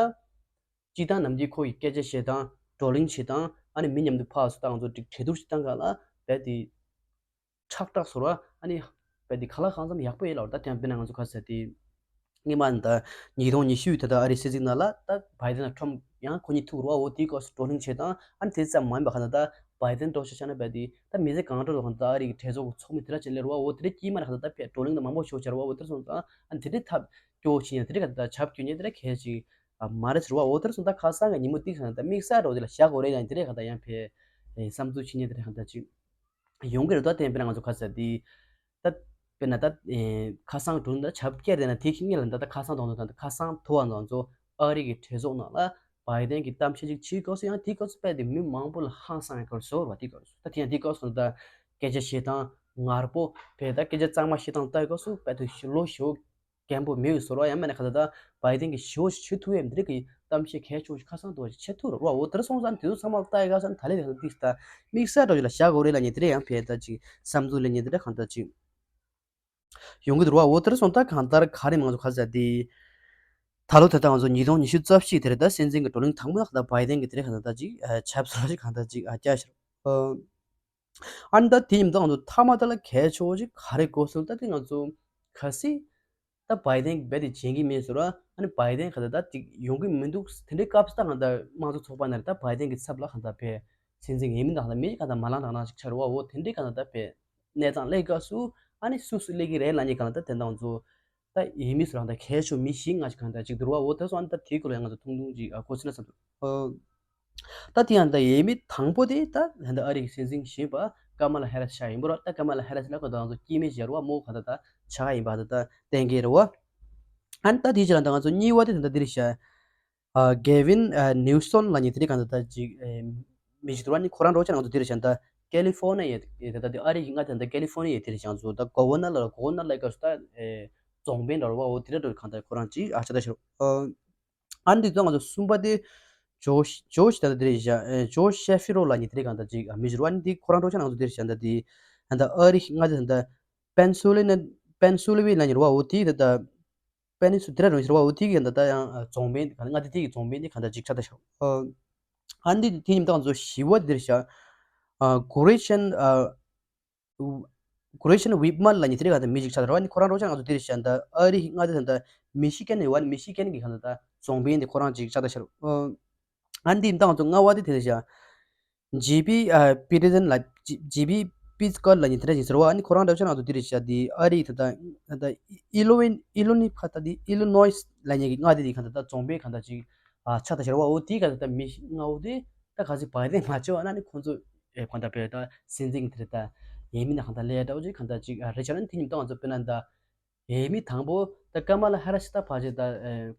སྤྱིར་བཏང་ནམ་རྒྱུན་ཁོ་ཡི་སྐད་ཆ་བཤད་སྟངས་བགྲོ་གླེང་བྱེད་སྟངས་ཨ་ནི་མི་མཉམ་དུ་ཕར་ཚུར་ད་ང་ཚོ་འགྲིག་གྲོས་བསྡུར་བྱེད་སྟངས་སྒང་ལ་རྦད་དེ་ཁྲག་ཁྲག་བཟོ་ར་ཨ་ནི་རྦད་དེ་ག་ལ་གང་འཚམ་ཡག་པོ་ཡོད་ལ། ད་དེ་ཡང་དཔེར་ན་ང་ཚོ་ག་ཟེར་དེ་སྔོན་མ་ད་ཉིས་སྟོང་ཉི་ཤུ་ད་ལྟ་ཨ་རིའི་སྲིད་འཛིན་ནང་ལ་ད་བྷའི་ཌེན་ལ་ཁྲོམ་ཡང་ཁོ་གཉིས་ཐུག་རུ་བ། འོ་དེའི་སྐབས་སུ་བགྲོ་གླེང་བྱེད་སྟངས་ཨ་ནི་དེ་ཙམ་མ་ཡིན་པ་ག་ད་ད་བྷའི་ཌེན་འགྲོ་ཤ་ཤ་ན་རྦད་དེ་ད་མི་ཚེ་གང་འགྲོ་ལ་གང་ད་ཨ་རི་གི་གྲོས་ཚོགས་ཚོགས་མི་དེ་འདྲ་ཅིག་སླེབས་རུ་བ། འོ་དེ་འདྲ་དཀྱིལ་མ་ན་ག་ད་ད་ཕེ་བགྲོ་གླེང་ད་མང་པོ་ཞོག་བྱ་རུ་བ། འོ་དེ་འདྲ་སོང་ཙང་ཨ་ནི་དེ་འདྲའི་ཐབས་སྐྱོ་བོ་བྱེད་ཉེ་དེ་འདྲ་ག་ད་ཆབ་སྐྱོ་ཉེ་དེ་འདྲ་གལ་ཆེ་ཨ་མ་རེད་ཟེར་བ། འོ་དེར་སོང་ད་ཁ་སང་གི་ཉིན་མོ་ཏིག་སང་ད་དམིགས་བསལ་འགྲོ་དེ་ལ་བཞག་དགོས་རེད་ཡང་དེ་རེད་ག་ད་ཡང་ཕེ་བསམ་ཚུལ་བྱེད་ཉེ་དེ་རེད་ག་ད་ཅིག་ཡོང་གི་རེད། ད་དེ་དཔེར་ན་ང་ཚོ་ཁ་ས་དེ་ད་དཔེར་ན་ད་ཁ་སང་གྲོན་ད་ཆབ་ཀྱེ་རེད་ན་དེ་ཁྱི་ངེད་ལ་ད་ད་ཁ་སང་དང་དུ་ད་ད་ཁ་སང་ཐོ་བ་ང་ཚོ་ཨ་རི་གི་གྲོས་ཚོགས་ནང་ལ་བྷའི་ཌེན་གྱི་གཏམ་བཤད་ཅིག་བྱེད་སྐབས་སུ་ཡང་དེ་སྐབས་སུ་དཔེ་དེ་མི་མང་པོ་ལ་ཧང་སང་ཡང་གར་བཟོ་བ་དེ་གར་བཟོ། ད་དེ་ཡང་དེ་སྐབས་སུ་ད་སྐད་ཆ་བཤད་སྟངས་ངར་པོ་བས་ད་སྐད་ཆ་གཙང་མ་བཤད་སྟངས་ལྟ་སྐབས་སུ་དཔེ་དེ་ལོ་ཞོ་རྒན་པོ་མི་ཡོད་ཟེར་བ། ཡང་མིན་ན་ག་ད་ད་བྷའི་ཌེན་གྱི་ཞི་བོ་ཞིག་བྱེད་ཐུབ་ཡས་འདི་རིགས་ཀྱི་གཏམ་བཤད་གལ་ཆེ་བོ་ཞིག་ཁ་སང་དུ་བ་ཞིག་བྱེད་ཐུབ་རོགས་བ། འོ་དེར་སོང་ཙང་དེ་ཚོ་ཚང་མ་ལ་ལྟ་ཡི་ག་སང་ད་ལས་དེ་ཚོ་ཏིག་ད་དམིགས་བསལ་འགྲོ་ཞིག་ལ་བཞག་དགོས་རེད་ལ་ཉེ་དེ་རེད་ཡང་བས་ད་ཅིག་བསམ་ཚུལ་ལས་ཉེ་དེ་རེད་གང་ད་ཅིག་ཡོང་གི་འདུག་རོགས་བ། འོ་དེར་སོང་ད་གང་ལྟར་ག་རེ་མང་ཚོ་ག་ཟེར་དེ་ད་ལོ་ད་ལྟ་ང་ཚོ་ཉིས་སྟོང་ཉི་ཤུ་རྩ་གཅིག་དེ་རེད། ད་སྲིད་འཛིན་གྱི་བགྲོ་གླེང་དང་པོ་ད་གང་ལྟར་བྷའི་ཌེན་གྱི་དེ་རེད་གང་ལྟར་ད་ཅིག་ཆབ་སྲིད་ལ་ཅིག་གང་ལྟར་ཅིག་བསྐྱལ་ཤར། ཨ་ནི་ད་དེ་ཡིན་ད་ང་ཚོ་མཐའ་མ་ད་ལ་གལ་ཆེ་བོ་ཅིག་ག་རེ་དགོས་སོང་ད་དེ་ང་ཚོ་གལ་སྲིད་ད་བྷའི་ཌེན་རྦད་དེ་བྱེད་ཀྱི་མེད་ཟེར་བ། ཨ་ནི་བྷའི་ཌེན་ག་ད་ད་ཅིག་ཡོང་གི་མི་འདུག་དེ་འདྲའི་སྐབས་སུ་ད་ང་ད་དམངས་གཙོ་ཚོགས་པ་ནང་ད་བྷའི་ཌེན་གྱི་ཚབ་ལ་ག་ད་བས་སྲིད་འཛིན་ཡིན་མིན་ད་ག་ད་མི་ག་ད་མ་ལངས་དང་ནང་ཞིག་ཆགས་རུ་བ། འོ་དེ་འདྲའི་ག་ད་ད་བས་གནས་སྟངས་སླེབས་སྐབས་སུ་ཨ་ནི་སུ་སུ་སླེབས་ཀྱི་རེད་ལ་ཉེ་ག་ད་ད་དེ་འདྲ་ང་ཚོ་ད་ཡིན་མིན་ཟེར་བ་ད་གལ་ཆེ་མི་བཞི་ལྔ་ཞིག་ག་ད་ཅིག་འདུག་རུ་བ། འོ་དེ་སོང་ཨ་ནི་ད་དེའི་སྐོར་ལ་ཡང་ང་ཚོ་ཐུང་ཐུང་ཅིག་གོ་ཚུལ་ལ་ས་འདུག་ད་དེ་ཡང་ད་ཡས་མི་དང་པོ་དེ་ད་ད་ལྟ་ཨ་རི་གི་སྲིད་འཛིན་ཞིག་ཡིན་པ་ཀ་མ་ལ་ཧེ་རིས་ཤག་ཡིན་པ་རོགས། ད་ཀ་མ་ལ་ཧེ་རིས་ལ་ཁོ་ད་ང་ཚོ་སྐྱེས་མི་ཞིག་རུ་བ་མོ་ག་ད་ད་ཆ་ག་ཡིན་པ་ད་ད་གཏན་འཁེལ་རུ་བ། ཨ་ནི་ད་དེའི་ཕྱིར་ད་ང་ཚོ་གཉིས་པ་དེ་ད་ད་དེ་རེད་ཤག་ཨ་གེ་ཝིན་ཨ་ནིའུ་སོན་ལབ་མཁན་དེ་རིགས་གང་ལྟར་ད་ཅིག་ཨེ་མི་ཞིག་འདུག་ར། ནི་ཁོ་རང་འགྲོ་ཆ་ང་ཚོ་དེ་རེད་ཤག་ད་ཀེ་ལི་ཧྥོ་ནི་ཡ་ཡ་ད་ད་དེ་ཨ་རི་གི་མངའ་སྡེ་ད་ཀེ་ལི་ཧྥོ་ནི་ཡ་དེ་རེད་ཤག་ང་ཚོ་ད་གོ་ཝར་ནར་ལ་གོ་ཝར་ནར་ལ་ག་སུ་ད་ཨེ་རྫོང་དཔོན་འདྲ་རུ་བ། འོ་དེ་འདྲ་འདྲ་གང་ལྟར་ཁོ་རང་ཅིག་ཨ་ཆ་ད་ཤར། ཨ་ནི་དེ་ཚོ་ང་ཚོ་གསུམ་པ་དེ་ཇོ་ཇོ་ཞིག་ད་ད་དེ་རེད་ཤག་ཨེ་ཇོ་ཤེ་ཕི་རོ་ལབ་མཁན་དེ་རིགས་གང་ལྟར་ཅིག་ཨ་མི་ཞིག་འདུག་ར། ནི་དེ་ཁོ་རང་འགྲོ་ཆ་ང་ཚོ་དེ་རེད་ཤག་ད་དེ་ད་ཨ་རི་མངའ་སྡེ་ད་ད་པེན་སུ་ལི་ན་པེན་སུ་ལི་ཝི་ལབ་མཁན་རུ་བ། འོ་དེ་ད་ད་པེ་ནི་སུ་དེ་ར་རུང་ཞེས་པ་འོ་དེ་གི་ད་ལྟ་ཡང་རྫོང་དཔོན་ག་ལ་མངའ་སྡེ་དེ་གི་རྫོང་དཔོན་དེ་ག་ད་ཅིག་ཆགས་ད་ཤག་ཨ་ནི་དེ་ཉིན་ད་ང་ཚོ་བཞི་བ་དེ་རེད་ཤག་ཨ་གོ་རེ་ཤན་ཨ་གོ་རེ་ཤན་ཝིབ་མན་ལབ་མཁན་དེ་རེད་ག་ད་མི་ཞིག་ཆགས་ད་ར་བ། ཨ་ནི་ཁོ་རང་འགྲོ་ཆ་ང་ཚོ་དེ་རེད་ཤག་ད་ཨ་རི་མངའ་སྡེ་ད་ད་མི་ཤི་གན་ཡོད་བ། ཨ་ནི་མི་ཤི་གན་གི་ག་ད་ད་རྫོང་དཔོན་དེ་ཁོ་རང་ཅིག་ཆགས་ད་ཤག་ཨ་ཨ་ནི་དེ་ཉིན་ད་ང་ཚོ་ལྔ་བ་དེ་དེ་རེད་ཤག་ཇི་པི་ཨ་པི་ཏི་སན་ལ་ཇི་ཇི་པི་པི་ཏི་སྐོར་ལབ་མཁན་དེ་འདྲ་ཞིག་ཟེར་བ། ཨ་ནི་ཁོ་རང་འདྲ་བྱས་ན་ང་ཚོ་འདི་རེད་ཤག་དེ་ཨ་རི་ད་ལྟ་ད་ལྟ་ཨི་ལོ་ཝིན་ཨི་ལོ་ནི་ཕ་ད་དེ་ཨི་ལོ་ནོའི་ལབ་མཁན་གྱི་མངའ་སྡེ་དེ་ག་ད་ལྟ་རྫོང་དཔོན་ག་ད་ཅིག་ཨ་ཆགས་ད་ཤར་བ། འོ་དེ་ག་ད་ལྟ་མི་ལྔ་བོ་དེ་ད་ག་ཚོད་བར་དེ་མ་བྱས་པ་ན་ནི་ཁོང་ཚོ་ཨེ་ག་ད་དཔེ་ད་སྲིད་འཛིན་གྱི་དེ་ད་ཡས་མི་ན་ག་ད་ལས་འདྲ་བོ་ཅིག་ག་ད་ཅིག་ཨ་རེད་ཤག་ན་དེ་ཉིན་ད་ང་ཚོ་དཔེར་ན་ད། ཡས་མི་དང་པོ་ ད་ཀ་མ་ལ་ཧ་ར་སི་ད་ཕ་ཇེ་ད་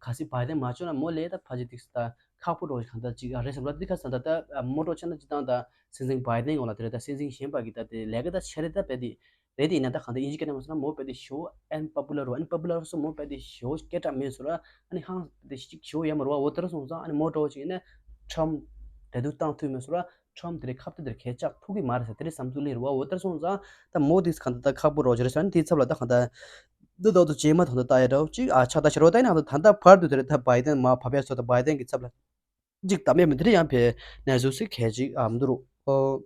ག་སི་བའི་ཌེན་མ་བྱོན་ན་མོ་ལས་ད་ཕ་ཇེ་ཏིག་སི་ད་ཁག་པོ་འགྲོ་གང་ད་ཅིག་རེད་བསམ་ལ། འདི་ཁ་སང་ད་ད་མོ་འགྲོ་ཆ་ན་ཅི་ད་ད་སྲིད་འཛིན་བའི་ཌེན་འོག་ལ་དེ་རེད། ད་སྲིད་འཛིན་གཞན་པ་གི་ད་དེ་ལས་ཀ་ད་ཆ་རེད། ད་བས་དེ་རེད་དེ་ཡིན་ན་ད་གང་ད་ཨིན་ཇི་སྐད་ནང་མ་སོང་ན་མོ་བས་དེ་ཞོ་ཨན་པོ་པུ་ལར་རོ་ཨན་པོ་པུ་ལར་སོ་མོ་བས་དེ་ཞོ་སྐད་གྲགས་མེད་སོ་ར། ཨ་ནི་ཧང་དེ་ཞིག་ཞོ་ཡ་མ་རོ་བ་འོ་དེ་ར་སོང་ཙང་ཨ་ནི་མོ་འགྲོ་ཅིག་ཡིན་ན་ཁྲམ་དེ་དུ་བཏང་ཐུབ་མེད་སོ་ར། ཁྲོམ་དེ་རེད། ཁབ་ཏུ་དེར་ཁས་ཆག་ཐུག་གི་མ་རེད་ཟེར་དེ་རེད་བསམ་ཚུལ་ལེར་བ་འོ་ལྟར་སོང་ཙང་ད་མོ་དེ་གང་ལྟར་ད་ཁག་པོ་རོགས་ཞེ་རེད་ཟེར་ནས་དེའི་ཚབ་ལ་ད་གང་ལྟར་འདི་ལྟ་བུ་རྗེས་མ་ད་གང་ལྟར་ལྟ་ཡ་འདྲ་བོ་ཅིག་ཨ་ཆགས་ད་ཞེ་རོ་ད་ཡིན་ནང་ད་ད་བར་དུ་དེ་རེད། ད་བའི་ཌེན་མ་བབ་ཡ་སོ་ད་བའི་ཌེན་གི་ཚབ་ལ་ཅིག་ད་མེད་མི་དེ་རེད། ཡང་བས་ནས་བཟོ་སི་གས་ཅིག་ཨ་མི་འདུག་རོ། ཨོ།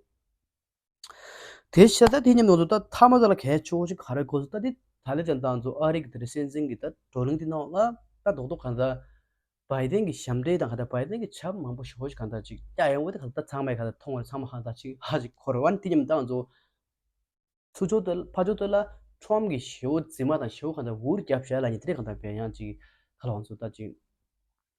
དེ་བྱས་ད་དེ་མཉམ་དུ་ད་ཐ་མ་ད་ལ་གས་ཆོག་ཅིག་ག་རེ་གོ་སོ་ད་དེ་ད་ལེ་དེ་ད་ཚོ་ཨ་རི་གི་དེ་རེད་སྲིད་འཛིན་གི་ད་བགྲོ་གླེང་དེ་ནང་ལ་ད་རྡོག་རྡོག་གང་ལྟར་བའི་ཌེན་གྱི་ཞབས་འདྲེན་དང་ག་ད་བའི་ཌེན་གྱི་ཆབ་མང་པོ་ཞེ་པོ་ཞིག་གང་ལྟར་ཅིག་སྐྱ་ཡང་བོ་དེ་གང་ལྟར་ཚང་མས་གང་ལྟར་མཐོང་བར་ཚང་མ་གང་ལྟར་ཅིག་ཧ་ཅིག་འཁོར་བ་ནི་དེ་མཉམ་དང་ཚོ་ཚུར་ཕྱོགས་དེ་ཕར་ཕྱོགས་དེ་ལ་ཁྲོམ་གྱི་ཞེ་པོ་རྫི་མ་དང་ཞེ་པོ་གང་ལྟར་འུར་རྒྱབ་བྱས་ལ་ཉི་དེ་རེད་གང་ལྟར་བས་ཡང་ཅིག་ག་ལ་བང་ཚོ་ད་ཅིག་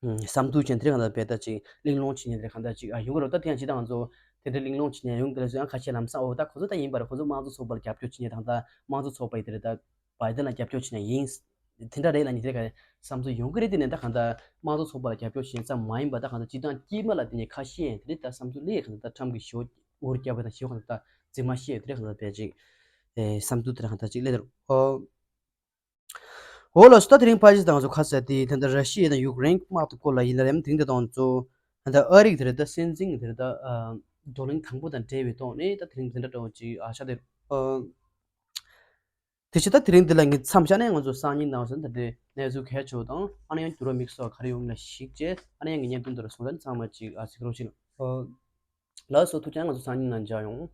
བསམ་ཚུལ་ཅན་དེ་རེད་གང་ལྟར་བས་ད་ཅིག་གླེང་སློང་བྱེད་ཉི་དེ་རེད་གང་ལྟར་ཅིག་ཨ་ཡོང་གི་རོ། ད་དེ་ཡང་ཅི་དང་ཚོ་དེ་འདྲ་གླེང་སློང་བྱེད་ཉི་ཡོང་གི་རེད་སོ་ཡང་ཁ་ཤས་ལམ་སང་འོ་ད་ཁོ་ཚོ་ད་ཡིན་པར་ཁོ་ཚོ་དམངས་གཙོ་ཚོགས་པ་ལ་རྒྱབ་སྐྱོར་བྱེད་ཉི་དང་ད་དམངས་གཙོ་ཚོགས་པ་ཡི་དེ་རེད་ད། བའི་ཌེན་ལ་རྒྱབ་སྐྱོར་བྱེད་ན་ཡིན། དེ་འདྲ་རེད་ལ་ཉི་དེ་ག་བསམ་ཚུལ་ཡོང་གི་རེད། དེ་ནས་ད་གང་ལྟར་དམངས་གཙོ་ཚོགས་པ་ལ་རྒྱབ་སྐྱོར་བྱེད་ཙམ་མ་ཡིན་པ་ད་གང་ལྟར་སྤྱི་བཏང་དཀྱིལ་མ་ལ་དེ་ནས་ཁ་ཤས་དེ་རེད་ད་བསམ་ཚུལ་ལས་གང་ལྟར་ཁྲམ་གྱི་ཞོ་འུར་རྒྱབ་པ་དང་ཞོ་གང་ལྟར་རྫི་མ་ཤས་དེ་རེད་གང་ལྟར་བས་ཅིག་བསམ་ཚུལ་དེ་རེད་གང་ལྟར་ཅིག་ལས་དེ་རེད། འོ་ལགས་སོ། ད་དེ་རིང་ཕ་ཇི་དང་ཚོ་ཁ་ཟེར་དེ་ད་ལྟ་ར་ཤི་ཡ་དང་ཡུཀ་རེན་དམག་དེ་སྐོར་ལ་ཡིན་ན་རེམ་དེ་རིང་དེ་དང་ཚོ་ད་ལྟ་ཨ་རིག་དེ་རེད་ད་སྲིད་འཛིན་དེ་རེད་ད་བགྲོ་གླེང་དང་པོ་དང་འབྲེལ་བའི་ཐོག་ནས་ད་དེ་རིང་དེ་འདྲ་འདྲ་བོ་ཅིག་ཨ་ཤ་དེ། དེ་བྱས་ད་དེ་རིང་འདི་ལ་ངས་མཚམས་བཞག་ནས་ང་ཚོ་སང་ཉིན་ནང་སོན་ད་དེ་གནས་ཚུལ་གལ་ཆེ་བ་དང་ཨ་ནི་ཡང་འགྱུར་བ་དམིགས་སུ་ག་རེ་ཡོང་ལ་ཞིག་བྱས་ཨ་ནི་ཡང་ངས་བརྙན་ཐུང་དེ་རུ་སོང་ད་ཚང་མ་ཅིག་ཨ་ཚིག་རོགས་ཤིག་ལ་སོ་ཐུགས་ཅག་ང་ཚོ་སང་ཉིན་ནང་མཇལ་ཡོང་།